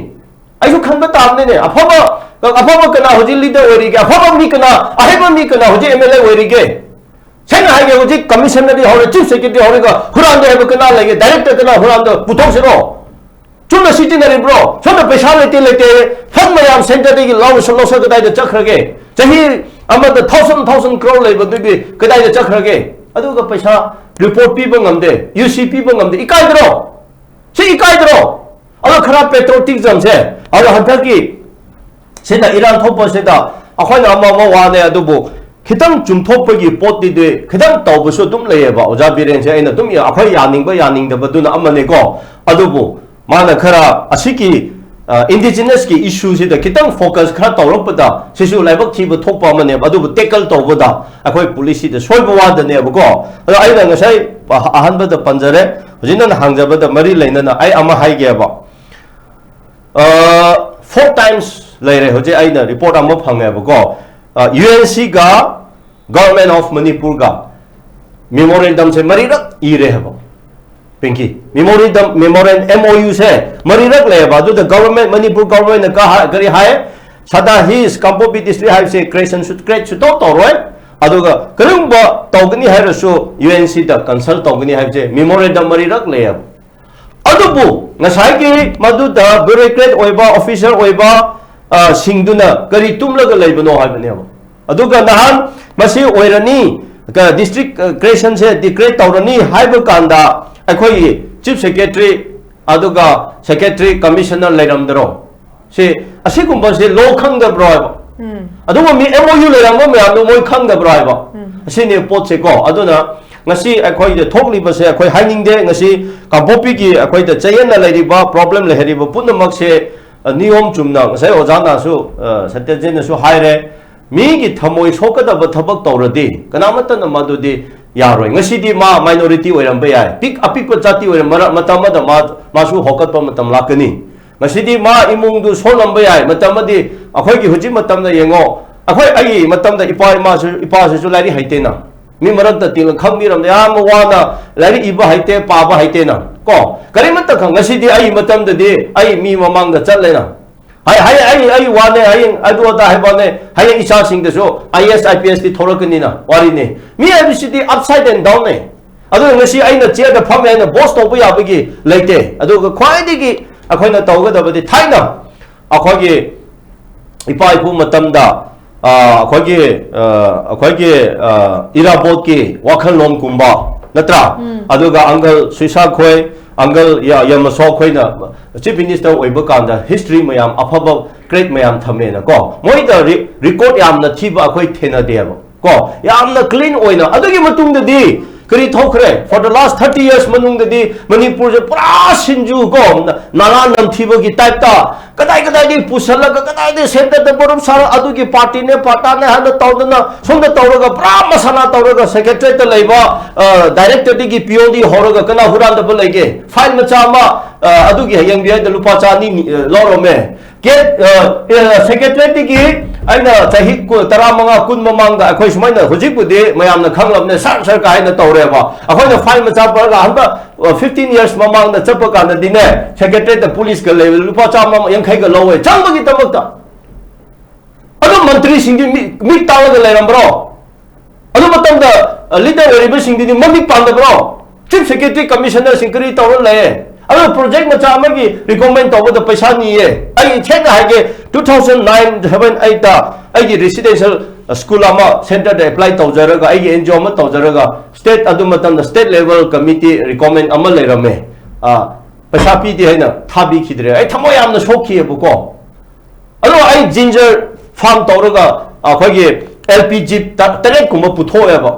ꯑꯩꯁꯨ ꯈꯟꯕ ꯇꯥꯕꯅꯤꯅꯦ꯫ ꯑꯐꯕ, ꯑꯐꯕ ꯀꯅꯥ ꯍꯧꯖꯤꯛ ꯂꯤꯗꯔ ꯑꯣꯏꯔꯤꯒꯦ? ꯑꯐꯕ ꯃꯤ ꯀꯅꯥ, ꯑꯍꯩꯕ ꯃꯤ ꯀꯅꯥ ꯍꯧꯖꯤꯛ ꯑꯦꯝ ꯑꯦꯜ ꯑꯦ ꯑꯣꯏꯔꯤꯒꯦ? ꯁꯦꯡꯅ ꯍꯥꯏꯒꯦ, ꯍꯧꯖꯤꯛ ꯀꯃꯤꯁꯅꯔꯗꯤ ꯍꯧꯔꯦ, ꯆꯤꯐ ꯁꯦꯀ꯭ꯔꯦꯇꯔꯤ ꯍꯧꯔꯒ ꯍꯨꯔꯥꯟꯗꯦ ꯍꯥꯏꯕ ꯀꯅꯥ ꯂꯩꯒꯦ? ꯗꯥꯏꯔꯦꯛꯇꯔ ꯀꯅꯥ ꯍꯨꯔꯥꯟꯗ ꯄꯨꯊꯣꯛꯁꯤꯔꯣ? ꯆꯨꯝꯅ ꯁꯤꯖꯤꯟꯅꯔꯤꯕ꯭ꯔꯣ? ꯁꯣꯝꯗ ꯄꯩꯁꯥ ꯂꯩꯇꯦ, ꯂꯩꯇꯦ, ꯐꯟ ꯃꯌꯥꯝ ꯁꯦꯟꯇꯔꯗꯒꯤ ꯂꯧꯔꯁꯨ ꯂꯧꯁ ꯀꯗꯥꯏꯗ ꯆꯠꯈ꯭ꯔꯒꯦ? ꯆꯍꯤ ꯑꯃꯗ ꯊꯥꯎꯖꯟ, ꯊꯥꯎꯖꯟ ꯀ꯭ꯔꯣꯔ ꯂꯩꯕꯗꯨꯗꯤ ꯀꯗꯥꯏꯗ ꯆꯠꯈ꯭ꯔꯒꯦ? ꯑꯗꯨꯒ ꯄꯩꯁꯥ ꯔꯤꯄꯣꯔꯠ ꯄꯤꯕ ꯉꯝꯗꯦ, ꯌꯨ ꯁꯤ ꯄꯤꯕ ꯉꯝꯗꯦ꯫ ꯏꯀꯥꯏꯗ꯭ꯔꯣ? ꯁꯤ ꯏꯀꯥꯏꯗ꯭ꯔꯣ? ꯑꯗꯣ ꯈꯔ ꯄꯦꯇ꯭ꯔꯣꯇꯤꯛꯖꯝꯁꯦ, ꯑꯗꯣ ꯍꯟꯗꯛꯀꯤ ꯁꯤꯗ ꯏꯔꯥꯡ ꯊꯣꯛꯄꯁꯤꯗ ꯑꯩꯈꯣꯏꯅ ꯑꯃ ꯑꯃ ꯋꯥꯅꯦ, ꯑꯗꯨꯕꯨ ꯈꯤꯇꯪ ꯆꯨꯝꯊꯣꯛꯄꯒꯤ ꯄꯣꯠꯇꯤꯗꯤ ꯈꯤꯇꯪ ꯇꯧꯕꯁꯨ ꯑꯗꯨꯝ ꯂꯩꯌꯦꯕ꯫ ꯑꯣꯖꯥ ꯕꯤꯔꯦꯟꯁꯦ ꯑꯩꯅ ꯑꯗꯨꯝ, ꯑꯩꯈꯣꯏ ꯌꯥꯅꯤꯡꯕ ꯌꯥꯅꯤꯡꯗꯕꯗꯨꯅ ꯑꯃꯅꯦꯀꯣ, ꯑꯗꯨꯕꯨ ꯃꯥꯅ ꯈꯔ ꯑꯁꯤꯒꯤ, ꯑ, ꯏꯟꯗꯤꯖꯤꯅꯁꯀꯤ ꯏꯁꯨꯁꯤꯗ ꯈꯤꯇꯪ ꯐꯣꯀꯁ ꯈꯔ ꯇꯧꯔꯛꯄꯗ ꯁꯤꯁꯨ ꯂꯥꯏꯕꯛ ꯊꯤꯕ ꯊꯣꯛꯄ ꯑꯃꯅꯦꯕ꯫ ꯑꯗꯨꯕꯨ ꯇꯦꯀꯜ ꯇꯧꯕꯗ ꯑꯩꯈꯣꯏ ꯄꯣꯂꯤꯁꯤꯗ ꯁꯣꯏꯕ ꯋꯥꯗꯅꯦꯕꯀꯣ꯫ ꯑꯗꯣ ꯑꯩꯅ ꯉꯁꯥꯏ ꯑꯍꯥꯟꯕꯗ ꯄꯟꯖꯔꯦ, ꯍꯧꯖꯤꯛ ꯅꯪꯅ ꯍꯪꯖꯕꯗ ꯃꯔꯤ ꯂꯩꯅꯅ ꯑꯩ ꯑꯃ ꯍꯥꯏꯒꯦꯕ꯫ ꯐꯣꯔ ꯇꯥꯏꯝꯁ ꯂꯩꯔꯦ꯫ ꯍꯧꯖꯤꯛ ꯑꯩꯅ ꯔꯤꯄꯣꯔꯠ ꯑꯃ ꯐꯪꯉꯦꯕꯀꯣ, ꯌꯨ ꯑꯦꯟ ꯁꯤꯒ ꯒꯚꯔꯟꯃꯦꯟ ꯑꯣꯐ ꯃꯅꯤꯄꯨꯔꯒ ꯃꯦꯃꯣꯔꯦꯟꯗꯝꯁꯦ ꯃꯔꯤꯔꯛ ꯏꯔꯦ ꯍꯥꯏꯕ꯫ ꯄꯤꯡꯀꯤ, ꯃꯦꯃꯣꯔꯦꯟꯗꯝ, ꯃꯦꯃꯣꯔꯦꯟ, ꯑꯦꯝ ꯑꯣ ꯌꯨꯁꯦ ꯃꯔꯤꯔꯛ ꯂꯩꯌꯦꯕ꯫ ꯑꯗꯨꯗ ꯒꯚꯔꯟꯃꯦꯟ, ꯃꯅꯤꯄꯨꯔ ꯒꯚꯔꯟꯃꯦꯟꯅ ꯀ-, ꯀꯔꯤ ꯍꯥꯏ? ꯁꯗꯥ ꯍꯤꯜꯁ, ꯀꯥꯡꯄꯣꯛꯄꯤ ꯗꯤꯁꯇ꯭ꯔꯤꯛ ꯍꯥꯏꯕꯁꯦ ꯀ꯭ꯔꯤꯌꯦꯁꯟ ꯁꯨ-, ꯀ꯭ꯔꯤꯌꯦꯠ ꯁꯨꯇꯧ ꯇꯧꯔꯣꯏ꯫ ꯑꯗꯨꯒ ꯀꯔꯤꯒꯨꯝꯕ ꯇꯧꯒꯅꯤ ꯍꯥꯏꯔꯁꯨ ꯌꯨ ꯑꯦꯟ ꯁꯤꯗ ꯀꯟꯁꯜ ꯇꯧꯒꯅꯤ ꯍꯥꯏꯕꯁꯦ ꯃꯦꯃꯣꯔꯦꯟꯗꯝ ꯃꯔꯤꯔꯛ ꯂꯩꯌꯦꯕ꯫ ꯑꯗꯨꯕꯨ ꯉꯁꯥꯏꯒꯤ ꯃꯗꯨꯗ bureaucrat ꯑꯣꯏꯕ, officer ꯑꯣꯏꯕ, ꯑ, ꯁꯤꯡꯗꯨꯅ ꯀꯔꯤ ꯇꯨꯝꯂꯒ ꯂꯩꯕꯅꯣ ꯍꯥꯏꯕꯅꯦꯕ꯫ ꯑꯗꯨꯒ ꯅꯍꯥꯟ ꯃꯁꯤ ꯑꯣꯏꯔꯅꯤ, ꯀ-, district, ꯑ, creationꯁꯦ decree ꯇꯧꯔꯅꯤ ꯍꯥꯏꯕ ꯀꯥꯟꯗ ꯑꯩꯈꯣꯏꯒꯤ chief secretary ꯑꯗꯨꯒ secretary commissioner ꯂꯩꯔꯝꯗ꯭ꯔꯣ? ꯁꯤ, ꯑꯁꯤꯒꯨꯝꯕꯁꯦ ꯂꯣ ꯈꯪꯗꯕ꯭ꯔꯣ ꯍꯥꯏꯕ? ꯑꯗꯨꯒ ꯃꯤ M O U ꯂꯩꯔꯝꯕ ꯃꯌꯥꯝꯗꯣ ꯃꯣꯏ ꯈꯪꯗꯕ꯭ꯔꯣ ꯍꯥꯏꯕ? ꯑꯁꯤꯅꯤ ꯄꯣꯠꯁꯦꯀꯣ꯫ ꯑꯗꯨꯅ ꯉꯁꯤ ꯑꯩꯈꯣꯏꯗ ꯊꯣꯛꯂꯤꯕꯁꯦ ꯑꯩꯈꯣꯏ ꯍꯥꯏꯅꯤꯡꯗꯦ꯫ ꯉꯁꯤ ꯀꯥꯡꯄꯣꯛꯄꯤꯒꯤ ꯑꯩꯈꯣꯏꯗ ꯆꯌꯦꯠꯅ ꯂꯩꯔꯤꯕ, problem ꯂꯩꯍꯜꯂꯤꯕ ꯄꯨꯝꯅꯃꯛꯁꯦ, ꯑ, ꯅꯤꯌꯣꯝ ꯆꯨꯝꯅ ꯉꯁꯥꯏ ꯑꯣꯖꯥꯅꯁꯨ, ꯑ, ꯁꯇ꯭ꯌꯖꯤꯠꯅꯁꯨ ꯍꯥꯏꯔꯦ, ꯃꯤꯒꯤ ꯊꯃꯣꯏ ꯁꯣꯛꯀꯗꯕ ꯊꯕꯛ ꯇꯧꯔꯗꯤ ꯀꯅꯥꯃꯠꯇꯅ ꯃꯗꯨꯗꯤ ꯌꯥꯔꯣꯏ꯫ ꯉꯁꯤꯗꯤ ꯃꯥ minority ꯑꯣꯏꯔꯝꯕ ꯌꯥꯏ, ꯄꯤꯛ-, ꯑꯄꯤꯛꯄ ꯖꯥꯇꯤ ꯑꯣꯏꯔꯝꯕ ꯃꯔ-, ꯃꯇꯝ ꯑꯃꯗ ꯃꯥ, ꯃꯥꯁꯨ ꯍꯧꯒꯠꯄ ꯃꯇꯝ ꯂꯥꯛꯀꯅꯤ꯫ ꯉꯁꯤꯗꯤ ꯃꯥ ꯏꯃꯨꯡꯗꯨ ꯁꯣꯜꯂꯝꯕ ꯌꯥꯏ, ꯃꯇꯝ ꯑꯃꯗꯤ ꯑꯩꯈꯣꯏꯒꯤ ꯍꯧꯖꯤꯛ ꯃꯇꯝꯗ ꯌꯦꯡꯉꯣ, ꯑꯩꯈꯣꯏ, ꯑꯩꯒꯤ ꯃꯇꯝꯗ ꯏꯄꯥ ꯏꯃꯥꯁꯨ, ꯏꯄꯥꯁꯤꯁꯨ ꯂꯥꯏꯔꯤꯛ ꯍꯩꯇꯦꯅ, ꯃꯤ ꯃꯔꯛꯇ ꯇꯤꯜꯂ ꯈꯪꯕꯤꯔꯝꯗꯦ, ꯌꯥꯝ ꯋꯥꯅ ꯂꯥꯏꯔꯤꯛ ꯏꯕ ꯍꯩꯇꯦ, ꯄꯥꯕ ꯍꯩꯇꯦꯅ ꯀꯣ, ꯀꯔꯤꯃꯠꯇ ꯈꯪ-, ꯉꯁꯤꯗꯤ ꯑꯩ ꯃꯇꯝꯗꯗꯤ ꯑꯩ ꯃꯤ ꯃꯃꯥꯡꯗ ꯆꯠꯂꯦꯅ꯫ ꯍꯥꯏ, ꯍꯥꯏ, ꯑꯩ, ꯑꯩ ꯋꯥꯅꯦ, ꯍꯌꯦꯡ ꯑꯗꯨ ꯑꯗꯥ ꯍꯥꯏꯕ ꯋꯥꯅꯦ, ꯍꯌꯦꯡ ꯏꯆꯥꯁꯤꯡꯗꯁꯨ I A S, I P S ꯇꯤ ꯊꯣꯛꯂꯛꯀꯅꯤꯅ ꯋꯥꯔꯤꯅꯤ꯫ ꯃꯤ ꯍꯥꯏꯕꯁꯤꯗꯤ upside and down ꯅꯦ꯫ ꯑꯗꯨꯅ ꯉꯁꯤ ꯑꯩꯅ ꯆꯤꯌꯔꯗ ꯐꯝꯃꯦ ꯍꯥꯏꯅ ꯕꯣꯁ ꯇꯧꯕ ꯌꯥꯕꯒꯤ ꯂꯩꯇꯦ꯫ ꯑꯗꯨꯒ ꯈ꯭ꯋꯥꯏꯗꯒꯤ ꯑꯩꯈꯣꯏꯅ ꯇꯧꯒꯗꯕꯗꯤ ꯊꯥꯏꯅ ꯑꯩꯈꯣꯏꯒꯤ ꯏꯄꯥ ꯏꯄꯨ ꯃꯇꯝꯗ, ꯑ, ꯑꯩꯈꯣꯏꯒꯤ, ꯑ, ꯑꯩꯈꯣꯏꯒꯤ, ꯑ, ꯏꯔꯥꯕꯣꯠꯀꯤ ꯋꯥꯈꯜꯂꯣꯟꯒꯨꯝꯕ, ꯅꯠꯇ꯭ꯔꯥ? ꯑꯗꯨꯒ uncle ꯁꯨꯏꯁꯥ ꯈꯣꯏ, uncle ꯌꯥ-, ꯌꯥꯃꯁꯣ ꯈꯣꯏꯅ chief minister ꯑꯣꯏꯕ ꯀꯥꯟꯗ history ꯃꯌꯥꯝ, ꯑꯐꯕ great ꯃꯌꯥꯝ ꯊꯝꯃꯦꯅꯀꯣ꯫ ꯃꯣꯏꯗ ꯔꯤ-, record ꯌꯥꯝꯅ ꯊꯤꯕ ꯑꯩꯈꯣꯏ ꯊꯦꯡꯅꯗꯦꯕ꯫ ꯀꯣ, ꯌꯥꯝꯅ clean ꯑꯣꯏꯅ꯫ ꯑꯗꯨꯒꯤ ꯃꯇꯨꯡꯗꯗꯤ ꯀꯔꯤ ꯊꯣꯛꯈ꯭ꯔꯦ? For the last thirty years ꯃꯅꯨꯡꯗꯗꯤ ꯃꯅꯤꯄꯨꯔꯁꯦ ꯄꯨꯔꯥ ꯁꯤꯡꯖꯨ ꯀꯣ, ꯅ-, ꯅꯥꯂꯥ ꯅꯝꯊꯤꯕꯒꯤ type ꯇ ꯀꯗꯥꯏ ꯀꯗꯥꯏꯗꯒꯤ ꯄꯨꯁꯜꯂꯒ, ꯀꯗꯥꯏꯗꯒꯤ ꯁꯦꯝꯗꯗ ꯕꯣꯔꯝ ꯁꯥꯔ, ꯑꯗꯨꯒꯤ party ꯅꯦ, ꯄꯥꯇꯥꯅꯦ ꯍꯥꯏꯅ ꯇꯧꯗꯅ, ꯁꯣꯝꯗ ꯇꯧꯔꯒ ꯄꯨꯔꯥ ꯃꯁꯥꯂꯥ ꯇꯧꯔꯒ secretariat ꯇ ꯂꯩꯕ, ꯑ, director ꯗꯒꯤ P O ꯗꯒꯤ ꯍꯧꯔꯒ ꯀꯅꯥ ꯍꯨꯔꯥꯟꯗꯕ ꯂꯩꯒꯦ? File ꯃꯆꯥ ꯑꯃ, ꯑ, ꯑꯗꯨꯒꯤ ꯌꯦꯡꯕꯤꯌꯨ ꯍꯥꯏꯗ ꯂꯨꯄꯥ ꯆꯅꯤ ꯅꯤ-, ꯑ, ꯂꯧꯔꯝꯃꯦ꯫ ꯀꯦ-, ꯑ, ꯑ, secretariat ꯇꯒꯤ ꯑꯩꯅ ꯆꯍꯤ ꯀꯨ-, ꯇꯔꯥꯃꯉꯥ, ꯀꯨꯟ ꯃꯃꯥꯡꯗ ꯑꯩꯈꯣꯏ ꯁꯨꯃꯥꯏꯅ ꯍꯧꯖꯤꯛꯄꯨꯗꯤ ꯃꯌꯥꯝꯅ ꯈꯪꯂꯕꯅꯦ, ꯁꯔ, ꯁꯔ ꯀꯥꯏꯅ ꯇꯧꯔꯦꯕ꯫ ꯑꯩꯈꯣꯏꯅ file ꯃꯆꯥ ꯄꯨꯔꯒ ꯍꯟꯗꯛ, ꯑ, fifteen years ꯃꯃꯥꯡꯗ ꯆꯠꯄ ꯀꯥꯟꯗꯗꯤꯅꯦ, secretariat ꯇ police ꯀ ꯂꯩꯕ ꯂꯨꯄꯥ ꯆꯥꯝꯃ ꯌꯥꯡꯈꯩꯒ ꯂꯧꯋꯦ ꯆꯪꯕꯒꯤꯗꯃꯛꯇ꯫ ꯑꯗꯨ ꯃꯟꯇ꯭ꯔꯤꯁꯤꯡꯗꯤ ꯃꯤ-, ꯃꯤꯠ ꯇꯥꯡꯂꯒ ꯂꯩꯔꯝꯕ꯭ꯔꯣ? ꯑꯗꯨ ꯃꯇꯝꯗ, ꯑ, leader ꯑꯣꯏꯔꯤꯕꯁꯤꯡꯗꯨꯗꯤ ꯃꯃꯤꯠ ꯄꯥꯟꯗꯕ꯭ꯔꯣ? Chief secretary, commissioner ꯁꯤꯡ ꯀꯔꯤ ꯇꯧꯔ ꯂꯩ? ꯑꯗꯨ ꯄ꯭ꯔꯣꯖꯦꯛ ꯃꯆꯥ ꯑꯃꯒꯤ ꯔꯤꯀꯃꯦꯟ ꯇꯧꯕꯗ ꯄꯩꯁꯥ ꯅꯤꯌꯦ꯫ ꯑꯩ ꯁꯦꯡꯅ ꯍꯥꯏꯒꯦ, two thousand nine seven eight ꯑꯩꯒꯤ ꯔꯦꯁꯤꯗꯦꯟꯁꯤꯌꯦꯜ ꯁ꯭ꯀꯨꯜ ꯑꯃ ꯁꯦꯟꯇꯔꯗ ꯑꯦꯄ꯭ꯂꯥꯏ ꯇꯧꯖꯔꯒ, ꯑꯩꯒꯤ ꯑꯦꯟ ꯖꯤ ꯑꯣ ꯑꯃ ꯇꯧꯖꯔꯒ, ꯁ꯭ꯇꯦꯠ, ꯑꯗꯨ ꯃꯇꯝꯗ ꯁ꯭ꯇꯦꯠ ꯂꯦꯚꯦꯜ ꯀꯃꯤꯇꯤ ꯔꯤꯀꯃꯦꯟ ꯑꯃ ꯂꯩꯔꯝꯃꯦ꯫ ꯑ, ꯄꯩꯁꯥ ꯄꯤꯗꯦ ꯍꯥꯏꯅ ꯊꯥꯕꯤꯈꯤꯗ꯭ꯔꯦ꯫ ꯑꯩ ꯊꯃꯣꯏ ꯌꯥꯝꯅ ꯁꯣꯛꯈꯤꯑꯕꯀꯣ꯫ ꯑꯗꯣ ꯑꯩ ꯖꯤꯟꯖꯔ ꯐꯥꯔꯝ ꯇꯧꯔꯒ ꯑꯩꯈꯣꯏꯒꯤ ꯑꯦꯜ ꯄꯤ ꯖꯤ ꯇꯔꯦꯠꯀꯨꯝꯕ ꯄꯨꯊꯣꯛꯑꯦꯕ꯫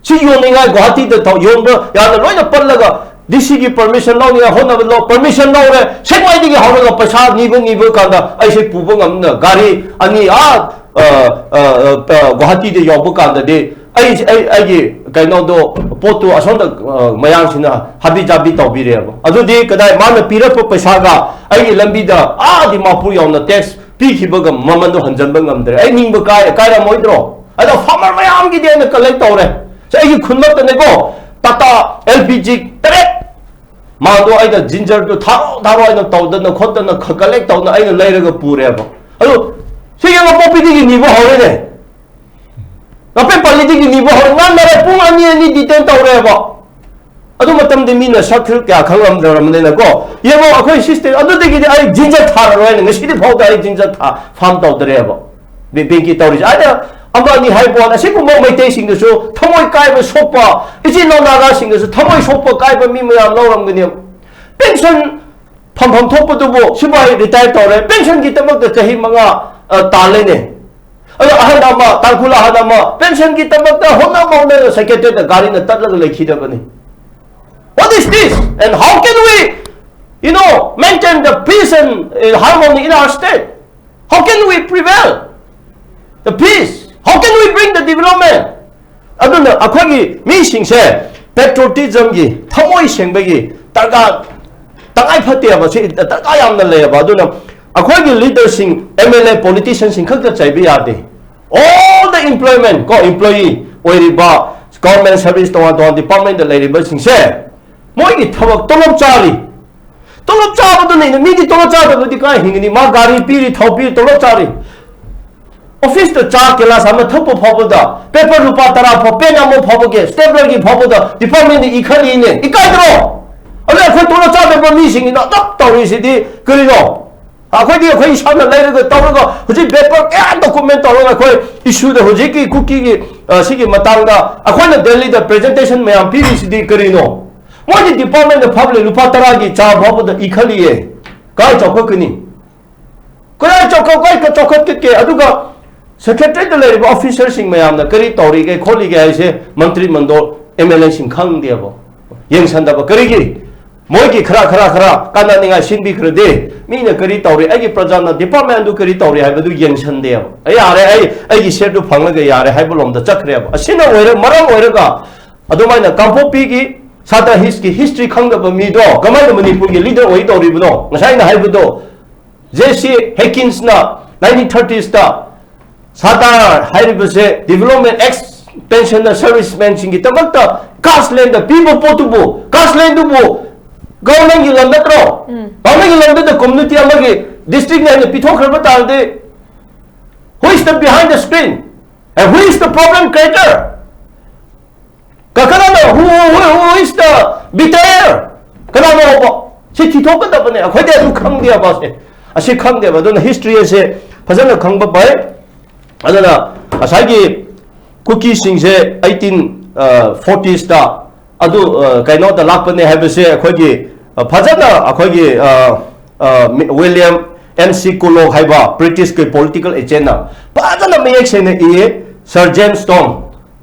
ꯁꯤ ꯌꯣꯟꯅꯤꯡꯉꯥꯏ ꯒꯨꯋꯥꯍꯥꯇꯤꯗ ꯊꯧ-, ꯌꯣꯟꯕ ꯌꯥꯅ ꯂꯣꯏꯅ ꯄꯜꯂꯒ ꯗꯤ ꯁꯤꯒꯤ ꯄꯔꯃꯤꯁꯟ ꯂꯧꯅꯤꯡꯉꯥꯏ ꯍꯣꯠꯅꯕ ꯂꯧ-, ꯄꯔꯃꯤꯁꯟ ꯂꯧꯔꯦ꯫ ꯁꯦꯛꯃꯥꯏꯗꯒꯤ ꯍꯧꯔꯒ ꯄꯩꯁꯥ ꯅꯤꯕ, ꯅꯤꯕ ꯀꯥꯟꯗ ꯑꯩꯁꯦ ꯄꯨꯕ ꯉꯝꯅ ꯒꯥꯔꯤ ꯑꯅꯤ ꯑꯥ, ꯑ, ꯑ, ꯑ, ꯒꯨꯋꯥꯍꯥꯇꯤꯗ ꯌꯧꯕ ꯀꯥꯟꯗꯗꯤ ꯑꯩ, ꯑꯩ, ꯑꯩꯒꯤ ꯀꯩꯅꯣꯗꯣ, ꯄꯣꯠꯇꯨ ꯑꯁꯣꯝꯗ, ꯑ, ꯃꯌꯥꯡꯁꯤꯅ ꯍꯥꯕꯤ ꯖꯥꯕꯤ ꯇꯧꯕꯤꯔꯦꯕ꯫ ꯑꯗꯨꯗꯤ ꯀꯗꯥꯏ ꯃꯥꯅ ꯄꯤꯔꯛꯄ ꯄꯩꯁꯥꯒ ꯑꯩꯒꯤ ꯂꯝꯕꯤꯗ ꯑꯥ ꯗꯤꯃꯥꯄꯨꯔ ꯌꯧꯅ ꯇꯦꯛꯁ ꯄꯤꯈꯤꯕꯒ ꯃꯃꯟꯗꯣ ꯍꯟꯖꯟꯕ ꯉꯝꯗ꯭ꯔꯦ꯫ ꯑꯩ ꯅꯤꯡꯕ ꯀꯥꯏ-, ꯀꯥꯏꯔꯝꯃꯣꯏꯗ꯭ꯔꯣ? ꯑꯗꯣ ꯐꯥꯔꯃꯔ ꯃꯌꯥꯝꯒꯤꯗꯤ ꯑꯩꯅ ꯀꯂꯦꯛ ꯇꯧꯔꯦ꯫ ꯁꯤ ꯑꯩꯒꯤ ꯈꯨꯟꯃꯛꯇꯅꯦꯀꯣ, ꯇꯥꯇꯥ ꯑꯦꯜ ꯄꯤ ꯖꯤ ꯇꯔꯦꯠ ꯃꯥꯗꯣ ꯑꯩꯅ ꯖꯤꯟꯖꯔꯗꯨ ꯊꯥꯔꯣ ꯊꯥꯔꯣ ꯑꯩꯅ ꯇꯧꯗꯅ ꯈꯣꯠꯇꯅ ꯈ-, ꯀꯂꯦꯛ ꯇꯧꯗꯅ ꯑꯩꯅ ꯂꯩꯔꯒ ꯄꯨꯔꯦꯕ꯫ ꯑꯗꯨ ꯁꯤ ꯌꯦꯡꯉꯣ, ꯄꯣꯛꯄꯤꯗꯒꯤ ꯅꯤꯕ ꯍꯧꯔꯦꯅꯦ꯫ ꯅꯄꯦꯠ ꯄꯥꯜꯂꯤꯗꯒꯤ ꯅꯤꯕ ꯍꯧꯔꯦ꯫ ꯉꯟꯅꯔꯦ, ꯄꯨꯡ ꯑꯅꯤ, ꯑꯅꯤ ꯗꯤꯇꯦꯟ ꯇꯧꯔꯦꯕ꯫ ꯑꯗꯨ ꯃꯇꯝꯗꯤ ꯃꯤꯅ ꯁꯛ ꯈꯔ ꯀꯌꯥ ꯈꯪꯂꯝꯗ꯭ꯔꯕꯅꯤꯅꯀꯣ꯫ ꯌꯦꯡꯉꯣ, ꯑꯩꯈꯣꯏ ꯁꯤꯁꯇꯦꯝ ꯑꯗꯨꯗꯒꯤꯗꯤ ꯑꯩ ꯖꯤꯟꯖꯔ ꯊꯥꯔꯔꯣꯏ ꯍꯥꯏꯅ ꯉꯁꯤꯗꯤ ꯐꯥꯎꯗ ꯑꯩ ꯖꯤꯟꯖꯔ ꯊꯥ-, ꯐꯥꯔꯝ ꯇꯧꯗ꯭ꯔꯦꯕ꯫ ꯕꯦ-, ꯕꯦꯡꯀꯤ ꯇꯧꯔꯤꯁꯦ꯫ ꯑꯩꯅ ꯑꯃ ꯑꯅꯤ ꯍꯥꯏꯕ ꯋꯥꯅꯤ, ꯑꯁꯤꯒꯨꯝꯕ ꯃꯩꯇꯩꯁꯤꯡꯗꯁꯨ ꯊꯃꯣꯏ ꯀꯥꯏꯕ ꯁꯣꯛꯄ, ꯏꯆꯤꯜ ꯏꯅꯥꯎ ꯅꯥꯒꯥꯁꯤꯡꯗꯁꯨ ꯊꯃꯣꯏ ꯁꯣꯛꯄ ꯀꯥꯏꯕ ꯃꯤ ꯃꯌꯥꯝ ꯂꯧꯔꯝꯒꯅꯦꯕ꯫ ꯄꯦꯟꯁꯟ ꯐꯪꯐꯝ ꯊꯣꯛꯄꯗꯨꯕꯨ ꯁꯤꯐꯥꯏ ꯔꯤꯇꯥꯌꯔ ꯇꯧꯔꯦ, ꯄꯦꯟꯁꯟꯒꯤꯗꯃꯛꯇ ꯆꯍꯤ ꯃꯉꯥ, ꯑ, ꯇꯥꯜꯂꯦꯅꯦ꯫ ꯑꯗꯣ ꯑꯍꯟ ꯑꯃ, ꯇꯥꯡꯈꯨꯜ ꯑꯍꯟ ꯑꯃ ꯄꯦꯟꯁꯟꯒꯤꯗꯃꯛꯇ ꯍꯣꯠꯅ ꯍꯣꯠꯅꯅ ꯁꯦꯀ꯭ꯔꯦꯇꯔꯤꯌꯦꯠꯇ ꯒꯥꯔꯤꯅ ꯇꯠꯂꯒ ꯂꯩꯈꯤꯗꯕꯅꯤ꯫ What is this? And how can we, you know, maintain the peace and, uh, harmony in our state? How can we prevail the peace? How can we bring the development? ꯑꯗꯨꯅ ꯑꯩꯈꯣꯏꯒꯤ ꯃꯤꯁꯤꯡꯁꯦ ꯄꯦꯇ꯭ꯔꯣꯇꯤꯖꯝꯒꯤ, ꯊꯃꯣꯏ ꯁꯦꯡꯕꯒꯤ ꯗꯔꯀꯥꯔ, ꯇꯉꯥꯏ ꯐꯠꯇꯦꯕ, ꯁꯤ ꯗꯔꯀꯥꯔ ꯌꯥꯝꯅ ꯂꯩꯌꯦꯕ꯫ ꯑꯗꯨꯅ ꯑꯩꯈꯣꯏꯒꯤ ꯂꯤꯗꯔꯁꯤꯡ, ꯑꯦꯝ ꯑꯦꯜ ꯑꯦ, ꯄꯣꯂꯤꯇꯤꯁꯤꯌꯟꯁꯤꯡ ꯈꯛꯇ ꯆꯩꯕ ꯌꯥꯗꯦ꯫ All the employment ꯀꯣ, employee ꯑꯣꯏꯔꯤꯕ, ꯒꯣꯔꯃꯦꯟ ꯁꯔꯚꯤꯁ ꯇꯣꯉꯥꯟ ꯇꯣꯉꯥꯟ ꯗꯤꯄꯥꯔꯠꯃꯦꯟꯗ ꯂꯩꯔꯤꯕꯁꯤꯡꯁꯦ, ꯃꯣꯏꯒꯤ ꯊꯕꯛ ꯇꯣꯂꯣꯞ ꯆꯥꯔꯤ꯫ ꯇꯣꯂꯣꯞ ꯆꯥꯕꯗꯨꯅ ꯃꯤꯗꯤ ꯇꯣꯂꯣꯞ ꯆꯥꯗꯕꯗꯤ ꯀꯥꯏ ꯍꯤꯡꯒꯅꯤ? ꯃꯥ ꯒꯥꯔꯤ ꯄꯤꯔꯤ, ꯊꯥꯎ ꯄꯤꯔꯤ, ꯇꯣꯂꯣꯞ ꯆꯥꯔꯤ꯫ ꯑꯣꯐꯤꯁꯇ ꯆꯥ ꯒꯤꯂꯥꯁ ꯑꯃ ꯊꯛꯄ ꯐꯥꯎꯕꯗ, ꯄꯦꯄꯔ ꯂꯨꯄꯥ ꯇꯔꯥ ꯐꯥꯎ, ꯄꯦꯟ ꯑꯃ ꯐꯥꯎꯕꯒꯤ, ꯁ꯭ꯇꯦꯄ꯭ꯂꯔꯒꯤ ꯐꯥꯎꯕꯗ ꯗꯤꯄꯥꯔꯠꯃꯦꯟꯗ ꯏꯈꯠꯂꯤꯅꯦ꯫ ꯏꯀꯥꯏꯗ꯭ꯔꯣ? ꯑꯩꯈꯣꯏ ꯇꯣꯂꯣꯞ ꯆꯥꯗꯕ ꯃꯤꯁꯤꯡꯒꯤꯅ ꯑꯗꯨꯝ ꯇꯧꯔꯤꯁꯤꯗꯤ ꯀꯔꯤꯅꯣ? ꯑꯩꯈꯣꯏꯗꯤ ꯑꯩꯈꯣꯏ ꯏꯁꯥꯅ ꯂꯩꯔꯒ ꯇꯧꯔꯒ ꯍꯧꯖꯤꯛ ꯄꯦꯄꯔ ꯀꯌꯥ ꯗꯣꯀꯨꯃꯦꯟ ꯇꯧꯔꯒ ꯑꯩꯈꯣꯏ ꯏꯁꯨꯗ ꯍꯧꯖꯤꯛꯀꯤ ꯀꯨꯀꯤꯒꯤ, ꯑ, ꯁꯤꯒꯤ ꯃꯇꯥꯡꯗ ꯑꯩꯈꯣꯏꯅ ꯗꯦꯜꯂꯤꯗ ꯄ꯭ꯔꯦꯖꯦꯟꯇꯦꯁꯟ ꯃꯌꯥꯝ ꯄꯤꯔꯤꯁꯤꯗꯤ ꯀꯔꯤꯅꯣ? ꯃꯣꯏꯗꯤ ꯗꯤꯄꯥꯔꯠꯃꯦꯟꯗ ꯐꯕ ꯂꯩ, ꯂꯨꯄꯥ ꯇꯔꯥꯒꯤ ꯆꯥ ꯐꯥꯎꯕꯗ ꯏꯈꯠꯂꯤꯌꯦ꯫ ꯀꯥꯏ ꯆꯥꯎꯈꯠꯀꯅꯤ? ꯀꯗꯥꯏ ꯆꯥꯎꯈꯠ-, ꯀꯥꯏ ꯆꯥꯎꯈꯠꯀꯦ? ꯑꯗꯨꯒ ꯁꯦꯀ꯭ꯔꯦꯇꯔꯤꯗ ꯂꯩꯔꯤꯕ ꯑꯣꯐꯤꯁꯔꯁꯤꯡ ꯃꯌꯥꯝꯅ ꯀꯔꯤ ꯇꯧꯔꯤꯒꯦ ꯈꯣꯠꯂꯤꯒꯦ ꯍꯥꯏꯁꯦ ꯃꯟꯇ꯭ꯔꯤ ꯃꯟꯗꯣꯜ, ꯑꯦꯝ ꯑꯦꯜ ꯑꯦꯁꯤꯡ ꯈꯪꯗꯦꯕ, ꯌꯦꯡꯁꯟꯗꯕ꯫ ꯀꯔꯤꯒꯤ? ꯃꯣꯏꯒꯤ ꯈꯔ, ꯈꯔ, ꯈꯔ ꯀꯥꯟꯅꯅꯤꯡꯉꯥꯏ ꯁꯤꯟꯕꯤꯈ꯭ꯔꯗꯤ, ꯃꯤꯅ ꯀꯔꯤ ꯇꯧꯔꯤ, ꯑꯩꯒꯤ ꯄ꯭ꯔꯖꯥꯅ ꯗꯤꯄꯥꯔꯠꯃꯦꯟꯗꯨ ꯀꯔꯤ ꯇꯧꯔꯤ ꯍꯥꯏꯕꯗꯨ ꯌꯦꯡꯁꯟꯗꯦꯕ꯫ ꯑꯩ ꯌꯥꯔꯦ, ꯑꯩ, ꯑꯩꯒꯤ ꯁꯦꯠꯇꯨ ꯐꯪꯂꯒ ꯌꯥꯔꯦ ꯍꯥꯏꯕ ꯂꯣꯝꯗ ꯆꯠꯈ꯭ꯔꯦꯕ꯫ ꯑꯁꯤꯅ ꯑꯣꯏꯔ-, ꯃꯔꯝ ꯑꯣꯏꯔꯒ ꯑꯗꯨꯃꯥꯏꯅ ꯀꯥꯡꯄꯣꯛꯄꯤꯒꯤ ꯁꯥꯇ꯭ꯔ ꯍꯤꯁꯀꯤ ꯍꯤꯁꯇ꯭ꯔꯤ ꯈꯪꯗꯕ ꯃꯤꯗꯣ ꯀꯃꯥꯏꯅ ꯃꯅꯤꯄꯨꯔꯒꯤ ꯂꯤꯗꯔ ꯑꯣꯏ ꯇꯧꯔꯤꯕꯅꯣ? ꯉꯁꯥꯏ ꯑꯩꯅ ꯍꯥꯏꯕꯗꯣ, ꯖꯦ ꯁꯤ ꯍꯦꯀꯤꯟꯁꯅ ꯅꯥꯏꯟꯇꯤꯟ ꯊꯥꯔꯇꯤꯁꯇ ꯁꯥꯇ꯭ꯔ ꯍꯥꯏꯔꯤꯕꯁꯦ ꯗꯤꯕꯂꯞꯃꯦꯟ ꯑꯦꯛꯁꯄꯦꯟꯁꯟꯗ ꯁꯔꯚꯤꯁꯃꯦꯟꯁꯤꯡꯒꯤꯗꯃꯛꯇ ꯀꯥꯁꯂꯦꯟꯗ ꯄꯤꯕ ꯄꯣꯠꯇꯨꯕꯨ, ꯀꯥꯁꯂꯦꯟꯗꯨꯕꯨ ꯒꯚꯔꯟꯃꯦꯟꯒꯤ ꯂꯝ ꯅꯠꯇ꯭ꯔꯣ? ꯎꯝ꯫ ꯒꯚꯔꯟꯃꯦꯟꯒꯤ ꯂꯝꯗꯨꯗ ꯀꯝꯃꯨꯅꯤꯇꯤ ꯑꯃꯒꯤ ꯗꯤꯁꯇ꯭ꯔꯤꯛꯅ ꯍꯦꯟꯅ ꯄꯤꯊꯣꯛꯈ꯭ꯔꯕ ꯇꯥꯔꯗꯤ, who is the behind the screen? And who is the problem creator? ꯀ-, ꯀꯅꯥꯅꯣ? Who, who, who is the betrayer? ꯀꯅꯥꯅꯣ ꯍꯥꯏꯕ? ꯁꯤ ꯊꯤꯊꯣꯛꯀꯗꯕꯅꯦ꯫ ꯑꯩꯈꯣꯏꯗꯤ ꯑꯗꯨ ꯈꯪꯗꯦꯕ, ꯁꯦ꯫ ꯑꯁꯤ ꯈꯪꯗꯦꯕ꯫ ꯑꯗꯨꯅ ꯍꯤꯁꯇ꯭ꯔꯤ ꯑꯁꯦ ꯐꯖꯅ ꯈꯪꯕ ꯐꯩ꯫ ꯑꯗꯨꯅ ꯉꯁꯥꯏꯒꯤ ꯀꯨꯀꯤꯁꯤꯡꯁꯦ ꯑꯩꯠꯇꯤꯟ ꯐꯣꯔꯇꯤꯁꯇ ꯑꯗꯨ, ꯑ, ꯀꯩꯅꯣꯗ ꯂꯥꯛꯄꯅꯦ ꯍꯥꯏꯕꯁꯦ ꯑꯩꯈꯣꯏꯒꯤ, ꯑ, ꯐꯖꯅ ꯑꯩꯈꯣꯏꯒꯤ, ꯑ, ꯑ, ꯃꯤ-, ꯋꯤꯂꯤꯌꯝ ꯑꯦꯟ ꯁꯤ ꯀꯨꯂꯣꯛ ꯍꯥꯏꯕ ꯕ꯭ꯔꯤꯇꯤꯁꯀꯤ ꯄꯣꯂꯤꯇꯤꯀꯦꯜ ꯑꯦꯖꯦꯟꯅ ꯐꯖꯅ ꯃꯌꯦꯛ ꯁꯦꯡꯅ ꯏꯌꯦ꯫ ꯁꯔ ꯖꯦꯝꯁ ꯇꯣꯝ,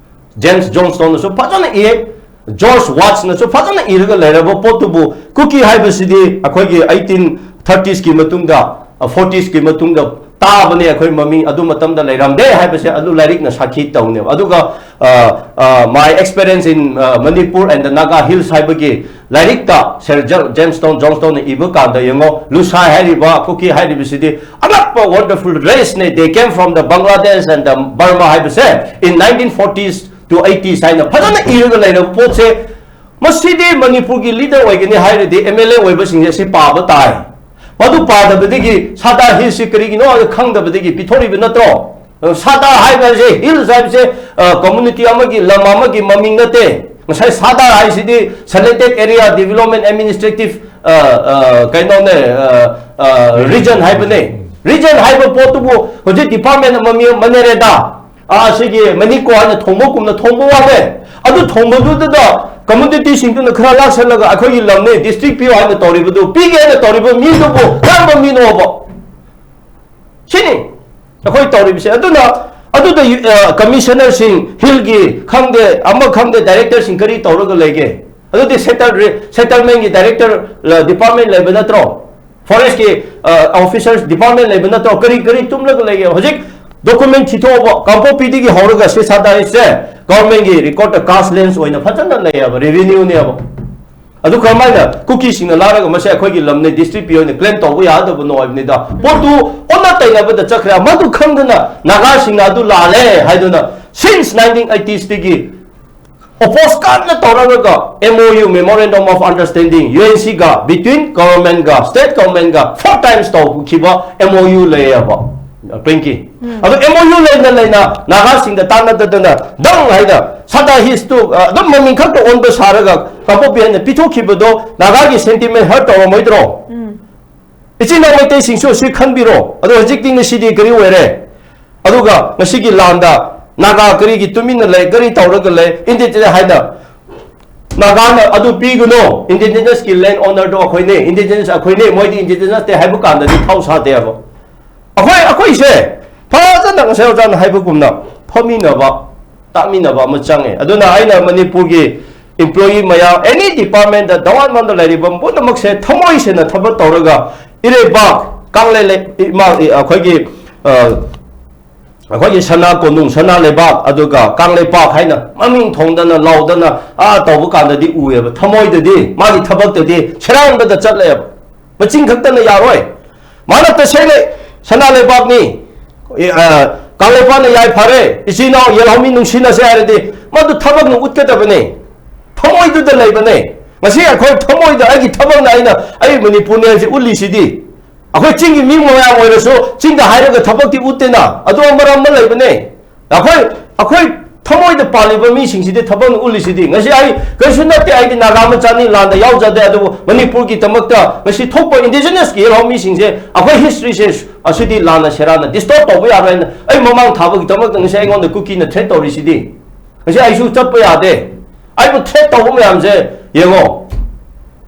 ꯖꯦꯝꯁ ꯖꯣꯟꯁꯇꯣꯟꯅꯁꯨ ꯐꯖꯅ ꯏꯌꯦ꯫ ꯖꯣꯔꯖ ꯋꯥꯠꯁꯅꯁꯨ ꯐꯖꯅ ꯏꯔꯒ ꯂꯩꯔꯕ ꯄꯣꯠꯇꯨꯕꯨ, ꯀꯨꯀꯤ ꯍꯥꯏꯕꯁꯤꯗꯤ ꯑꯩꯈꯣꯏꯒꯤ ꯑꯩꯠꯇꯤꯟ ꯊꯥꯔꯇꯤꯁꯀꯤ ꯃꯇꯨꯡꯗ, ꯑ, ꯐꯣꯔꯇꯤꯁꯀꯤ ꯃꯇꯨꯡꯗ ꯇꯥꯕꯅꯦ ꯑꯩꯈꯣꯏ ꯃꯃꯤꯡ, ꯑꯗꯨ ꯃꯇꯝꯗ ꯂꯩꯔꯝꯗꯦ ꯍꯥꯏꯕꯁꯦ ꯑꯗꯨ ꯂꯥꯏꯔꯤꯛꯅ ꯁꯥꯈꯤ ꯇꯧꯅꯦꯕ꯫ ꯑꯗꯨꯒ, ꯑ, ꯑ, My Experience in, ꯑ, Manipur and the Naga Hills ꯍꯥꯏꯕꯒꯤ ꯂꯥꯏꯔꯤꯛꯇ ꯁꯔ ꯖ-, ꯖꯦꯝꯁꯇꯣꯟ ꯖꯣꯟꯁꯇꯣꯟꯅ ꯏꯕ ꯀꯥꯟꯗ ꯌꯦꯡꯉꯣ, ꯂꯨꯁꯥꯏ ꯍꯥꯏꯔꯤꯕ ꯀꯨꯀꯤ ꯍꯥꯏꯔꯤꯕꯁꯤꯗꯤ ꯑꯉꯛꯄ wonderful race ꯅꯦ, they came from the Bangladesh and the Burma ꯍꯥꯏꯕꯁꯦ in nineteen forties to eighties ꯍꯥꯏꯅ ꯐꯖꯅ ꯏꯔꯒ ꯂꯩꯔꯕ ꯄꯣꯠꯁꯦ, ꯃꯁꯤꯗꯤ ꯃꯅꯤꯄꯨꯔꯒꯤ ꯂꯤꯗꯔ ꯑꯣꯏꯒꯅꯤ ꯍꯥꯏꯔꯗꯤ ꯑꯦꯝ ꯑꯦꯜ ꯑꯦ ꯑꯣꯏꯕꯁꯤꯡꯁꯦ ꯁꯤ ꯄꯥꯕ ꯇꯥꯏ꯫ ꯃꯗꯨ ꯄꯥꯗꯕꯗꯒꯤ ꯁꯥꯇ꯭ꯔ ꯍꯤꯜꯁꯤ ꯀꯔꯤꯒꯤꯅꯣ ꯍꯥꯏꯕ ꯈꯪꯗꯕꯗꯒꯤ ꯄꯤꯊꯣꯔꯛꯏꯕ ꯅꯠꯇ꯭ꯔꯣ? ꯁꯥꯇ꯭ꯔ ꯍꯥꯏꯕꯁꯦ, ꯍꯤꯜꯁ ꯍꯥꯏꯕꯁꯦ, ꯑ, ꯀꯝꯃꯨꯅꯤꯇꯤ ꯑꯃꯒꯤ, ꯂꯝ ꯑꯃꯒꯤ ꯃꯃꯤꯡ ꯅꯠꯇꯦ꯫ ꯉꯁꯥꯏ ꯁꯥꯗꯥ ꯍꯥꯏꯁꯤꯗꯤ Selected Area Development Administrative, ꯑ, ꯑ, ꯀꯩꯅꯣꯅꯦ, ꯑ, ꯑ, Region ꯍꯥꯏꯕꯅꯦ꯫ Region ꯍꯥꯏꯕ ꯄꯣꯠꯇꯨꯕꯨ ꯍꯧꯖꯤꯛ department ꯑꯃ ꯃꯤ, ꯃꯅꯦꯔꯦꯗꯥ, ꯑ, ꯑꯁꯤꯒꯤ ꯃꯅꯤꯀꯣ ꯍꯥꯏꯅ ꯊꯣꯡꯕꯒꯨꯝꯅ ꯊꯣꯡꯕ ꯋꯥꯅꯦ꯫ ꯑꯗꯨ ꯊꯣꯡꯕꯗꯨꯗ communityꯁꯤꯡꯗꯨꯅ ꯈꯔ ꯂꯥꯛꯁꯜꯂꯒ ꯑꯩꯈꯣꯏꯒꯤ ꯂꯝꯅꯦ, district ꯄꯤꯌꯨ ꯍꯥꯏꯅ ꯇꯧꯔꯤꯕꯗꯨ, ꯄꯤꯒꯦ ꯍꯥꯏꯅ ꯇꯧꯔꯤꯕ ꯃꯤꯗꯨꯕꯨ ꯀꯔꯝꯕ ꯃꯤꯅꯣꯕ? ꯁꯤꯅꯤ ꯑꯩꯈꯣꯏ ꯇꯧꯔꯤꯕꯁꯦ꯫ ꯑꯗꯨꯅ ꯑꯗꯨꯗ, ꯑ, commissionerꯁꯤꯡ, hillꯒꯤ ꯈꯪꯗꯦ, ꯑꯃ ꯈꯪꯗꯦ, directorꯁꯤꯡ ꯀꯔꯤ ꯇꯧꯔꯒ ꯂꯩꯒꯦ? ꯑꯗꯨꯗꯤ settle-, settlementꯀꯤ director, ꯑ, department ꯂꯩꯕ ꯅꯠꯇ꯭ꯔꯣ? Forestꯀꯤ, ꯑ, officers department ꯂꯩꯕ ꯅꯠꯇ꯭ꯔꯣ? ꯀꯔꯤ, ꯀꯔꯤ ꯇꯨꯝꯂꯒ ꯂꯩꯒꯦ? ꯍꯧꯖꯤꯛ document ꯊꯤꯊꯣꯛꯑꯣꯕ, ꯀꯥꯡꯄꯣꯛꯄꯤꯗꯒꯤ ꯍꯧꯔꯒ ꯁꯤꯁꯥꯗꯥꯏꯁꯦ governmentꯀꯤ recordꯇ cash lands ꯑꯣꯏꯅ ꯐꯖꯅ ꯂꯩꯌꯦꯕ, revenueꯅꯦꯕ꯫ ꯑꯗꯨ ꯀꯔꯝꯍꯥꯏꯅ ꯀꯨꯀꯤꯁꯤꯡꯅ ꯂꯥꯛꯂꯒ ꯃꯁꯤ ꯑꯩꯈꯣꯏꯒꯤ ꯂꯝꯅꯦ, district ꯄꯤꯌꯨ ꯍꯥꯏꯅ claim ꯇꯧꯕ ꯌꯥꯗꯕꯅꯣ ꯍꯥꯏꯕꯅꯤꯗ? ꯄꯣꯠꯇꯨ ꯑꯣꯟꯅ ꯇꯩꯅꯕꯗ ꯆꯠꯈ꯭ꯔꯦ꯫ ꯃꯗꯨ ꯈꯪꯗꯅ ꯅꯥꯒꯥꯁꯤꯡꯅ ꯑꯗꯨ ꯂꯥꯜꯂꯦ ꯍꯥꯏꯗꯨꯅ since nineteen eightieesꯇꯒꯤ oppose ꯀꯟꯅ ꯇꯧꯔꯒ M O U, Memorandum of Understanding, UNCꯒ, between governmentꯒ, state governmentꯒ four times ꯇꯧꯈꯤꯕ M O U ꯂꯩꯌꯦꯕ, ꯄꯤꯡꯀꯤ꯫ ꯑꯗꯣ M O U ꯂꯩꯅ ꯂꯩꯅ ꯅꯥꯒꯥꯁꯤꯡꯗ ꯇꯥꯟꯅꯗꯗꯅ ꯗꯪ ꯍꯥꯏꯅ ꯁꯥꯗꯥ ꯍꯤꯜꯁꯇꯨ, ꯑ, ꯑꯗꯨꯝ ꯃꯃꯤꯡ ꯈꯛꯇ ꯑꯣꯟꯕ ꯁꯥꯔꯒ ꯀꯥꯡꯄꯣꯛꯄꯤ ꯍꯥꯏꯅ ꯄꯤꯊꯣꯛꯈꯤꯕꯗꯣ ꯅꯥꯒꯥꯒꯤ sentiment hurt ꯇꯧꯔꯝꯃꯣꯏꯗ꯭ꯔꯣ? ꯏꯆꯤꯟ ꯏꯅꯥꯎ ꯃꯩꯇꯩꯁꯤꯡꯁꯨ ꯑꯁꯤ ꯈꯟꯕꯤꯔꯣ꯫ ꯑꯗꯣ ꯍꯧꯖꯤꯛꯇꯤ ꯉꯁꯤꯗꯤ ꯀꯔꯤ ꯑꯣꯏꯔꯦ? ꯑꯗꯨꯒ ꯉꯁꯤꯒꯤ ꯂꯥꯟꯗ ꯅꯥꯒꯥ ꯀꯔꯤꯒꯤ ꯇꯨꯃꯤꯟꯅ ꯂꯩ, ꯀꯔꯤ ꯇꯧꯔꯒ ꯂꯩ, indigenous ꯍꯥꯏꯅ ꯅꯥꯒꯥꯅ ꯑꯗꯨ ꯄꯤꯒꯅꯨ, indigenousꯀꯤ land ownerꯗꯣ ꯑꯩꯈꯣꯏꯅꯦ, indigenous ꯑꯩꯈꯣꯏꯅꯦ, ꯃꯣꯏꯗꯤ indigenous ꯅꯠꯇꯦ ꯍꯥꯏꯕ ꯀꯥꯟꯗꯗꯤ ꯊꯧ ꯁꯥꯗꯦꯕ꯫ ꯑꯩꯈꯣꯏ, ꯑꯩꯈꯣꯏꯁꯦ ꯐꯖꯅ ꯉꯁꯥꯏ ꯑꯣꯖꯥꯅ ꯍꯥꯏꯕꯒꯨꯝꯅ ꯐꯝꯃꯤꯟꯅꯕ, ꯇꯥꯛꯃꯤꯟꯅꯕ ꯑꯃ ꯆꯪꯉꯦ꯫ ꯑꯗꯨꯅ ꯑꯩꯅ ꯃꯅꯤꯄꯨꯔꯒꯤ employee ꯃꯌꯥꯝ, any departmentꯇ ꯗꯋꯥꯟ ꯃꯟꯗ ꯂꯩꯔꯤꯕ ꯄꯨꯝꯅꯃꯛꯁꯦ ꯊꯃꯣꯏ ꯁꯦꯡꯅ ꯊꯕꯛ ꯇꯧꯔꯒ ꯏꯔꯩꯕꯥꯛ, ꯀꯥꯡꯂꯩ ꯂꯩ-, ꯏꯃꯥ, ꯑꯩꯈꯣꯏꯒꯤ, ꯑ, ꯑꯩꯈꯣꯏꯒꯤ ꯁꯅꯥ ꯀꯣꯅꯨꯡ, ꯁꯅꯥ ꯂꯩꯕꯥꯛ, ꯑꯗꯨꯒ ꯀꯪꯂꯩꯄꯥꯛ ꯍꯥꯏꯅ ꯃꯃꯤꯡ ꯊꯣꯟꯗꯅ ꯂꯥꯎꯗꯅ ꯑꯥ ꯇꯧꯕ ꯀꯥꯟꯗꯗꯤ ꯎꯑꯦꯕ꯫ ꯊꯃꯣꯏꯗꯗꯤ, ꯃꯥꯒꯤ ꯊꯕꯛꯇꯗꯤ ꯁꯦꯔꯥꯟꯕꯗ ꯆꯠꯂꯦꯕ꯫ ꯃꯆꯤꯟ ꯈꯛꯇꯅ ꯌꯥꯔꯣꯏ꯫ ꯃꯥꯅ ꯇꯁꯦꯡꯅ ꯁꯅꯥ ꯂꯩꯕꯥꯛꯅꯤ, ꯑꯦ, ꯑ, ꯀꯪꯂꯩꯄꯥꯛꯅ ꯌꯥꯏꯐꯔꯦ, ꯏꯆꯤꯟ ꯏꯅꯥꯎ ꯌꯦꯜꯍꯧꯃꯤ ꯅꯨꯡꯁꯤꯅꯁꯦ ꯍꯥꯏꯔꯗꯤ ꯃꯗꯨ ꯊꯕꯛꯅ ꯎꯠꯀꯗꯕꯅꯦ꯫ ꯊꯃꯣꯏꯗꯨꯗ ꯂꯩꯕꯅꯦ꯫ ꯉꯁꯤ ꯑꯩꯈꯣꯏ ꯊꯃꯣꯏꯗ ꯑꯩꯒꯤ ꯊꯕꯛꯅ ꯑꯩꯅ ꯑꯩ ꯃꯅꯤꯄꯨꯔꯅꯦ ꯍꯥꯏꯁꯤ ꯎꯠꯂꯤꯁꯤꯗꯤ꯫ ꯑꯩꯈꯣꯏ ꯆꯤꯡꯒꯤ ꯃꯤ ꯃꯌꯥꯝ ꯑꯣꯏꯔꯁꯨ ꯆꯤꯡꯗ ꯍꯥꯏꯔꯒ ꯊꯕꯛꯇꯤ ꯎꯠꯇꯦꯅ꯫ ꯑꯗꯨ ꯃꯔꯝ ꯑꯃ ꯂꯩꯕꯅꯦ꯫ ꯑꯩꯈꯣꯏ, ꯑꯩꯈꯣꯏ ꯊꯃꯣꯏꯗ ꯄꯥꯜꯂꯤꯕ ꯃꯤꯁꯤꯡꯁꯤꯗꯤ ꯊꯕꯛꯅ ꯎꯠꯂꯤꯁꯤꯗꯤ꯫ ꯉꯁꯤ ꯑꯩ ꯀꯔꯤꯁꯨ ꯅꯠꯇꯦ, ꯑꯩꯗꯤ ꯅꯥꯒꯥ ꯃꯆꯥꯅꯤ, ꯂꯥꯟꯗ ꯌꯥꯎꯖꯗꯦ, ꯑꯗꯨꯕꯨ ꯃꯅꯤꯄꯨꯔꯒꯤꯗꯃꯛꯇ ꯉꯁꯤ ꯊꯣꯛꯄ indigenous ꯀꯤ ꯌꯦꯜꯍꯧ ꯃꯤꯁꯤꯡꯁꯦ ꯑꯩꯈꯣꯏ history ꯁꯦ ꯑꯁꯤꯗꯤ ꯂꯥꯟꯅ ꯁꯦꯔꯥꯟꯅ distort ꯇꯧꯕ ꯌꯥꯔꯣꯏ ꯍꯥꯏꯅ ꯑꯩ ꯃꯃꯥꯡ ꯊꯥꯕꯒꯤꯗꯃꯛꯇ ꯉꯁꯤ ꯑꯩꯉꯣꯟꯗ ꯀꯨꯀꯤꯅ threat ꯇꯧꯔꯤꯁꯤꯗꯤ꯫ ꯉꯁꯤ ꯑꯩꯁꯨ ꯆꯠꯄ ꯌꯥꯗꯦ꯫ ꯑꯩꯕꯨ threat ꯇꯧꯕ ꯃꯌꯥꯝꯁꯦ ꯌꯦꯡꯉꯣ꯫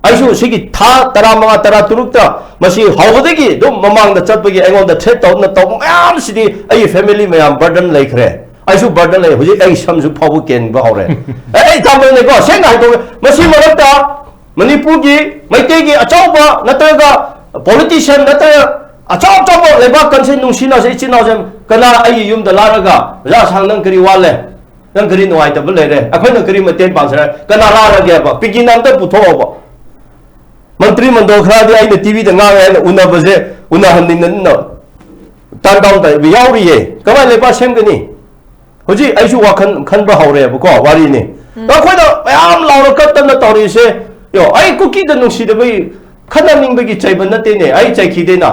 ꯑꯩꯁꯨ ꯁꯤꯒꯤ ꯊꯥ ꯇꯔꯥꯃꯉꯥ, ꯇꯔꯥꯇꯔꯨꯛꯇ ꯃꯁꯤ ꯍꯧꯕꯗꯒꯤ ꯑꯗꯨꯝ ꯃꯃꯥꯡꯗ ꯆꯠꯄꯒꯤ ꯑꯩꯉꯣꯟꯗ threat ꯇꯧꯗꯅ ꯇꯧꯕ ꯃꯌꯥꯝꯁꯤꯗꯤ ꯑꯩꯒꯤ family ꯃꯌꯥꯝ burden ꯂꯩꯈ꯭ꯔꯦ꯫ ꯑꯩꯁꯨ burden ꯂꯩ꯫ ꯍꯧꯖꯤꯛ ꯑꯩ ꯁꯝꯁꯨ ꯐꯥꯎꯕ ꯀꯦꯟꯕ ꯍꯧꯔꯦ꯫ ꯑꯦ, ꯑꯩ example ꯅꯦꯀꯣ, ꯁꯦꯡꯅ ꯍꯥꯏꯗꯣꯛꯑꯦ꯫ ꯃꯁꯤ ꯃꯔꯛꯇ ꯃꯅꯤꯄꯨꯔꯒꯤ ꯃꯩꯇꯩꯒꯤ ꯑꯆꯧꯕ ꯅꯠꯇ꯭ꯔꯒ politician ꯅꯠꯇ꯭ꯔꯒ ꯑꯆꯧ ꯑꯆꯧꯕ ꯂꯩꯕꯥꯛ ꯀꯟꯁꯦ ꯅꯨꯡꯁꯤꯅꯁꯦ ꯏꯆꯤꯟ ꯏꯅꯥꯎꯁꯦ ꯀꯅꯥ ꯑꯩꯒꯤ ꯌꯨꯝꯗ ꯂꯥꯛꯂꯒ, "ꯑꯣꯖꯥ ꯑꯁꯥꯡ, ꯅꯪ ꯀꯔꯤ ꯋꯥꯠꯂꯦ? ꯅꯪ ꯀꯔꯤ ꯅꯨꯡꯉꯥꯏꯇꯕ ꯂꯩꯔꯦ? ꯑꯩꯈꯣꯏꯅ ꯀꯔꯤ ꯃꯇꯦꯡ ꯄꯥꯡꯁꯤꯔꯦ?" ꯀꯅꯥ ꯂꯥꯛꯂꯒꯦꯕ? ꯄꯤꯒꯤꯅ ꯑꯝꯇ ꯄꯨꯊꯣꯛꯑꯣꯕ꯫ ꯃꯟꯇ꯭ꯔꯤ ꯃꯟꯗꯣꯜ ꯈꯔꯗꯤ ꯑꯩꯅ ꯇꯤꯚꯤꯗ ꯉꯥꯡꯉꯦ ꯍꯥꯏꯅ ꯎꯅꯕꯁꯦ, ꯎꯅꯍꯟꯅꯤꯡꯗꯅ turn down ꯇꯧꯕ ꯌꯥꯎꯔꯤꯌꯦ꯫ ꯀꯃꯥꯏꯅ ꯂꯩꯕꯥꯛ ꯁꯦꯝꯒꯅꯤ? ꯍꯧꯖꯤꯛ ꯑꯩꯁꯨ ꯋꯥꯈꯜ ꯈꯟꯕ ꯍꯧꯔꯦꯕꯀꯣ, ꯋꯥꯔꯤꯅꯤ꯫ ꯑꯩꯈꯣꯏꯅ ꯃꯌꯥꯝ ꯂꯥꯎꯔ ꯀꯠꯇꯅ ꯇꯧꯔꯤꯁꯦ, ꯌꯣ, ꯑꯩ ꯀꯨꯀꯤꯗ ꯅꯨꯡꯁꯤꯗꯕꯒꯤ ꯈꯠꯅꯅꯤꯡꯕꯒꯤ ꯆꯩꯕ ꯅꯠꯇꯦꯅꯦ, ꯑꯩ ꯆꯩꯈꯤꯗꯦꯅ꯫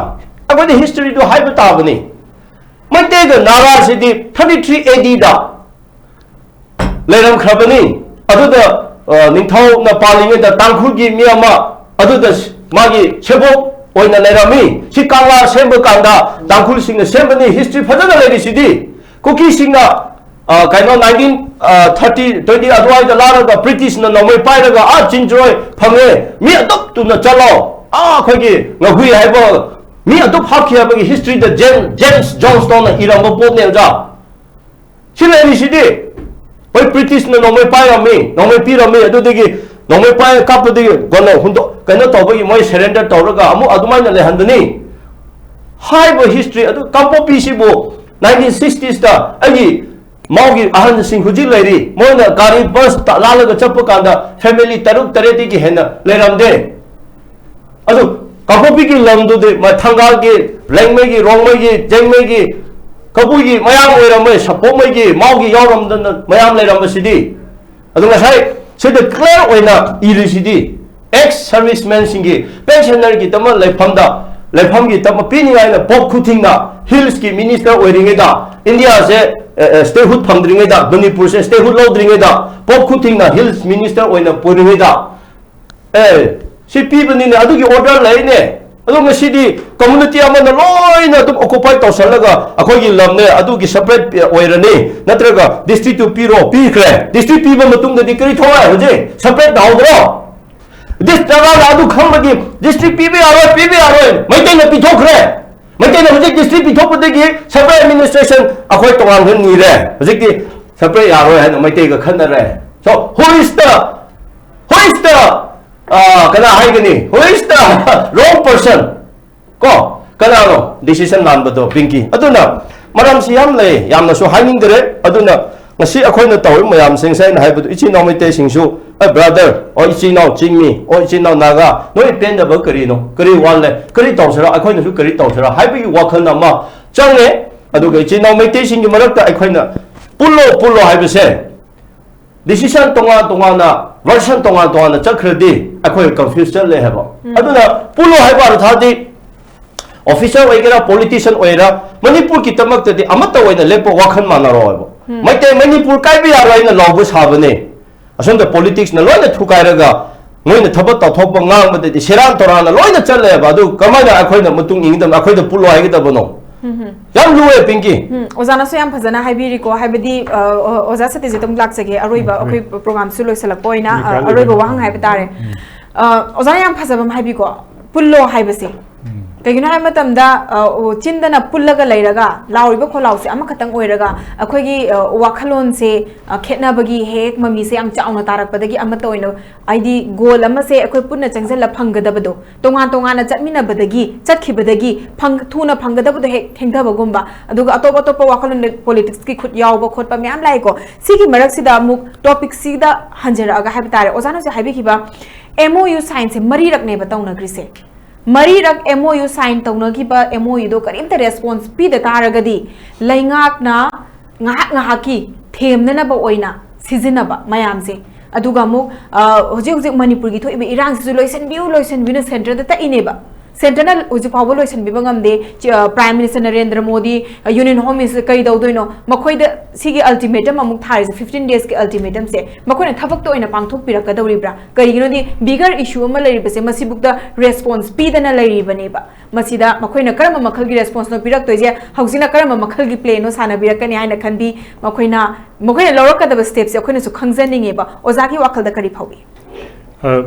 ꯑꯩꯈꯣꯏꯗꯤ history ꯗꯨ ꯍꯥꯏꯕ ꯇꯥꯕꯅꯤ꯫ ꯃꯩꯇꯩꯒ ꯅꯥꯒꯥꯁꯤꯗꯤ thirty three A D ꯗ ꯂꯩꯔꯝꯈ꯭ꯔꯕꯅꯤ꯫ ꯑꯗꯨꯗ, ꯑ, ꯅꯤꯡꯊꯧꯅ ꯄꯥꯜꯂꯤꯉꯩꯗ ꯇꯥꯡꯈꯨꯜꯒꯤ ꯃꯤ ꯑꯃ ꯑꯗꯨꯗ ꯃꯥꯒꯤ ꯁꯦꯕꯣꯛ ꯑꯣꯏꯅ ꯂꯩꯔꯝꯃꯤ꯫ ꯁꯤ ꯀꯪꯂꯥ ꯁꯦꯝꯕ ꯀꯥꯟꯗ ꯇꯥꯡꯈꯨꯜꯁꯤꯡꯅ ꯁꯦꯝꯕꯅꯤ, history ꯐꯖꯅ ꯂꯩꯔꯤꯁꯤꯗꯤ꯫ ꯀꯨꯀꯤꯁꯤꯡꯅ, ꯑ, ꯀꯩꯅꯣ, nineteen thirty, twenty ꯑꯗꯨꯋꯥꯏꯗ ꯂꯥꯛꯂꯒ British ꯅ ꯅꯣꯡꯃꯩ ꯄꯥꯏꯔꯒ ꯑꯥ ꯆꯤꯟꯖ꯭ꯔꯣꯏ ꯐꯪꯉꯦ, ꯃꯤ ꯑꯗꯨꯛ ꯇꯨꯅ ꯆꯠꯂꯣ, ꯑꯥ, ꯑꯩꯈꯣꯏꯒꯤ ꯉꯥꯍꯨꯏ ꯍꯥꯏꯕ ꯃꯤ ꯑꯗꯨꯛ ꯍꯥꯠꯈꯤ ꯍꯥꯏꯕꯒꯤ history ꯗ James, James Johnstone ꯅ ꯏꯔꯝꯕ ꯄꯣꯠꯅꯦ, ꯑꯣꯖꯥ꯫ ꯁꯤ ꯂꯩꯔꯤꯁꯤꯗꯤ, ꯍꯣꯏ, British ꯅ ꯅꯣꯡꯃꯩ ꯄꯥꯏꯔꯝꯃꯤ, ꯅꯣꯡꯃꯩ ꯄꯤꯔꯝꯃꯤ, ꯑꯗꯨꯗꯒꯤ ꯅꯣꯡꯃꯩ ꯄꯥꯏ ꯀꯥꯞꯄꯗꯒꯤ ꯀꯩꯅꯣ ꯍꯨꯟꯗꯣꯛ-, ꯀꯩꯅꯣ ꯇꯧꯕꯒꯤ ꯃꯣꯏ surrender ꯇꯧꯔꯒ ꯑꯃꯨꯛ ꯑꯗꯨꯃꯥꯏꯅ ꯂꯩꯍꯟꯕꯅꯤ꯫ ꯍꯥꯏꯔꯤꯕ history ꯑꯗꯨ, ꯀꯥꯡꯄꯣꯛꯄꯤꯁꯤꯕꯨ nineteen sixties ꯇ ꯑꯩꯒꯤ ꯃꯥꯎꯒꯤ ꯑꯍꯟꯁꯤꯡ ꯍꯧꯖꯤꯛ ꯂꯩꯔꯤ, ꯃꯣꯏꯅ ꯒꯥꯔꯤ bus ꯇ ꯂꯥꯜꯂꯒ ꯆꯠꯄ ꯀꯥꯟꯗ family ꯇꯔꯨꯛ ꯇꯔꯦꯠꯇꯒꯤ ꯍꯦꯟꯅ ꯂꯩꯔꯝꯗꯦ꯫ ꯑꯗꯨ ꯀꯥꯡꯄꯣꯛꯄꯤꯒꯤ ꯂꯝꯗꯨꯗꯤ ꯃ-, ꯊꯪꯒꯥꯜꯒꯤ, ꯂꯦꯡꯃꯩꯒꯤ, ꯔꯣꯡꯃꯩꯒꯤ, ꯖꯦꯡꯃꯩꯒꯤ, ꯀꯕꯨꯏꯒꯤ ꯃꯌꯥꯝ ꯑꯣꯏꯔꯝꯃꯦ, ꯁꯄꯣꯛꯃꯩꯒꯤ, ꯃꯥꯎꯒꯤ ꯌꯥꯎꯔꯝꯗꯅ ꯃꯌꯥꯝ ꯂꯩꯔꯝꯕꯁꯤꯗꯤ꯫ ꯑꯗꯨ ꯉꯁꯥꯏ ꯁꯤꯗ clear ꯑꯣꯏꯅ ꯏꯔꯤꯁꯤꯗꯤ, ex servicemen ꯁꯤꯡꯒꯤ pensioner ꯒꯤꯗꯃꯛ ꯂꯩꯐꯝꯗ, ꯂꯩꯐꯝꯒꯤꯗꯃꯛ ꯄꯤꯅꯤꯡꯉꯥꯏꯅ ꯄꯣꯞ ꯈꯨꯊꯤꯡꯅ hills ꯀꯤ minister ꯑꯣꯏꯔꯤꯉꯩꯗ ꯏꯟꯗꯤꯌꯥꯁꯦ statehood ꯐꯪꯗ꯭ꯔꯤꯉꯩꯗ, ꯃꯅꯤꯄꯨꯔꯁꯦ statehood ꯂꯧꯗ꯭ꯔꯤꯉꯩꯗ, ꯄꯣꯞ ꯈꯨꯊꯤꯡꯅ hills minister ꯑꯣꯏꯅ ꯄꯨꯔꯤꯉꯩꯗ, ꯑꯦ, ꯁꯤ ꯄꯤꯕꯅꯤꯅꯦ, ꯑꯗꯨꯒꯤ order ꯂꯩꯅꯦ꯫ ꯑꯗꯣ ꯉꯁꯤꯗꯤ community ꯑꯃꯅ ꯂꯣꯏꯅ ꯑꯗꯨꯝ occupy ꯇꯧꯁꯜꯂꯒ ꯑꯩꯈꯣꯏꯒꯤ ꯂꯝꯅꯦ ꯑꯗꯨꯒꯤ separate ꯑꯣꯏꯔꯅꯤ, ꯅꯠꯇ꯭ꯔꯒ district ꯇꯨ ꯄꯤꯔꯣ, ꯄꯤꯈ꯭ꯔꯦ꯫ District ꯄꯤꯕ ꯃꯇꯨꯡꯗꯗꯤ ꯀꯔꯤ ꯊꯣꯛꯂꯛꯑꯦ? ꯍꯧꯖꯤꯛ separate ꯇꯧꯗ꯭ꯔꯣ? Dis-, ꯖꯒꯥꯗ ꯑꯗꯨ ꯈꯪꯕꯒꯤ district ꯄꯤꯕ ꯌꯥꯔꯣꯏ, ꯄꯤꯕ ꯌꯥꯔꯣꯏ, ꯃꯩꯇꯩꯅ ꯄꯤꯊꯣꯛꯈ꯭ꯔꯦ꯫ ꯃꯩꯇꯩꯅ ꯍꯧꯖꯤꯛ district ꯄꯤꯊꯣꯛꯄꯗꯒꯤ separate administration ꯑꯩꯈꯣꯏ ꯇꯣꯉꯥꯟꯈ ꯅꯤꯔꯦ꯫ ꯍꯧꯖꯤꯛꯇꯤ separate ꯌꯥꯔꯣꯏ ꯍꯥꯏꯅ ꯃꯩꯇꯩꯒ ꯈꯟꯅꯔꯦ꯫ So, who is the, who is the, ꯑ, ꯀꯅꯥ ꯍꯥꯏꯒꯅꯤ? Who is the wrong person? ꯀꯣ, ꯀꯅꯥꯅꯣ decision ꯂꯥꯟꯕꯗꯣ? ꯄꯤꯡꯀꯤ꯫ ꯑꯗꯨꯅ ꯃꯔꯝꯁꯤ ꯌꯥꯝ ꯂꯩ, ꯌꯥꯝꯅꯁꯨ ꯍꯥꯏꯅꯤꯡꯗ꯭ꯔꯦ꯫ ꯑꯗꯨꯅ ꯉꯁꯤ ꯑꯩꯈꯣꯏꯅ ꯇꯧꯔꯤꯕ ꯃꯌꯥꯝꯁꯤꯡꯁꯦ, ꯑꯩꯅ ꯍꯥꯏꯕꯗꯨ, ꯏꯆꯤꯟ ꯏꯅꯥꯎ ꯃꯩꯇꯩꯁꯤꯡꯁꯨ, ꯑꯦ, brother, ꯑꯣ, ꯏꯆꯤꯟ ꯏꯅꯥꯎ ꯆꯤꯡꯃꯤ, ꯑꯣ, ꯏꯆꯤꯟ ꯏꯅꯥꯎ ꯅꯥꯒꯥ, ꯅꯣꯏ ꯄꯦꯟꯗꯕ ꯀꯔꯤꯅꯣ? ꯀꯔꯤ ꯋꯥꯠꯂꯦ? ꯀꯔꯤ ꯇꯧꯁꯤꯔꯥ? ꯑꯩꯈꯣꯏꯅꯁꯨ ꯀꯔꯤ ꯇꯧꯁꯤꯔꯥ ꯍꯥꯏꯕꯒꯤ ꯋꯥꯈꯜ ꯑꯃ ꯆꯪꯉꯦ꯫ ꯑꯗꯨꯒ ꯏꯆꯤꯟ ꯏꯅꯥꯎ ꯃꯩꯇꯩꯁꯤꯡꯒꯤ ꯃꯔꯛꯇ ꯑꯩꯈꯣꯏꯅ ꯄꯨꯜꯂꯣ, ꯄꯨꯜꯂꯣ ꯍꯥꯏꯕꯁꯦ, decision ꯇꯣꯉꯥꯟ ꯇꯣꯉꯥꯟꯅ, version ꯇꯣꯉꯥꯟ ꯇꯣꯉꯥꯟꯅ ꯆꯠꯈ꯭ꯔꯗꯤ ꯑꯩꯈꯣꯏ confuse ꯆꯠꯂꯦ ꯍꯥꯏꯕ꯫ ꯎꯝ꯫ ꯑꯗꯨꯅ ꯄꯨꯜꯂꯣ ꯍꯥꯏꯕ ꯑꯔꯊꯗꯤ officer ꯑꯣꯏꯒꯦꯔꯥ, politician ꯑꯣꯏꯒꯦꯔꯥ, ꯃꯅꯤꯄꯨꯔꯒꯤꯗꯃꯛꯇꯗꯤ ꯑꯃꯠꯇ ꯑꯣꯏꯅ ꯂꯦꯞꯄ, ꯋꯥꯈꯜ ꯃꯥꯟꯅꯔꯣ ꯍꯥꯏꯕ꯫ ꯎꯝ꯫ ꯃꯩꯇꯩ ꯃꯅꯤꯄꯨꯔ ꯀꯥꯏꯕ ꯌꯥꯔꯣꯏ ꯍꯥꯏꯅ ꯂꯥꯎꯕ ꯁꯥꯕꯅꯦ꯫ ꯑꯁꯣꯝꯗ politics ꯅ ꯂꯣꯏꯅ ꯊꯨꯒꯥꯏꯔꯒ ꯃꯣꯏꯅ ꯊꯕꯛ ꯇꯧꯊꯣꯛꯄ ꯉꯥꯡꯕꯗꯗꯤ ꯁꯦꯔꯥꯟ ꯇꯧꯔꯥꯟꯅ ꯂꯣꯏꯅ ꯆꯠꯂꯦꯕ꯫ ꯑꯗꯨ ꯀꯃꯥꯏꯅ ꯑꯩꯈꯣꯏꯅ ꯃꯇꯨꯡ ꯏꯟꯒꯗꯕꯅꯣ? ꯑꯩꯈꯣꯏꯗ ꯄꯨꯜꯂꯣ ꯍꯥꯏꯒꯗꯕꯅꯣ? ꯎꯝ, ꯍꯝ꯫ ꯌꯥꯝ ꯂꯨꯑꯦ, ꯄꯤꯡꯀꯤ꯫ ꯎꯝ, ꯑꯣꯖꯥꯅꯁꯨ ꯌꯥꯝ ꯐꯖꯅ ꯍꯥꯏꯕꯤꯔꯤꯀꯣ, ꯍꯥꯏꯕꯗꯤ, ꯑ, ꯑꯣ-, ꯑꯣꯖꯥ ꯁꯇꯤꯖꯤꯠ ꯑꯃꯨꯛ ꯂꯥꯛꯆꯒꯦ, ꯑꯔꯣꯏꯕ ꯎꯝ, ꯑꯩꯈꯣꯏ ꯍꯣꯏ꯫ ꯄ꯭ꯔꯣꯒ꯭ꯔꯥꯝꯁꯨ ꯂꯣꯏꯁꯤꯜꯂꯛꯄ ꯑꯣꯏꯅ, ꯃꯤꯅꯤꯠ ꯑ, ꯀꯌꯥ ꯑꯔꯣꯏꯕ ꯂꯩꯔꯦ? ꯋꯥꯍꯪ ꯍꯥꯏꯕ ꯇꯥꯔꯦ꯫ ꯎꯝ꯫ ꯑ, ꯑꯣꯖꯥꯅ ꯌꯥꯝ ꯐꯖꯕ ꯑꯃ ꯍꯥꯏꯕꯤꯀꯣ, ꯄꯨꯜꯂꯣ ꯍꯥꯏꯕꯁꯦ꯫ ꯎꯝ꯫ ꯀꯩꯒꯤꯅꯣ ꯍꯥꯏꯕ ꯃꯇꯝꯗ, ꯑ, ꯑꯣ, ꯆꯤꯟꯗꯅ ꯄꯨꯜꯂꯒ ꯂꯩꯔꯒ ꯂꯥꯎꯔꯤꯕ ꯈꯣꯜꯂꯥꯎꯁꯦ ꯑꯃꯈꯛꯇꯪ ꯑꯣꯏꯔꯒ ꯑꯩꯈꯣꯏꯒꯤ, ꯑ, ꯋꯥꯈꯜꯂꯣꯟꯁꯦ, ꯑ, ꯈꯦꯠꯅꯕꯒꯤ ꯍꯦꯛ ꯃꯃꯤꯁꯦ ꯌꯥꯝ ꯆꯥꯎꯅ ꯇꯥꯔꯛꯄꯗꯒꯤ ꯑꯃꯠꯇ ꯑꯣꯏꯅ, ꯍꯥꯏꯗꯤ, goal ꯑꯃꯁꯦ ꯑꯩꯈꯣꯏ ꯄꯨꯟꯅ ꯆꯪꯁꯤꯜꯂ ꯐꯪꯒꯗꯕꯗꯣ, ꯇꯣꯉꯥꯟ ꯇꯣꯉꯥꯟꯅ ꯆꯠꯃꯤꯟꯅꯕꯗꯒꯤ, ꯆꯠꯈꯤꯕꯗꯒꯤ ꯐꯪ-, ꯊꯨꯅ ꯐꯪꯒꯗꯕꯗꯣ ꯍꯦꯛ ꯊꯦꯡꯊꯕꯒꯨꯝꯕ, ꯑꯗꯨꯒ ꯑꯇꯣꯞ ꯑꯇꯣꯞꯄ ꯋꯥꯈꯜꯂꯣꯟꯗ politics ꯀꯤ ꯈꯨꯠ ꯌꯥꯎꯕ ꯈꯣꯠꯄ ꯃꯌꯥꯝ ꯂꯥꯛꯑꯦꯀꯣ꯫ ꯁꯤꯒꯤ ꯃꯔꯛꯁꯤꯗ ꯑꯃꯨꯛ topic ꯁꯤꯗ ꯍꯟꯖꯔꯛꯑꯒ ꯍꯥꯏꯕ ꯇꯥꯔꯦ, ꯑꯣꯖꯥꯅ ꯍꯧꯖꯤꯛ ꯍꯥꯏꯕꯤꯈꯤꯕ M O U sign ꯁꯦ ꯃꯔꯤꯔꯛꯅꯦꯕ ꯇꯧꯅꯈ꯭ꯔꯤꯁꯦ꯫ ꯃꯔꯤꯔꯛ M O U sign ꯇꯧꯅꯈꯤꯕ M O U ꯗꯣ ꯀꯔꯤꯝꯇ response ꯄꯤꯗ ꯇꯥꯔꯒꯗꯤ ꯂꯩꯉꯥꯛꯅ ꯉꯥꯏꯍꯥꯛ ꯉꯥꯏꯍꯥꯛꯀꯤ ꯊꯦꯝꯅꯅꯕ ꯑꯣꯏꯅ ꯁꯤꯖꯤꯟꯅꯕ ꯃꯌꯥꯝꯁꯦ꯫ ꯑꯗꯨꯒ ꯑꯃꯨꯛ, ꯑ, ꯍꯧꯖꯤꯛ ꯍꯧꯖꯤꯛ ꯃꯅꯤꯄꯨꯔꯒꯤ ꯊꯣꯛꯏꯕ ꯏꯔꯥꯡꯁꯤꯁꯨ ꯂꯣꯏꯁꯤꯟꯕꯤꯌꯨ, ꯂꯣꯏꯁꯤꯟꯕꯤꯌꯨꯅ centre ꯗ ꯇꯛꯏꯅꯦꯕ꯫ ꯁꯦꯟꯇꯔꯅ ꯍꯧꯖꯤꯛ ꯐꯥꯎꯕ ꯂꯣꯏꯁꯤꯟꯕꯤꯕ ꯉꯝꯗꯦ꯫ ꯆꯤ-, ꯑ, Prime Minister ꯅꯔꯦꯟꯗ꯭ꯔ ꯃꯣꯗꯤ, ꯑ, Union Home Minister ꯀꯔꯤ ꯇꯧꯗꯣꯏꯅꯣ? ꯃꯈꯣꯏꯗ ꯁꯤꯒꯤ ultimatum ꯑꯃꯨꯛ ꯊꯥꯔꯤꯁꯦ, fifteen days ꯀꯤ ultimatum ꯁꯦ, ꯃꯈꯣꯏꯅ ꯊꯕꯛꯇ ꯑꯣꯏꯅ ꯄꯥꯡꯊꯣꯛꯄꯤꯔꯛꯀꯗꯧꯔꯤꯕ꯭ꯔꯥ? ꯀꯔꯤꯒꯤꯅꯣꯗꯤ bigger issue ꯑꯃ ꯂꯩꯔꯤꯕꯁꯦ, ꯃꯁꯤꯕꯨꯛꯇ response ꯄꯤꯗꯅ ꯂꯩꯔꯤꯕꯅꯦꯕ꯫ ꯃꯁꯤꯗ ꯃꯈꯣꯏꯅ ꯀꯔꯝꯕ ꯃꯈꯜꯒꯤ response ꯅꯣ ꯄꯤꯔꯛꯇꯣꯏꯁꯦ? ꯍꯧꯖꯤꯛꯅ ꯀꯔꯝꯕ ꯃꯈꯜꯒꯤ play ꯅꯣ ꯁꯥꯟꯅꯕꯤꯔꯛꯀꯅꯤ ꯍꯥꯏꯅ ꯈꯟꯕꯤ? ꯃꯈꯣꯏꯅ, ꯃꯈꯣꯏꯅ ꯂꯧꯔꯛꯀꯗꯕ step ꯁꯦ ꯑꯩꯈꯣꯏꯅꯁꯨ ꯈꯪꯖꯅꯤꯡꯉꯦꯕ꯫ ꯑꯣꯖꯥꯒꯤ ꯋꯥꯈꯜꯗ ꯀꯔꯤ ꯐꯥꯎꯏ? ꯑ,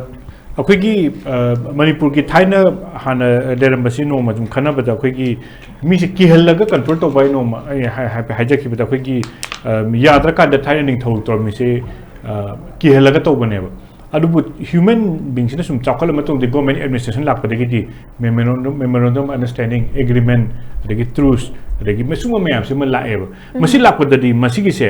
ꯑꯩꯈꯣꯏꯒꯤ, ꯑ, ꯃꯅꯤꯄꯨꯔꯒꯤ ꯊꯥꯏꯅ ꯍꯥꯟꯅ ꯂꯩꯔꯝꯕꯁꯤ ꯅꯣꯡꯃ ꯁꯨꯝ ꯈꯟꯅꯕꯗ, ꯑꯩꯈꯣꯏꯒꯤ ꯃꯤꯁꯦ ꯀꯤꯍꯜꯂꯒ control ꯇꯧꯕ ꯍꯥꯏ, ꯅꯣꯡꯃ ꯑꯩ ꯍꯥꯏ-, ꯍꯥꯏꯐꯦꯠ ꯍꯥꯏꯖꯈꯤꯕꯗ, ꯑꯩꯈꯣꯏꯒꯤ, ꯑ, ꯌꯥꯗ꯭ꯔꯀꯥꯟꯗ ꯊꯥꯏꯅ ꯅꯤꯡꯊꯧ ꯇꯧꯔꯝꯃꯤꯁꯦ, ꯑ, ꯀꯤꯍꯜꯂꯒ ꯇꯧꯕꯅꯦꯕ꯫ ꯑꯗꯨꯕꯨ human being ꯁꯤꯅ ꯁꯨꯝ ꯆꯥꯎꯈꯠꯂ ꯃꯇꯨꯡꯗ government administration ꯂꯥꯛꯄꯗꯒꯤꯗꯤ memorandum, memorandum understanding, agreement, ꯑꯗꯒꯤ truce, ꯑꯗꯒꯤ ꯃꯁꯤꯒꯨꯝꯕ ꯃꯌꯥꯝꯁꯤ ꯑꯃ ꯂꯥꯛꯑꯦꯕ꯫ ꯃꯁꯤ ꯂꯥꯛꯄꯗꯗꯤ ꯃꯁꯤꯒꯤꯁꯦ,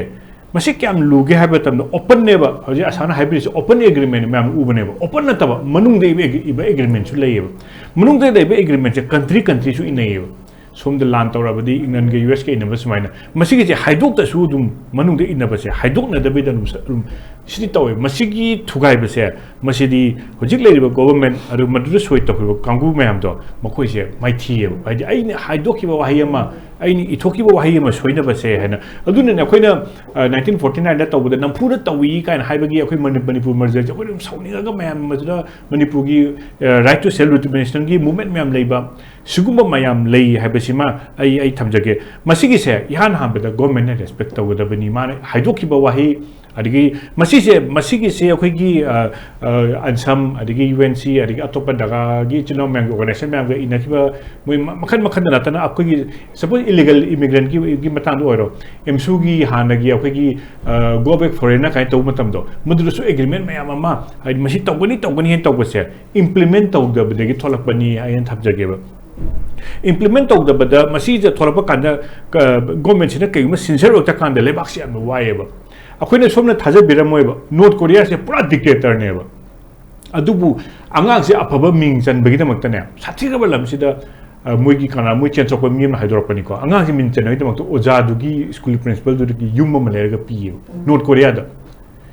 ꯃꯁꯤ ꯀꯌꯥꯝ ꯂꯨꯒꯦ ꯍꯥꯏꯕ ꯃꯇꯝꯗ, open ꯅꯦꯕ꯫ ꯍꯧꯖꯤꯛ ꯑꯁꯥꯅ ꯍꯥꯏꯕꯤꯔꯤꯁꯦ open agreement ꯃꯌꯥꯝ ꯎꯕꯅꯦꯕ꯫ Open ꯅꯠꯇꯕ, ꯃꯅꯨꯡꯗ ꯏꯕ, ꯏꯕ agreement ꯁꯨ ꯂꯩꯌꯦꯕ꯫ ꯃꯅꯨꯡꯗ ꯂꯩꯕ agreement ꯁꯦ country country ꯁꯨ ꯏꯟꯅꯩꯌꯦꯕ꯫ ꯁꯣꯝꯗ ꯂꯥꯟ ꯇꯧꯔꯕꯗꯤ England ꯒ U S ꯀ ꯏꯟꯅꯕ ꯁꯨꯃꯥꯏꯅ꯫ ꯃꯁꯤꯒꯤꯁꯦ ꯍꯥꯏꯗꯣꯛꯇꯁꯨ ꯑꯗꯨꯝ ꯃꯅꯨꯡꯗ ꯏꯟꯅꯕꯁꯦ ꯍꯥꯏꯗꯣꯛꯅꯗꯕꯤꯗ ꯑꯗꯨꯝ ꯁ-, ꯑꯗꯨꯝ ꯁꯤꯗꯤ ꯇꯧꯋꯦ꯫ ꯃꯁꯤꯒꯤ ꯊꯨꯒꯥꯏꯕꯁꯦ, ꯃꯁꯤꯗꯤ ꯍꯧꯖꯤꯛ ꯂꯩꯔꯤꯕ government, ꯑꯗꯨ ꯃꯗꯨꯗ ꯁꯣꯏ ꯇꯧꯈꯤꯕ ꯀꯥꯡꯕꯨ ꯃꯌꯥꯝꯗꯣ, ꯃꯈꯣꯏꯁꯦ ꯃꯥꯏꯊꯤꯌꯦꯕ꯫ ꯍꯥꯏꯗꯤ ꯑꯩꯅ ꯍꯥꯏꯗꯣꯛꯈꯤꯕ ꯋꯥꯍꯩ ꯑꯃ, ꯑꯩꯅ ꯏꯊꯣꯛꯈꯤꯕ ꯋꯥꯍꯩ ꯑꯃ ꯁꯣꯏꯅꯕꯁꯦ ꯍꯥꯏꯅ꯫ ꯑꯗꯨꯅꯅꯦ ꯑꯩꯈꯣꯏꯅ, ꯑ, nineteen forty nine ꯗ ꯇꯧꯕꯗ ꯅꯝꯐꯨꯗ ꯇꯧꯏ ꯀꯥꯏꯅ ꯍꯥꯏꯕꯒꯤ ꯑꯩꯈꯣꯏ ꯃꯅꯤ-, ꯃꯅꯤꯄꯨꯔ merger ꯁꯦ ꯑꯩꯈꯣꯏꯅ ꯑꯗꯨꯝ ꯁꯥꯎꯅꯤꯡꯉꯒ ꯃꯌꯥꯝ ꯃꯗꯨꯗ ꯃꯅꯤꯄꯨꯔꯒꯤ, ꯑ, right to self determination ꯒꯤ movement ꯃꯌꯥꯝ ꯂꯩꯕ, ꯁꯤꯒꯨꯝꯕ ꯃꯌꯥꯝ ꯂꯩ ꯍꯥꯏꯕꯁꯤꯃ ꯑꯩ, ꯑꯩ ꯊꯝꯖꯒꯦ꯫ ꯃꯁꯤꯒꯤꯁꯦ ꯏꯍꯥꯟ ꯍꯥꯟꯕꯗ government ꯅ respect ꯇꯧꯒꯗꯕꯅꯤ꯫ ꯃꯥꯅ ꯍꯥꯏꯗꯣꯛꯈꯤꯕ ꯋꯥꯍꯩ, ꯑꯗꯒꯤ ꯃꯁꯤꯁꯦ, ꯃꯁꯤꯒꯤꯁꯦ ꯑꯩꯈꯣꯏꯒꯤ, ꯑ, ꯑ, ANSAM, ꯑꯗꯒꯤ U N C, ꯑꯗꯒꯤ ꯑꯇꯣꯞꯄ ꯅꯥꯒꯥꯒꯤ ꯏꯆꯤꯜ ꯏꯅꯥꯎ ꯃꯌꯥꯝꯒꯤ organization ꯃꯌꯥꯝꯒ ꯏꯅꯈꯤꯕ, ꯃꯣꯏ ꯃ-, ꯃꯈꯜ ꯃꯈꯜꯗ ꯅꯠꯇꯅ ꯑꯩꯈꯣꯏꯒꯤ, suppose, illegal immigrant ꯀꯤ, ꯒꯤ ꯃꯇꯥꯡꯗ ꯑꯣꯏꯔꯣ, ꯑꯦꯝꯁꯨꯒꯤ ꯍꯥꯟꯅꯒꯤ ꯑꯩꯈꯣꯏꯒꯤ, ꯑ, go back foreigner ꯀꯥꯏꯅ ꯇꯧꯕ ꯃꯇꯝꯗꯣ, ꯃꯗꯨꯗꯁꯨ agreement ꯃꯌꯥꯝ ꯑꯃ, ꯍꯥꯏꯗꯤ ꯃꯁꯤ ꯇꯧꯒꯅꯤ, ꯇꯧꯒꯅꯤ ꯍꯥꯏꯅ ꯇꯧꯕꯁꯦ implement ꯇꯧꯗꯕꯗꯒꯤ ꯊꯣꯛꯂꯛꯄꯅꯤ ꯍꯥꯏꯅ ꯊꯝꯖꯒꯦꯕ꯫ Implement ꯇꯧꯗꯕꯗ ꯃꯁꯤꯗ ꯊꯣꯛꯂꯛꯄ ꯀꯥꯟꯗ, ꯀ-, government ꯁꯤꯅ ꯀꯩꯒꯨꯝꯕ ꯁꯤꯟꯖꯔꯛꯇ ꯀꯥꯟꯗ ꯂꯩꯕꯥꯛꯁꯤ ꯌꯥꯝꯅ ꯋꯥꯏꯑꯦꯕ꯫ ꯑꯩꯈꯣꯏꯅ ꯁꯣꯝꯅ ꯊꯥꯖꯕꯤꯔꯝꯃꯣꯏꯕ, North Korea ꯁꯦ ꯄꯨꯔꯥ dictator ꯅꯦꯕ꯫ ꯑꯗꯨꯕꯨ ꯑꯉꯥꯡꯁꯦ ꯑꯐꯕ ꯃꯤꯡ ꯆꯟꯕꯒꯤꯗꯃꯛꯇꯅꯦ, ꯁꯥꯊꯤꯔꯕ ꯂꯝꯁꯤꯗ, ꯑ, ꯃꯣꯏꯒꯤ ꯀꯅꯥ, ꯃꯣꯏ ꯆꯦꯟꯊꯣꯛꯄ ꯃꯤ ꯑꯃꯅ ꯍꯥꯏꯗꯣꯔꯛꯄꯅꯤꯀꯣ, ꯑꯉꯥꯡꯁꯦ ꯃꯤꯡ ꯆꯟꯕꯒꯤꯗꯃꯛꯇ ꯑꯣꯖꯥꯗꯨꯒꯤ, school principal ꯗꯨꯗꯒꯤ ꯌꯨꯝ ꯑꯃ ꯂꯩꯔꯒ ꯄꯤꯌꯦꯕ, North Korea ꯗ꯫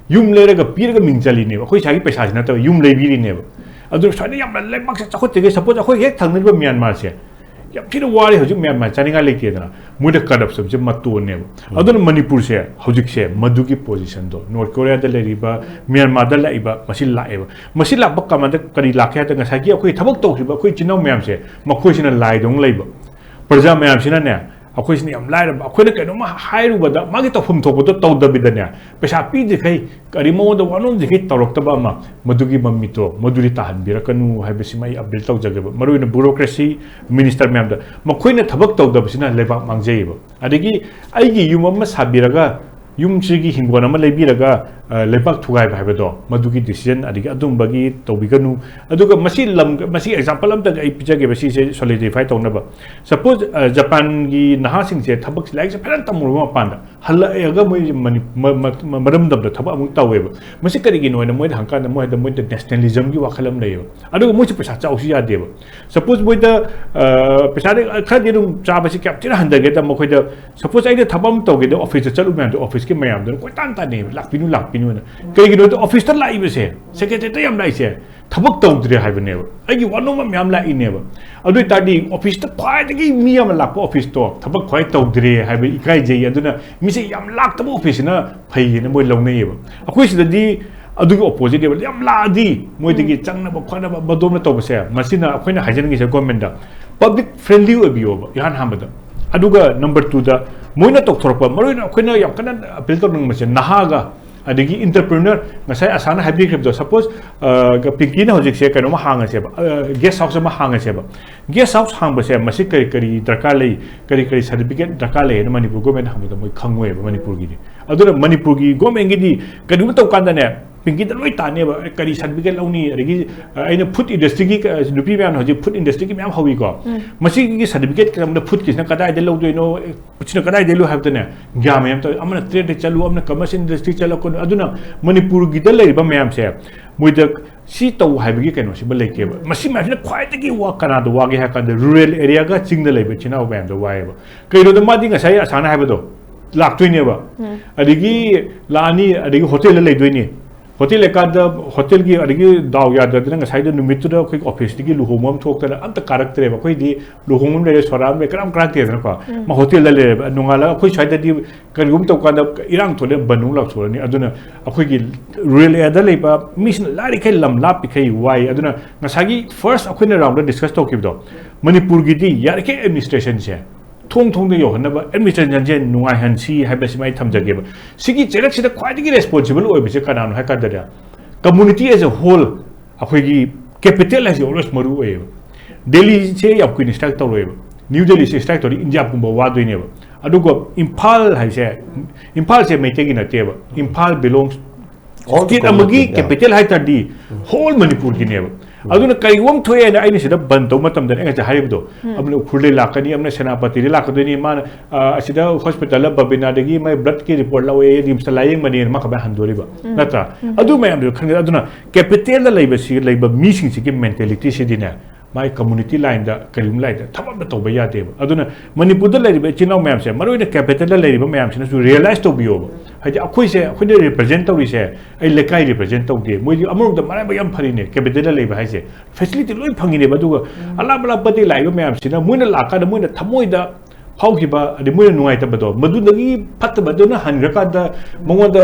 ꯌꯨꯝ ꯂꯩꯔꯒ ꯄꯤꯔꯒ ꯃꯤꯡ ꯆꯜꯂꯤꯅꯦꯕ, ꯑꯩꯈꯣꯏ ꯏꯁꯥꯒꯤ ꯄꯩꯁꯥꯁꯤ ꯅꯠꯇꯕ, ꯌꯨꯝ ꯂꯩꯕꯤꯔꯤꯅꯦꯕ꯫ ꯑꯗꯨꯅ ꯁꯨꯃꯥꯏꯅ ꯌꯥꯝꯅ ꯂꯩꯕꯥꯛꯁꯦ ꯆꯥꯎꯈꯠꯇ꯭ꯔꯤꯉꯩ, ꯁꯄꯣꯁ ꯑꯩꯈꯣꯏ ꯍꯦꯛ ꯊꯪꯅꯔꯤꯕ ꯃ꯭ꯌꯥꯟꯃꯥꯔꯁꯦ ꯌꯥꯝ ꯊꯤꯅ ꯋꯥꯔꯦ ꯍꯧꯖꯤꯛ, ꯃ꯭ꯌꯥꯟꯃꯥꯔ ꯆꯥꯅꯤꯡꯉꯥꯏ ꯂꯩꯇꯦꯗꯅ, ꯃꯣꯏꯗ ꯀꯔꯞꯁꯟꯁꯦ ꯃꯇꯣꯟꯅꯦꯕ꯫ ꯑꯗꯨꯅ ꯃꯅꯤꯄꯨꯔꯁꯦ ꯍꯧꯖꯤꯛꯁꯦ ꯃꯗꯨꯒꯤ ꯄꯣꯖꯤꯁꯟꯗꯣ, ꯅꯣꯔꯠ ꯀꯣꯔꯤꯌꯥꯗ ꯂꯩꯔꯤꯕ, ꯃ꯭ꯌꯥꯟꯃꯥꯔꯗ ꯂꯥꯛꯏꯕ, ꯃꯁꯤ ꯂꯥꯛꯑꯦꯕ꯫ ꯃꯁꯤ ꯂꯥꯛꯄ ꯀꯃꯥꯏꯅ ꯀꯔꯤ ꯂꯥꯛꯀꯦ ꯍꯥꯏꯗ, ꯉꯁꯥꯏꯒꯤ ꯑꯩꯈꯣꯏ ꯊꯕꯛ ꯇꯧꯈ꯭ꯔꯤꯕ ꯑꯩꯈꯣꯏ ꯏꯆꯤꯟ ꯏꯅꯥꯎ ꯃꯌꯥꯝꯁꯦ, ꯃꯈꯣꯏꯁꯤꯅ ꯂꯥꯏꯗꯧꯅ ꯂꯩꯕ, ꯄ꯭ꯔꯖꯥ ꯃꯌꯥꯝꯁꯤꯅꯅꯦ, ꯑꯩꯈꯣꯏꯁꯤꯅ ꯌꯥꯝ ꯂꯥꯏꯔꯕ, ꯑꯩꯈꯣꯏꯅ ꯀꯩꯅꯣꯝꯃ ꯍꯥꯏꯔꯨꯕꯗ ꯃꯥꯒꯤ ꯇꯧꯐꯝ ꯊꯣꯛꯄꯗꯣ ꯇꯧꯗꯕꯤꯗꯅꯦ, ꯄꯩꯁꯥ ꯄꯤꯗ꯭ꯔꯤꯈꯩ, ꯀꯔꯤ ꯃꯉꯣꯟꯗ ꯋꯥꯅꯣꯝꯗ꯭ꯔꯤꯈꯩ ꯇꯧꯔꯛꯇꯕ ꯑꯃ, ꯃꯗꯨꯒꯤ ꯃꯃꯤꯠꯇꯣ ꯃꯗꯨꯗꯤ ꯇꯥꯍꯟꯕꯤꯔꯛꯀꯅꯨ ꯍꯥꯏꯕꯁꯤꯃ ꯑꯩ ꯑꯄꯤꯜ ꯇꯧꯖꯒꯦꯕ꯫ ꯃꯔꯨꯑꯣꯏꯅ ꯕ꯭ꯌꯨꯔꯣꯀ꯭ꯔꯦꯁꯤ ꯃꯤꯅꯤꯁꯇꯔ ꯃꯌꯥꯝꯗ, ꯃꯈꯣꯏꯅ ꯊꯕꯛ ꯇꯧꯗꯕꯁꯤꯅ ꯂꯩꯕꯥꯛ ꯃꯥꯡꯖꯩꯌꯦꯕ꯫ ꯑꯗꯒꯤ ꯑꯩꯒꯤ ꯌꯨꯝ ꯑꯃ ꯁꯥꯕꯤꯔꯒ, ꯌꯨꯝꯁꯤꯒꯤ ꯍꯤꯡꯒꯣꯜ ꯑꯃ ꯂꯩꯕꯤꯔꯒ, ꯑ, ꯂꯩꯕꯥꯛ ꯊꯨꯒꯥꯏꯕ ꯍꯥꯏꯕꯗꯣ, ꯃꯗꯨꯒꯤ ꯗꯤꯁꯤꯖꯟ, ꯑꯗꯒꯤ ꯑꯗꯨꯝꯕꯒꯤ ꯇꯧꯕꯤꯒꯅꯨ꯫ ꯑꯗꯨꯒ ꯃꯁꯤ ꯂꯝ, ꯃꯁꯤ ꯑꯦꯛꯖꯥꯝꯄꯜ ꯑꯝꯇꯪ ꯑꯩ ꯄꯤꯖꯒꯦꯕ, ꯁꯤꯁꯦ ꯁꯣꯂꯤꯗꯤꯐꯥꯏ ꯇꯧꯅꯕ꯫ ꯁꯄꯣꯁ, ꯑ, ꯖꯄꯥꯟꯒꯤ ꯅꯍꯥꯁꯤꯡꯁꯦ ꯊꯕꯛ, ꯂꯥꯏꯔꯤꯛꯁꯦ ꯐꯖꯅ ꯇꯝꯃꯨꯔꯕ ꯃꯄꯥꯟꯗ ꯍꯜꯂꯛꯑꯒ ꯃꯣꯏ ꯃꯅꯤ-, ꯃ-, ꯃ-, ꯃ-, ꯃꯔꯝꯗꯝꯗ ꯊꯕꯛ ꯑꯃꯨꯛ ꯇꯧꯋꯦꯕ꯫ ꯃꯁꯤ ꯀꯔꯤꯒꯤꯅꯣ ꯍꯥꯏꯅ ꯃꯣꯏꯗ ꯍꯪꯀꯥꯟꯗ, ꯃꯣꯏꯗ, ꯃꯣꯏꯗ ꯅꯦꯁꯅꯦꯂꯤꯖꯝꯒꯤ ꯋꯥꯈꯜ ꯑꯃ ꯂꯩꯌꯦꯕ꯫ ꯑꯗꯨꯒ ꯃꯣꯏꯁꯦ ꯄꯩꯁꯥ ꯆꯥꯎꯁꯨ ꯌꯥꯗꯦꯕ꯫ ꯁꯄꯣꯁ ꯃꯣꯏꯗ, ꯑ, ꯄꯩꯁꯥꯗꯤ ꯈꯔꯗꯤ ꯑꯗꯨꯝ ꯆꯥꯕꯁꯤ ꯀꯌꯥꯝ ꯊꯤꯅ ꯍꯟꯊꯒꯦꯗ, ꯃꯈꯣꯏꯗ, ꯁꯄꯣꯁ ꯑꯩꯅ ꯊꯕꯛ ꯑꯃ ꯇꯧꯒꯦꯗ ꯑꯣꯐꯤꯁꯇ ꯆꯠꯂꯨ ꯃꯌꯥꯝꯗꯣ, ꯑꯣꯐꯤꯁꯀꯤ ꯃꯌꯥꯝꯗꯨꯅ ꯀꯣꯏꯇꯥꯟ ꯇꯥꯟꯅꯩꯕ, "ꯂꯥꯛꯄꯤꯅꯨ, ꯂꯥꯛꯄꯤꯅꯨꯅ"꯫ ꯀꯩꯒꯤꯅꯣꯗ ꯑꯣꯐꯤꯁꯇ ꯂꯥꯛꯏꯕꯁꯦ, ꯁꯦꯀ꯭ꯔꯦꯇꯔꯤꯗ ꯌꯥꯝ ꯂꯥꯛꯏꯁꯦ, ꯊꯕꯛ ꯇꯧꯗ꯭ꯔꯦ ꯍꯥꯏꯕꯅꯦꯕ꯫ ꯑꯩꯒꯤ ꯋꯥꯅꯣꯝꯕ ꯃꯌꯥꯝ ꯂꯥꯛꯏꯅꯦꯕ꯫ ꯑꯗꯨ ꯑꯣꯏ ꯇꯥꯔꯗꯤ ꯑꯣꯐꯤꯁꯇ ꯈ꯭ꯋꯥꯏꯗꯒꯤ ꯃꯤ ꯌꯥꯝꯅ ꯂꯥꯛꯄ ꯑꯣꯐꯤꯁꯇꯣ ꯊꯕꯛ ꯈ꯭ꯋꯥꯏ ꯇꯧꯗ꯭ꯔꯦ ꯍꯥꯏꯕ ꯏꯀꯥꯏꯖꯩ꯫ ꯑꯗꯨꯅ ꯃꯤꯁꯦ ꯌꯥꯝ ꯂꯥꯛꯇꯕ ꯑꯣꯐꯤꯁꯁꯤꯅ ꯐꯩꯌꯦꯅ ꯃꯣꯏ ꯂꯧꯅꯩꯌꯦꯕ꯫ ꯑꯩꯈꯣꯏ ꯁꯤꯗꯗꯤ ꯑꯗꯨꯒꯤ ꯑꯣꯄꯣꯖꯤꯠꯅꯦꯕ꯫ ꯌꯥꯝ ꯂꯥꯛꯑꯗꯤ ꯃꯣꯏꯗꯒꯤ ꯆꯪꯅꯕ ꯈꯣꯠꯅꯕ ꯃꯗꯣꯝꯅ ꯇꯧꯕꯁꯦ, ꯃꯁꯤꯅ ꯑꯩꯈꯣꯏꯅ ꯍꯥꯏꯖꯅꯤꯡꯉꯤꯁꯦ ꯒꯣꯔꯃꯦꯟꯗ ꯄꯕ꯭ꯂꯤꯛ ꯐ꯭ꯔꯦꯟꯂꯤ ꯑꯣꯏꯕꯤꯌꯣꯕ ꯏꯍꯥꯟ ꯍꯥꯟꯕꯗ꯫ ꯑꯗꯨꯒ ꯅꯝꯕꯔ ꯇꯨꯗ ꯃꯣꯏꯅ ꯇꯧꯊꯣꯔꯛꯄ, ꯃꯔꯨꯑꯣꯏꯅ ꯑꯩꯈꯣꯏꯅ ꯌꯥꯝ ꯀꯟꯅ ꯑꯄꯤꯜ ꯇꯧꯅꯤꯡꯕꯁꯦ ꯅꯍꯥꯒ ꯑꯗꯒꯤ ꯏꯟꯇꯔꯄ꯭ꯔꯤꯅꯔ, ꯉꯁꯥꯏ ꯑꯁꯥꯅ ꯍꯥꯏꯕꯤꯈ꯭ꯔꯤꯕꯗꯣ, ꯁꯄꯣꯁ, ꯑ, ꯄꯤꯡꯀꯤꯅ ꯍꯧꯖꯤꯛꯁꯦ ꯀꯩꯅꯣꯝꯃ ꯍꯥꯡꯉꯁꯦꯕ, ꯑ, ꯒꯦꯁ ꯍꯥꯎꯁ ꯑꯃ ꯍꯥꯡꯉꯁꯦꯕ꯫ ꯒꯦꯁ ꯍꯥꯎꯁ ꯍꯥꯡꯕꯁꯦ ꯃꯁꯤ ꯀꯔꯤ ꯀꯔꯤ ꯗꯔꯀꯥꯔ ꯂꯩ, ꯀꯔꯤ ꯀꯔꯤ ꯁꯥꯔꯇꯤꯐꯤꯀꯦꯠ ꯗꯔꯀꯥꯔ ꯂꯩ ꯍꯥꯏꯅ ꯃꯅꯤꯄꯨꯔ ꯒꯣꯔꯃꯦꯟꯅ ꯍꯪꯕꯗ ꯃꯣꯏ ꯈꯪꯉꯣꯏꯕ ꯃꯅꯤꯄꯨꯔꯒꯤꯗꯤ꯫ ꯑꯗꯨꯅ ꯃꯅꯤꯄꯨꯔꯒꯤ ꯒꯣꯔꯃꯦꯟꯒꯤꯗꯤ ꯀꯔꯤꯒꯨꯝꯕ ꯇꯧ ꯀꯥꯟꯗꯅꯦ, ꯄꯤꯡꯀꯤꯗ ꯂꯣꯏ ꯇꯥꯅꯦꯕ꯫ ꯑꯦ, ꯀꯔꯤ ꯁꯥꯔꯇꯤꯐꯤꯀꯦꯠ ꯂꯧꯅꯤ, ꯑꯗꯒꯤ, ꯑ, ꯑꯩꯅ ꯐꯨꯗ ꯏꯟꯗꯁꯇ꯭ꯔꯤꯒꯤ, ꯑ, ꯅꯨꯄꯤ ꯃꯌꯥꯝꯅ ꯍꯧꯖꯤꯛ ꯐꯨꯗ ꯏꯟꯗꯁꯇ꯭ꯔꯤꯒꯤ ꯃꯌꯥꯝ ꯍꯧꯋꯤꯀꯣ꯫ ꯃꯁꯤꯒꯤ ꯁꯥꯔꯇꯤꯐꯤꯀꯦꯠ ꯀꯔꯝꯕ ꯐꯨꯗꯀꯤꯁꯤꯅ ꯀꯗꯥꯏꯗ ꯂꯧꯗꯣꯏꯅꯣ, ꯑꯦ, ꯁꯤꯅ ꯀꯗꯥꯏꯗ ꯂꯧ ꯍꯥꯏꯕꯗꯅꯦ, ꯒ꯭ꯌꯥꯟ ꯃꯦꯟ ꯑꯃ ꯇꯧ-, ꯑꯃꯅ ꯇ꯭ꯔꯦꯗꯇ ꯆꯠꯂꯨ, ꯑꯃꯅ ꯀꯃꯔꯁ ꯏꯟꯗꯁꯇ꯭ꯔꯤ ꯆꯠꯂꯛꯀꯅꯨ꯫ ꯑꯗꯨꯅ ꯃꯅꯤꯄꯨꯔꯒꯤꯗ ꯂꯩꯔꯤꯕ ꯃꯌꯥꯝꯁꯦ, ꯃꯣꯏꯗ ꯁꯤ ꯇꯧ ꯍꯥꯏꯕꯒꯤ ꯀꯩꯅꯣꯁꯤꯃ ꯂꯩꯇꯦꯕ꯫ ꯃꯁꯤ ꯃꯌꯥꯝꯁꯤꯅ ꯈ꯭ꯋꯥꯏꯗꯒꯤ ꯋꯥ-, ꯀꯅꯥꯗ ꯋꯥꯒꯦ ꯍꯥꯏ ꯀꯥꯟꯗ, ꯔꯨꯔꯦꯜ ꯑꯦꯔꯤꯌꯥꯒ ꯆꯤꯡꯗ ꯂꯩꯕ ꯏꯆꯤꯟ ꯏꯅꯥꯎ ꯃꯌꯥꯝꯗ ꯋꯥꯏꯑꯦꯕ꯫ ꯀꯩꯅꯣꯗ ꯃꯥꯗꯤ ꯉꯁꯥꯏ ꯑꯁꯥꯅ ꯍꯥꯏꯕꯗꯣ ꯂꯥꯛꯇꯣꯏꯅꯦꯕ, ꯑꯗꯒꯤ ꯂꯥꯛꯑꯅꯤ, ꯑꯗꯒꯤ ꯍꯣꯇꯦꯜꯗ ꯂꯩꯗꯣꯏꯅꯤ, ꯍꯣꯇꯦꯜ ꯂꯩꯀꯥꯟꯗ ꯍꯣꯇꯦꯜꯒꯤ ꯑꯗꯒꯤ ꯗꯥꯎ ꯌꯥꯗꯗꯅ ꯉꯁꯥꯏꯗꯣ ꯅꯨꯃꯤꯠꯇꯨꯗ ꯑꯩꯈꯣꯏꯒꯤ ꯑꯣꯐꯤꯁꯇꯒꯤ ꯂꯨꯍꯣꯡꯕ ꯑꯃ ꯊꯣꯛꯇꯅ ꯑꯝꯇ ꯀꯥꯔꯛꯇ꯭ꯔꯦꯕ꯫ ꯑꯩꯈꯣꯏꯗꯤ ꯂꯨꯍꯣꯡꯕ ꯑꯃ ꯂꯩꯔꯦ, ꯁꯣꯔꯥ ꯑꯃ ꯂꯩꯔꯦ, ꯀꯅꯥꯝ ꯀꯥꯔꯛꯇꯦꯗꯅꯀꯣ꯫ ꯃꯥ ꯍꯣꯇꯦꯜꯗ ꯂꯩꯔꯦꯕ꯫ ꯅꯣꯡꯉꯥꯜꯂꯒ ꯑꯩꯈꯣꯏ ꯁ꯭ꯋꯥꯏꯗꯗꯤ ꯀꯔꯤꯒꯨꯝꯕ ꯇꯧꯀꯥꯟꯗ ꯏꯔꯥꯡ ꯊꯣꯛꯂꯦ, ꯕꯟ ꯑꯃꯨꯛ ꯂꯥꯎꯊꯣꯛꯂꯅꯤ꯫ ꯑꯗꯨꯅ ꯑꯩꯈꯣꯏꯒꯤ ꯔꯨꯔꯦꯜ ꯑꯦꯔꯤꯌꯥꯗ ꯂꯩꯕ ꯃꯤꯁꯤꯡꯅ ꯂꯥꯏꯔꯤꯈꯩ ꯂꯝ ꯂꯥꯞꯄꯤꯈꯩ ꯋꯥꯏ꯫ ꯑꯗꯨꯅ ꯉꯁꯥꯏꯒꯤ ꯐꯥꯔꯁ ꯑꯩꯈꯣꯏꯅ ꯔꯥꯎꯟꯗ ꯗꯤꯁꯀꯁ ꯇꯧꯈꯤꯕꯗꯣ, ꯃꯅꯤꯄꯨꯔꯒꯤꯗꯤ ꯌꯥꯔꯤꯈꯩ ꯑꯦꯗꯃꯤꯅꯤꯁꯇ꯭ꯔꯦꯁꯟꯁꯦ ꯊꯣꯡ ꯊꯣꯡꯗ ꯌꯧꯍꯟꯅꯕ ꯑꯦꯗꯃꯤꯅꯤꯁꯇ꯭ꯔꯦꯁꯟꯁꯦ ꯅꯨꯡꯉꯥꯏꯍꯟꯁꯤ ꯍꯥꯏꯕꯁꯤꯃ ꯑꯩ ꯊꯝꯖꯒꯦꯕ꯫ ꯁꯤꯒꯤ ꯆꯩꯔꯛꯁꯤꯗ ꯈ꯭ꯋꯥꯏꯗꯒꯤ ꯔꯦꯁꯄꯣꯟꯁꯤꯕꯜ ꯑꯣꯏꯕꯁꯦ ꯀꯅꯥꯅꯣ ꯍꯥꯏ ꯀꯥꯟꯗꯅꯦ, ꯀꯝꯃꯨꯅꯤꯇꯤ ꯑꯦꯖ ꯑꯦ ꯍꯣꯜ, ꯑꯩꯈꯣꯏꯒꯤ ꯀꯦꯄꯤꯇꯦꯜ ꯍꯥꯏꯁꯦ ꯑꯣꯜꯋꯦꯁ ꯃꯔꯨ ꯑꯣꯏꯌꯦꯕ꯫ ꯗꯦꯜꯂꯤꯁꯦ ꯌꯥꯝ ꯀꯨꯏꯅ ꯁ꯭ꯇ꯭ꯔꯥꯏꯛ ꯇꯧꯔꯣꯏꯕ꯫ ꯅ꯭ꯌꯨ ꯗꯦꯜꯂꯤꯁꯦ ꯁ꯭ꯇ꯭ꯔꯥꯏꯛ ꯇꯧꯔꯗꯤ ꯏꯟꯗꯤꯌꯥ ꯄꯨꯝꯕ ꯋꯥꯗꯣꯏꯅꯦꯕ꯫ ꯑꯗꯨꯒ ꯏꯝꯐꯥꯜ ꯍꯥꯏꯁꯦ, ꯏꯝꯐꯥꯜꯁꯦ ꯃꯩꯇꯩꯒꯤ ꯅꯠꯇꯦꯕ꯫ ꯏꯝꯐꯥꯜ ꯕꯤꯂꯣꯡꯁ, ꯁ꯭ꯇꯦꯠ ꯑꯃꯒꯤ ꯀꯦꯄꯤꯇꯦꯜ ꯍꯥꯏ ꯇꯥꯔꯗꯤ ꯍꯣꯜ ꯃꯅꯤꯄꯨꯔꯒꯤꯅꯦꯕ꯫ ꯑꯗꯨꯅ ꯀꯔꯤꯒꯨꯝꯕ ꯑꯃ ꯊꯣꯛꯑꯦꯅ ꯑꯩꯅ ꯁꯤꯗ ꯕꯟ ꯇꯧꯕ ꯃꯇꯝꯗ ꯑꯩ ꯉꯁꯥꯏ ꯍꯥꯏꯔꯤꯕꯗꯣ, ꯑꯃꯅ ꯎꯈ꯭ꯔꯨꯜꯗꯩ ꯂꯥꯛꯀꯅꯤ, ꯑꯃꯅ ꯁꯦꯅꯥꯄꯇꯤꯗꯒꯤ ꯂꯥꯛꯀꯗꯣꯏꯅꯤ, ꯃꯥꯅ, ꯑ, ꯑꯁꯤꯗ ꯍꯣꯁꯄꯤꯇꯥꯜꯗ ꯕꯕꯤꯅꯥꯗꯒꯤ ꯃꯥꯏ ꯕ꯭ꯂꯗꯀꯤ ꯔꯤꯄꯣꯔꯠ ꯂꯧꯋꯦ, ꯔꯤꯝꯁꯇ ꯂꯥꯌꯦꯡꯕꯅꯦꯅ ꯃꯥ ꯀꯃꯥꯏꯅ ꯍꯟꯗꯣꯔꯤꯕ? ꯅꯠꯇ꯭ꯔꯥ? ꯑꯗꯨ ꯃꯌꯥꯝꯗꯨ ꯈꯪꯗꯦ꯫ ꯑꯗꯨꯅ ꯀꯦꯄꯤꯇꯦꯜꯗ ꯂꯩꯕꯁꯤ, ꯂꯩꯕ ꯃꯤꯁꯤꯡꯁꯤꯒꯤ ꯃꯦꯟꯇꯦꯂꯤꯇꯤꯁꯤꯗꯤꯅꯦ, ꯃꯥꯏ ꯀꯝꯃꯨꯅꯤꯇꯤ ꯂꯥꯏꯟꯗ, ꯀꯔꯤꯒꯨꯝꯕ ꯂꯥꯏꯟꯗ ꯊꯕꯛ ꯑꯝꯇ ꯇꯧꯕ ꯌꯥꯗꯦꯕ꯫ ꯑꯗꯨꯅ ꯃꯅꯤꯄꯨꯔꯗ ꯂꯩꯔꯤꯕ ꯏꯆꯤꯜ ꯏꯅꯥꯎ ꯃꯌꯥꯝꯁꯦ, ꯃꯔꯨꯑꯣꯏꯅ ꯀꯦꯄꯤꯇꯦꯜꯗ ꯂꯩꯔꯤꯕ ꯃꯌꯥꯝꯁꯤꯅꯁꯨ ꯔꯤꯌꯦꯂꯥꯏꯁ ꯇꯧꯕꯤꯌꯣꯕ꯫ ꯍꯥꯏꯗꯤ ꯑꯩꯈꯣꯏꯁꯦ, ꯑꯩꯈꯣꯏꯅ ꯔꯤꯄ꯭ꯔꯖꯦꯟ ꯇꯧꯔꯤꯁꯦ, ꯑꯩ ꯂꯩꯀꯥꯏ ꯔꯤꯄ꯭ꯔꯖꯦꯟ ꯇꯧꯗꯦ꯫ ꯃꯣꯏꯗꯤ ꯑꯃꯔꯣꯝꯗ ꯃꯔꯥꯏꯕꯛ ꯌꯥꯝ ꯐꯔꯤꯅꯦ, ꯀꯦꯄꯤꯇꯦꯜꯗ ꯂꯩꯕ ꯍꯥꯏꯁꯦ꯫ ꯐꯦꯁꯤꯂꯤꯇꯤ ꯂꯣꯏ ꯐꯪꯉꯤꯅꯦꯕ꯫ ꯑꯗꯨꯒ ꯑꯂꯥꯞ ꯑꯂꯥꯞꯄꯗꯒꯤ ꯂꯥꯛꯏꯕ ꯃꯌꯥꯝꯁꯤꯅ, ꯃꯣꯏꯅ ꯂꯥꯛꯀꯥꯟꯗ ꯃꯣꯏꯅ ꯊꯃꯣꯏꯗ ꯐꯥꯎꯈꯤꯕ, ꯑꯗꯩ ꯃꯣꯏꯅ ꯅꯨꯡꯉꯥꯏꯇꯕꯗꯣ, ꯃꯗꯨꯗꯒꯤ ꯐꯠꯇꯕꯗꯨꯅ ꯍꯟꯈ꯭ꯔꯀꯥꯟꯗ ꯃꯉꯣꯟꯗ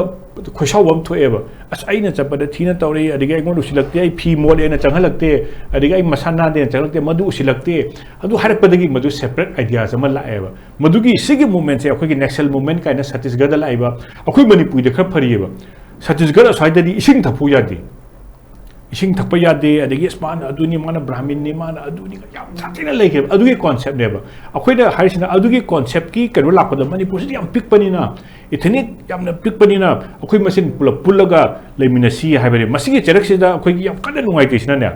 ꯈꯣꯏꯁꯥꯎꯕ ꯑꯃ ꯊꯣꯛꯑꯦꯕ꯫ "ꯑꯁ, ꯑꯩꯅ ꯆꯠꯄꯗ ꯊꯤꯅ ꯇꯧꯔꯛꯏ, ꯑꯗꯒꯤ ꯑꯩꯉꯣꯟꯗ ꯎꯁꯤꯜꯂꯛꯇꯦ, ꯑꯩ ꯐꯤ ꯃꯣꯠꯂꯦꯅ ꯆꯪꯍꯜꯂꯛꯇꯦ, ꯑꯗꯒꯤ ꯑꯩ ꯃꯁꯥ ꯅꯥꯟꯗꯦꯅ ꯆꯪꯍꯜꯂꯛꯇꯦ", ꯃꯗꯨ ꯎꯁꯤꯜꯂꯛꯇꯦ꯫ ꯑꯗꯨ ꯍꯥꯏꯔꯛꯄꯗꯒꯤ ꯃꯗꯨ ꯁꯦꯄꯔꯦꯠ ꯑꯥꯏꯗꯤꯌꯥꯁ ꯑꯃ ꯂꯥꯛꯑꯦꯕ꯫ ꯃꯗꯨꯒꯤ, ꯁꯤꯒꯤ ꯃꯨꯚꯃꯦꯟꯁꯦ, ꯑꯩꯈꯣꯏꯒꯤ ꯅꯦꯛꯁꯦꯜ ꯃꯨꯚꯃꯦꯟ ꯀꯥꯏꯅ ꯁꯠꯇꯤꯁꯒꯔꯗ ꯂꯥꯛꯏꯕ, ꯑꯩꯈꯣꯏ ꯃꯅꯤꯄꯨꯔꯗ ꯈꯔ ꯐꯔꯤꯑꯕ꯫ ꯁꯠꯇꯤꯁꯒꯔ ꯑꯁ꯭ꯋꯥꯏꯗꯗꯤ ꯏꯁꯤꯡ ꯊꯛꯄ ꯌꯥꯗꯦ꯫ ꯏꯁꯤꯡ ꯊꯛꯄ ꯌꯥꯗꯦ, ꯑꯗꯒꯤ "ꯑꯁ, ꯃꯥꯅ ꯑꯗꯨꯅꯤ, ꯃꯥꯅ ꯕ꯭ꯔꯥꯍꯃꯤꯟꯅꯤ, ꯃꯥꯅ ꯑꯗꯨꯅꯤ", ꯌꯥꯝ ꯁꯥꯊꯤꯅ ꯂꯩꯈ꯭ꯔꯦꯕ꯫ ꯑꯗꯨꯒꯤ ꯀꯣꯟꯁꯦꯞꯅꯦꯕ꯫ ꯑꯩꯈꯣꯏꯅ ꯍꯥꯏꯔꯤꯁꯤꯅ, ꯑꯗꯨꯒꯤ ꯀꯣꯟꯁꯦꯞꯀꯤ ꯀꯩꯅꯣ ꯂꯥꯛꯄꯗ, ꯃꯅꯤꯄꯨꯔꯁꯤꯗꯤ ꯌꯥꯝ ꯄꯤꯛꯄꯅꯤꯅ, ꯏꯊꯅꯤꯛ ꯌꯥꯝꯅ ꯄꯤꯛꯄꯅꯤꯅ, ꯑꯩꯈꯣꯏ ꯃꯁꯦꯟ ꯄꯨꯂꯞ ꯄꯨꯜꯂꯒ ꯂꯩꯃꯤꯟꯅꯁꯤ ꯍꯥꯏꯕꯅꯤ꯫ ꯃꯁꯤꯒꯤ ꯆꯩꯔꯛꯁꯤꯗ ꯑꯩꯈꯣꯏꯒꯤ ꯌꯥꯝ ꯀꯟꯅ ꯅꯨꯡꯉꯥꯏꯇ꯭ꯔꯤꯁꯤꯅꯅꯦ,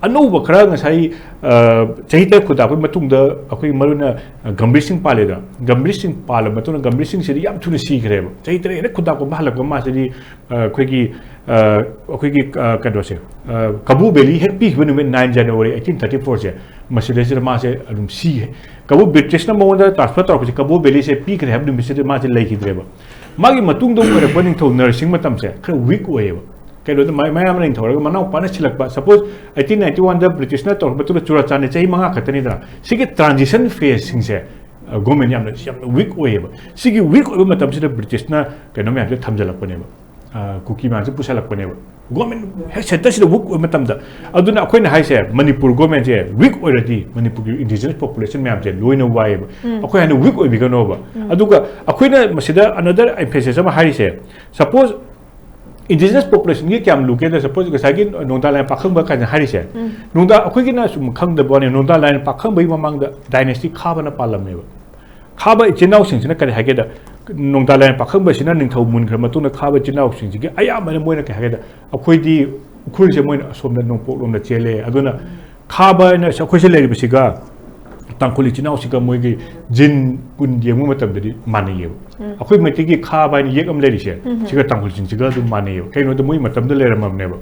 ꯑꯅꯧꯕ ꯈꯔ ꯉꯁꯥꯏ, ꯑ, ꯆꯍꯤ ꯇꯔꯦꯠ ꯈꯨꯗꯥꯄꯒꯤ ꯃꯇꯨꯡꯗ ꯑꯩꯈꯣꯏ ꯃꯔꯨꯑꯣꯏꯅ, ꯑ, ꯒꯝꯚꯤꯔ ꯁꯤꯡ ꯄꯥꯜꯂꯦꯗꯅ, ꯒꯝꯚꯤꯔ ꯁꯤꯡ ꯄꯥꯜꯂꯕ ꯃꯇꯨꯡꯗ, ꯒꯝꯚꯤꯔ ꯁꯤꯡꯁꯤꯗꯤ ꯌꯥꯝ ꯊꯨꯅ ꯁꯤꯈ꯭ꯔꯦꯕ꯫ ꯆꯍꯤ ꯇꯔꯦꯠ ꯍꯦꯛ ꯈꯨꯗꯥꯞꯀꯨꯝꯕ ꯍꯜꯂꯛꯄ ꯃꯥꯁꯤꯗꯤ, ꯑ, ꯑꯩꯈꯣꯏꯒꯤ, ꯑ, ꯑꯩꯈꯣꯏꯒꯤ, ꯑ, ꯀꯩꯅꯣꯁꯦ, ꯑ, ꯀꯕꯨ ꯚꯦꯂꯤ ꯍꯦꯛ ꯄꯤꯈꯤꯕ ꯅꯨꯃꯤꯠ, ꯅꯥꯏꯟ ꯖꯅꯋꯥꯔꯤ ꯑꯩꯠꯇꯤꯟ ꯊꯥꯔꯇꯤ ꯐꯣꯔꯁꯦ, ꯃꯁꯤꯗꯩꯁꯤꯗ ꯃꯥꯁꯦ ꯑꯗꯨꯝ ꯁꯤꯈ꯭ꯔꯦ꯫ ꯀꯕꯨ ꯕ꯭ꯔꯤꯇꯤꯁꯅ ꯃꯉꯣꯟꯗ ꯇ꯭ꯔꯥꯟꯁꯐꯔ ꯇꯧꯔꯛꯄꯁꯦ, ꯀꯕꯨ ꯚꯦꯂꯤꯁꯦ ꯄꯤꯈ꯭ꯔꯦ ꯍꯥꯏꯕ ꯅꯨꯃꯤꯠꯁꯤꯗ ꯃꯥꯁꯦ ꯂꯩꯈꯤꯗ꯭ꯔꯦꯕ꯫ ꯃꯥꯒꯤ ꯃꯇꯨꯡꯗ ꯑꯃꯨꯛ ꯑꯣꯏꯔꯛꯄ ꯅꯤꯡꯊꯧ ꯅꯔꯁꯤꯡ ꯃꯇꯝꯁꯦ ꯈꯔ ꯋꯤꯛ ꯑꯣꯏꯌꯦꯕ꯫ ꯀꯩꯅꯣꯗ ꯃ- ꯃꯌꯥꯝ ꯅꯤꯡꯊꯧꯔꯒ ꯃꯅꯥꯎꯄꯥꯅ ꯁꯤꯜꯂꯛꯄ, ꯁꯄꯣꯁ ꯑꯩꯠꯇꯤꯟ ꯅꯥꯏꯟꯇꯤ ꯋꯥꯟꯗ ꯕ꯭ꯔꯤꯇꯤꯁꯅ ꯇꯧꯔꯛꯄ ꯃꯇꯨꯡꯗ ꯆꯨꯔꯥꯆꯥꯟꯗ ꯆꯍꯤ ꯃꯉꯥ ꯈꯛꯇꯅꯤꯗꯅ, ꯁꯤꯒꯤ ꯇ꯭ꯔꯥꯟꯖꯤꯁꯟ ꯐꯦꯁꯁꯤꯡꯁꯦ ꯒꯣꯔꯃꯦꯟ ꯌꯥꯝꯅ ꯌꯥꯝꯅ ꯋꯤꯛ ꯑꯣꯏꯌꯦꯕ꯫ ꯁꯤꯒꯤ ꯋꯤꯛ ꯑꯣꯏꯕ ꯃꯇꯝꯁꯤꯗ ꯕ꯭ꯔꯤꯇꯤꯁꯅ ꯀꯩꯅꯣ ꯃꯌꯥꯝꯁꯦ ꯊꯝꯖꯤꯜꯂꯛꯄꯅꯦꯕ, ꯑ, ꯀꯨꯀꯤ ꯃꯌꯥꯝꯁꯦ ꯄꯨꯁꯜꯂꯛꯄꯅꯦꯕ꯫ ꯒꯣꯔꯃꯦꯟ ꯍꯦꯛ ꯁꯦꯟꯇꯔꯁꯤꯗ ꯋꯤꯛ ꯑꯣꯏꯕ ꯃꯇꯝꯗ, ꯑꯗꯨꯅ ꯑꯩꯈꯣꯏꯅ ꯍꯥꯏꯁꯦ ꯃꯅꯤꯄꯨꯔ ꯒꯣꯔꯃꯦꯟꯁꯦ ꯋꯤꯛ ꯑꯣꯏꯔꯗꯤ ꯃꯅꯤꯄꯨꯔꯒꯤ ꯏꯟꯗꯤꯖꯤꯅꯁ ꯄꯣꯄꯨꯂꯦꯁꯟ ꯃꯌꯥꯝꯁꯦ ꯂꯣꯏꯅ ꯋꯥꯏꯌꯦꯕ꯫ ꯑꯩꯈꯣꯏ ꯍꯥꯏꯅ ꯋꯤꯛ ꯑꯣꯏꯕꯤꯒꯅꯣꯕ꯫ ꯑꯗꯨꯒ ꯑꯩꯈꯣꯏꯅ ꯃꯁꯤꯗ another emphasis ꯑꯃ ꯍꯥꯏꯔꯤꯁꯦ, ꯁꯄꯣꯁ ꯏꯟꯗꯤꯖꯤꯅꯁ ꯄꯣꯄꯨꯂꯦꯁꯟꯒꯤ ꯀꯌꯥꯝ ꯂꯨꯒꯦꯗ, ꯁꯄꯣꯁ ꯉꯁꯥꯏꯒꯤ ꯅꯣꯡꯗꯥ ꯂꯥꯏꯔꯦꯟ ꯄꯥꯈꯪꯕ ꯀꯥꯏꯅ ꯍꯥꯏꯔꯤꯁꯦ, ꯅꯣꯡꯗꯥ ꯑꯩꯈꯣꯏꯒꯤꯅ ꯁꯨꯝ ꯈꯪꯗꯕ ꯋꯥꯅꯤ, ꯅꯣꯡꯗꯥ ꯂꯥꯏꯔꯦꯟ ꯄꯥꯈꯪꯕꯒꯤ ꯃꯃꯥꯡꯗ ꯗꯥꯏꯅꯦꯁꯇꯤ ꯈꯥꯕꯅ ꯄꯥꯜꯂꯝꯃꯦꯕ꯫ ꯈꯥꯕ ꯏꯆꯤꯟ ꯏꯅꯥꯎꯁꯤꯡꯁꯤꯅ ꯀꯔꯤ ꯍꯥꯏꯒꯦꯗ, ꯅꯣꯡꯗꯥ ꯂꯥꯏꯔꯦꯟ ꯄꯥꯈꯪꯕꯁꯤꯅ ꯅꯤꯡꯊꯧ ꯃꯨꯟꯈ꯭ꯔ ꯃꯇꯨꯡꯗ ꯈꯥꯕ ꯏꯆꯤꯟ ꯏꯅꯥꯎꯁꯤꯡꯁꯤꯒꯤ ꯑꯌꯥꯝꯕꯅ ꯃꯣꯏꯅ ꯀꯔꯤ ꯍꯥꯏꯒꯦꯗ, ꯑꯩꯈꯣꯏꯗꯤ ꯎꯈ꯭ꯔꯨꯜꯁꯦ ꯃꯣꯏꯅ ꯑꯁꯣꯝꯗ ꯅꯣꯡꯄꯣꯛꯂꯣꯝꯗ ꯆꯦꯜꯂꯦ, ꯑꯗꯨꯅ ꯈꯥꯕ ꯍꯥꯏꯅ ꯑꯩꯈꯣꯏꯁꯦ ꯂꯩꯔꯤꯕꯁꯤꯒ ꯇꯥꯡꯈꯨꯜ ꯏꯆꯤꯟ ꯏꯅꯥꯎꯁꯤꯒ ꯃꯣꯏꯒꯤ ꯖꯤꯟ ꯀꯨꯟ ꯌꯦꯡꯕ ꯃꯇꯝꯗꯗꯤ ꯃꯥꯟꯅꯩꯌꯦꯕ꯫ ꯑꯩꯈꯣꯏ ꯃꯩꯇꯩꯒꯤ ꯈꯥꯕ ꯍꯥꯏꯅ ꯌꯦꯛ ꯑꯃ ꯂꯩꯔꯤꯁꯦ, ꯁꯤꯒ ꯇꯥꯡꯈꯨꯜꯁꯤꯡꯁꯤꯒ ꯑꯗꯨꯝ ꯃꯥꯟꯅꯩꯌꯦꯕ꯫ ꯀꯩꯅꯣꯗ ꯃꯣꯏ ꯃꯇꯝꯗ ꯂꯩꯔꯝꯃꯕꯅꯦꯕ꯫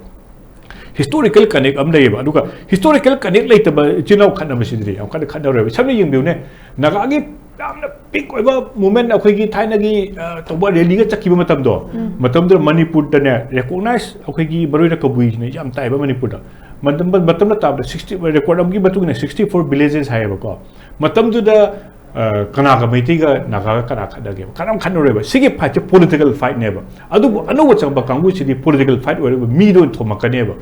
ꯍꯤꯁꯇꯣꯔꯤꯀꯦꯜ ꯀꯅꯦꯛ ꯑꯃ ꯂꯩꯌꯦꯕ꯫ ꯑꯗꯨꯒ ꯍꯤꯁꯇꯣꯔꯤꯀꯦꯜ ꯀꯅꯦꯛ ꯂꯩꯇꯕ ꯏꯆꯤꯟ ꯏꯅꯥꯎ ꯈꯠꯅꯕꯁꯤꯗꯤ ꯌꯥꯝ ꯀꯟꯅ ꯈꯠꯅꯔꯣꯏꯕ꯫ ꯁꯝꯅ ꯌꯦꯡꯕꯤꯌꯨꯅꯦ, ꯅꯥꯒꯥꯒꯤ ꯌꯥꯝꯅ ꯄꯤꯛ ꯑꯣꯏꯕ ꯃꯨꯚꯃꯦꯟ, ꯑꯩꯈꯣꯏꯒꯤ ꯊꯥꯏꯅꯒꯤ, ꯑ, ꯇꯧꯕ ꯔꯦꯂꯤꯒ ꯆꯠꯈꯤꯕ ꯃꯇꯝꯗꯣ, ꯃꯇꯝꯗꯨꯗ ꯃꯅꯤꯄꯨꯔꯗꯅꯦ ꯔꯦꯀꯣꯛꯅꯥꯏꯁ, ꯑꯩꯈꯣꯏꯒꯤ ꯃꯔꯨ ꯑꯣꯏꯅ ꯀꯕꯨꯏꯁꯤꯅ ꯌꯥꯝ ꯇꯥꯏꯕ ꯃꯅꯤꯄꯨꯔꯗ꯫ ꯃꯇꯝ, ꯃꯇꯝꯅ ꯇꯥꯕꯗ ꯁꯤꯛꯁꯇꯤ, ꯔꯦꯀꯣꯔꯗ ꯑꯃꯒꯤ ꯃꯇꯨꯡ ꯏꯟꯅ ꯁꯤꯛꯁꯇꯤ ꯐꯣꯔ ꯚꯤꯂꯦꯖꯦꯁ ꯍꯥꯏꯌꯦꯕꯀꯣ꯫ ꯃꯇꯝꯗꯨꯗ, ꯑ, ꯀꯅꯥꯒ, ꯃꯩꯇꯩꯒ ꯅꯥꯒꯥꯒ ꯀꯅꯥ ꯈꯠꯅꯒꯦꯕ? ꯀꯅꯥꯝ ꯈꯠꯅꯔꯣꯏꯕ꯫ ꯁꯤꯒꯤ ꯐꯥꯏꯠꯁꯦ ꯄꯣꯂꯤꯇꯤꯀꯦꯜ ꯐꯥꯏꯠꯅꯦꯕ꯫ ꯑꯗꯨꯕꯨ ꯑꯅꯧꯕ ꯆꯪꯕ ꯀꯥꯡꯕꯨꯁꯤꯗꯤ ꯄꯣꯂꯤꯇꯤꯀꯦꯜ ꯐꯥꯏꯠ ꯑꯣꯏꯔꯒ ꯃꯤꯗ ꯑꯣꯏꯅ ꯊꯣꯝꯃꯛꯀꯅꯦꯕ꯫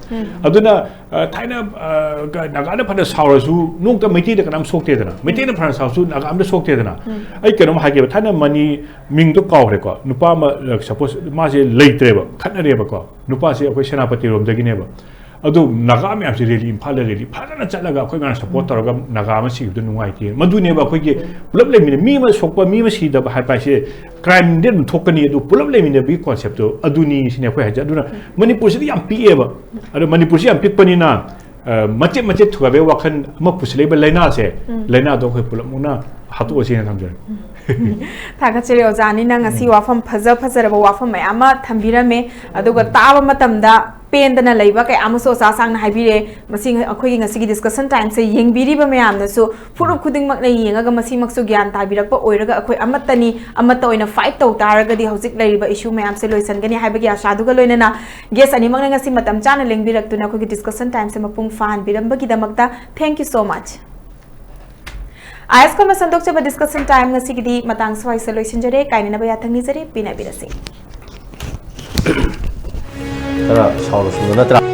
ꯑꯗꯨꯅ, ꯑ, ꯊꯥꯏꯅ, ꯑ, ꯀ-, ꯅꯥꯒꯥꯅ ꯐꯅ ꯁꯥꯎꯔꯁꯨ ꯅꯣꯡꯇ ꯃꯩꯇꯩꯗ ꯀꯅꯥꯝ ꯁꯣꯛꯇꯦꯗꯅ, ꯃꯩꯇꯩꯅ ꯐꯅ ꯁꯥꯎꯔꯁꯨ ꯅꯥꯒꯥ ꯑꯝꯇ ꯁꯣꯛꯇꯦꯗꯅ꯫ ꯑꯩ ꯀꯩꯅꯣꯝ ꯍꯥꯏꯒꯦꯕ, ꯊꯥꯏꯅ ꯃꯅꯤ, ꯃꯤꯡꯗꯣ ꯀꯥꯎꯈ꯭ꯔꯦꯀꯣ, ꯅꯨꯄꯥ ꯑꯃ, ꯑ, ꯁꯄꯣꯁ ꯃꯥꯁꯦ ꯂꯩꯇ꯭ꯔꯦꯕ, ꯈꯠꯅꯔꯦꯕꯀꯣ, ꯅꯨꯄꯥꯁꯦ ꯑꯩꯈꯣꯏ ꯁꯦꯅꯥꯄꯇꯤꯔꯣꯝꯗꯒꯤꯅꯦꯕ꯫ ꯑꯗꯨ ꯅꯥꯒꯥ ꯃꯌꯥꯝꯁꯦ ꯔꯦꯂꯤ, ꯏꯝꯐꯥꯜꯗ ꯔꯦꯂꯤ ꯐꯖꯅ ꯆꯠꯂꯒ ꯑꯩꯈꯣꯏ ꯃꯌꯥꯝ ꯁꯄꯣꯔꯠ ꯇꯧꯔꯒ ꯅꯥꯒꯥ ꯑꯃ ꯁꯤꯈꯤꯕꯗꯣ ꯅꯨꯡꯉꯥꯏꯇꯦ꯫ ꯃꯗꯨꯅꯦꯕ ꯑꯩꯈꯣꯏꯒꯤ ꯄꯨꯂꯞ ꯂꯩꯃꯤꯟꯅ, ꯃꯤ ꯑꯃ ꯁꯣꯛꯄ, ꯃꯤ ꯑꯃ ꯁꯤꯗꯕ ꯍꯥꯏꯕ ꯍꯥꯏꯁꯦ ꯀ꯭ꯔꯥꯏꯝꯗꯤ ꯑꯗꯨꯝ ꯊꯣꯛꯀꯅꯤ, ꯑꯗꯨ ꯄꯨꯂꯞ ꯂꯩꯃꯤꯟꯅꯕꯒꯤ ꯀꯣꯟꯁꯦꯞꯇꯣ ꯑꯗꯨꯅꯤ ꯁꯤꯅꯦ ꯑꯩꯈꯣꯏ ꯍꯥꯏꯁꯦ꯫ ꯑꯗꯨꯅ ꯃꯅꯤꯄꯨꯔꯁꯤꯗꯤ ꯌꯥꯝ ꯄꯤꯛꯑꯦꯕ꯫ ꯑꯗꯣ ꯃꯅꯤꯄꯨꯔꯁꯤ ꯌꯥꯝ ꯄꯤꯛꯄꯅꯤꯅ, ꯑ, ꯃꯆꯦꯠ ꯃꯆꯦꯠ ꯊꯨꯒꯥꯏꯕꯒꯤ ꯋꯥꯈꯜ ꯑꯃ ꯄꯨꯁꯤꯜꯂꯛꯏꯕ ꯂꯥꯏꯅꯥꯁꯦ, ꯂꯥꯏꯅꯥꯗꯣ ꯑꯩꯈꯣꯏ ꯄꯨꯂꯞꯃꯛꯅ ꯍꯥꯠꯇꯣꯛꯑꯁꯤꯅ ꯊꯝꯖꯔꯦ꯫ ꯊꯥꯒꯠꯆꯔꯤ ꯑꯣꯖꯥ, ꯑꯅꯤꯅ ꯉꯁꯤ ꯋꯥꯐꯝ ꯐꯖ ꯐꯖꯔꯕ ꯋꯥꯐꯝ ꯃꯌꯥꯝ ꯑꯃ ꯊꯝꯕꯤꯔꯝꯃꯦ꯫ ꯑꯗꯨꯒ ꯇꯥꯕ ꯃꯇꯝꯗ ꯄꯦꯟꯗꯅ ꯂꯩꯕ ꯀꯌꯥ ꯑꯃꯁꯨ ꯑꯣꯖꯥ ꯁꯥꯡꯅ ꯍꯥꯏꯕꯤꯔꯦ꯫ ꯃꯁꯤ ꯑꯩꯈꯣꯏꯒꯤ ꯉꯁꯤꯒꯤ ꯗꯤꯁꯀꯁꯟ ꯇꯥꯏꯝꯁꯦ ꯌꯦꯡꯕꯤꯔꯤꯕ ꯃꯌꯥꯝꯅꯁꯨ ꯐꯨꯔꯨꯞ ꯈꯨꯗꯤꯡꯃꯛꯅ ꯌꯦꯡꯉꯒ ꯃꯁꯤꯃꯛꯁꯨ ꯒ꯭ꯌꯥꯟ ꯇꯥꯕꯤꯔꯛꯄ ꯑꯣꯏꯔꯒ ꯑꯩꯈꯣꯏ ꯑꯃꯠꯇꯅꯤ, ꯑꯃꯠꯇ ꯑꯣꯏꯅ ꯐꯥꯏꯠ ꯇꯧ ꯇꯥꯔꯒꯗꯤ ꯍꯧꯖꯤꯛ ꯂꯩꯔꯤꯕ ꯏꯁꯨ ꯃꯌꯥꯝꯁꯦ ꯂꯣꯏꯁꯤꯟꯒꯅꯤ ꯍꯥꯏꯕꯒꯤ ꯑꯥꯁꯥꯗꯨꯒ ꯂꯣꯏꯅꯅ ꯒꯦꯁ ꯑꯅꯤꯃꯛꯅ ꯉꯁꯤ ꯃꯇꯝ ꯆꯥꯅ ꯂꯦꯡꯕꯤꯔꯛꯇꯨꯅ ꯑꯩꯈꯣꯏꯒꯤ ꯗꯤꯁꯀꯁꯟ ꯇꯥꯏꯝꯁꯦ ꯃꯄꯨꯡ ꯐꯥꯍꯟꯕꯤꯔꯝꯕꯒꯤꯗꯃꯛꯇ thank you so much꯫ ꯑꯥꯏ ꯑꯦꯁ ꯀꯣꯝꯅ ꯁꯟꯗꯣꯛꯆꯕ ꯗꯤꯁꯀꯁꯟ ꯇꯥꯏꯝ ꯉꯁꯤꯒꯤꯗꯤ ꯃꯇꯥꯡ ꯁ꯭ꯋꯥꯏꯁꯤꯗ ꯂꯣꯏꯁꯤꯟꯖꯔꯦ꯫ ꯀꯥꯏꯅꯅꯕ ꯌꯥꯊꯪ ꯅꯤꯖꯔꯤ꯫ ꯄꯤꯅꯕꯤꯔꯁꯤ꯫ ꯈꯔ ꯁꯥꯎꯅ ꯁꯨꯝꯅ ꯅꯠꯇ꯭ꯔꯥ?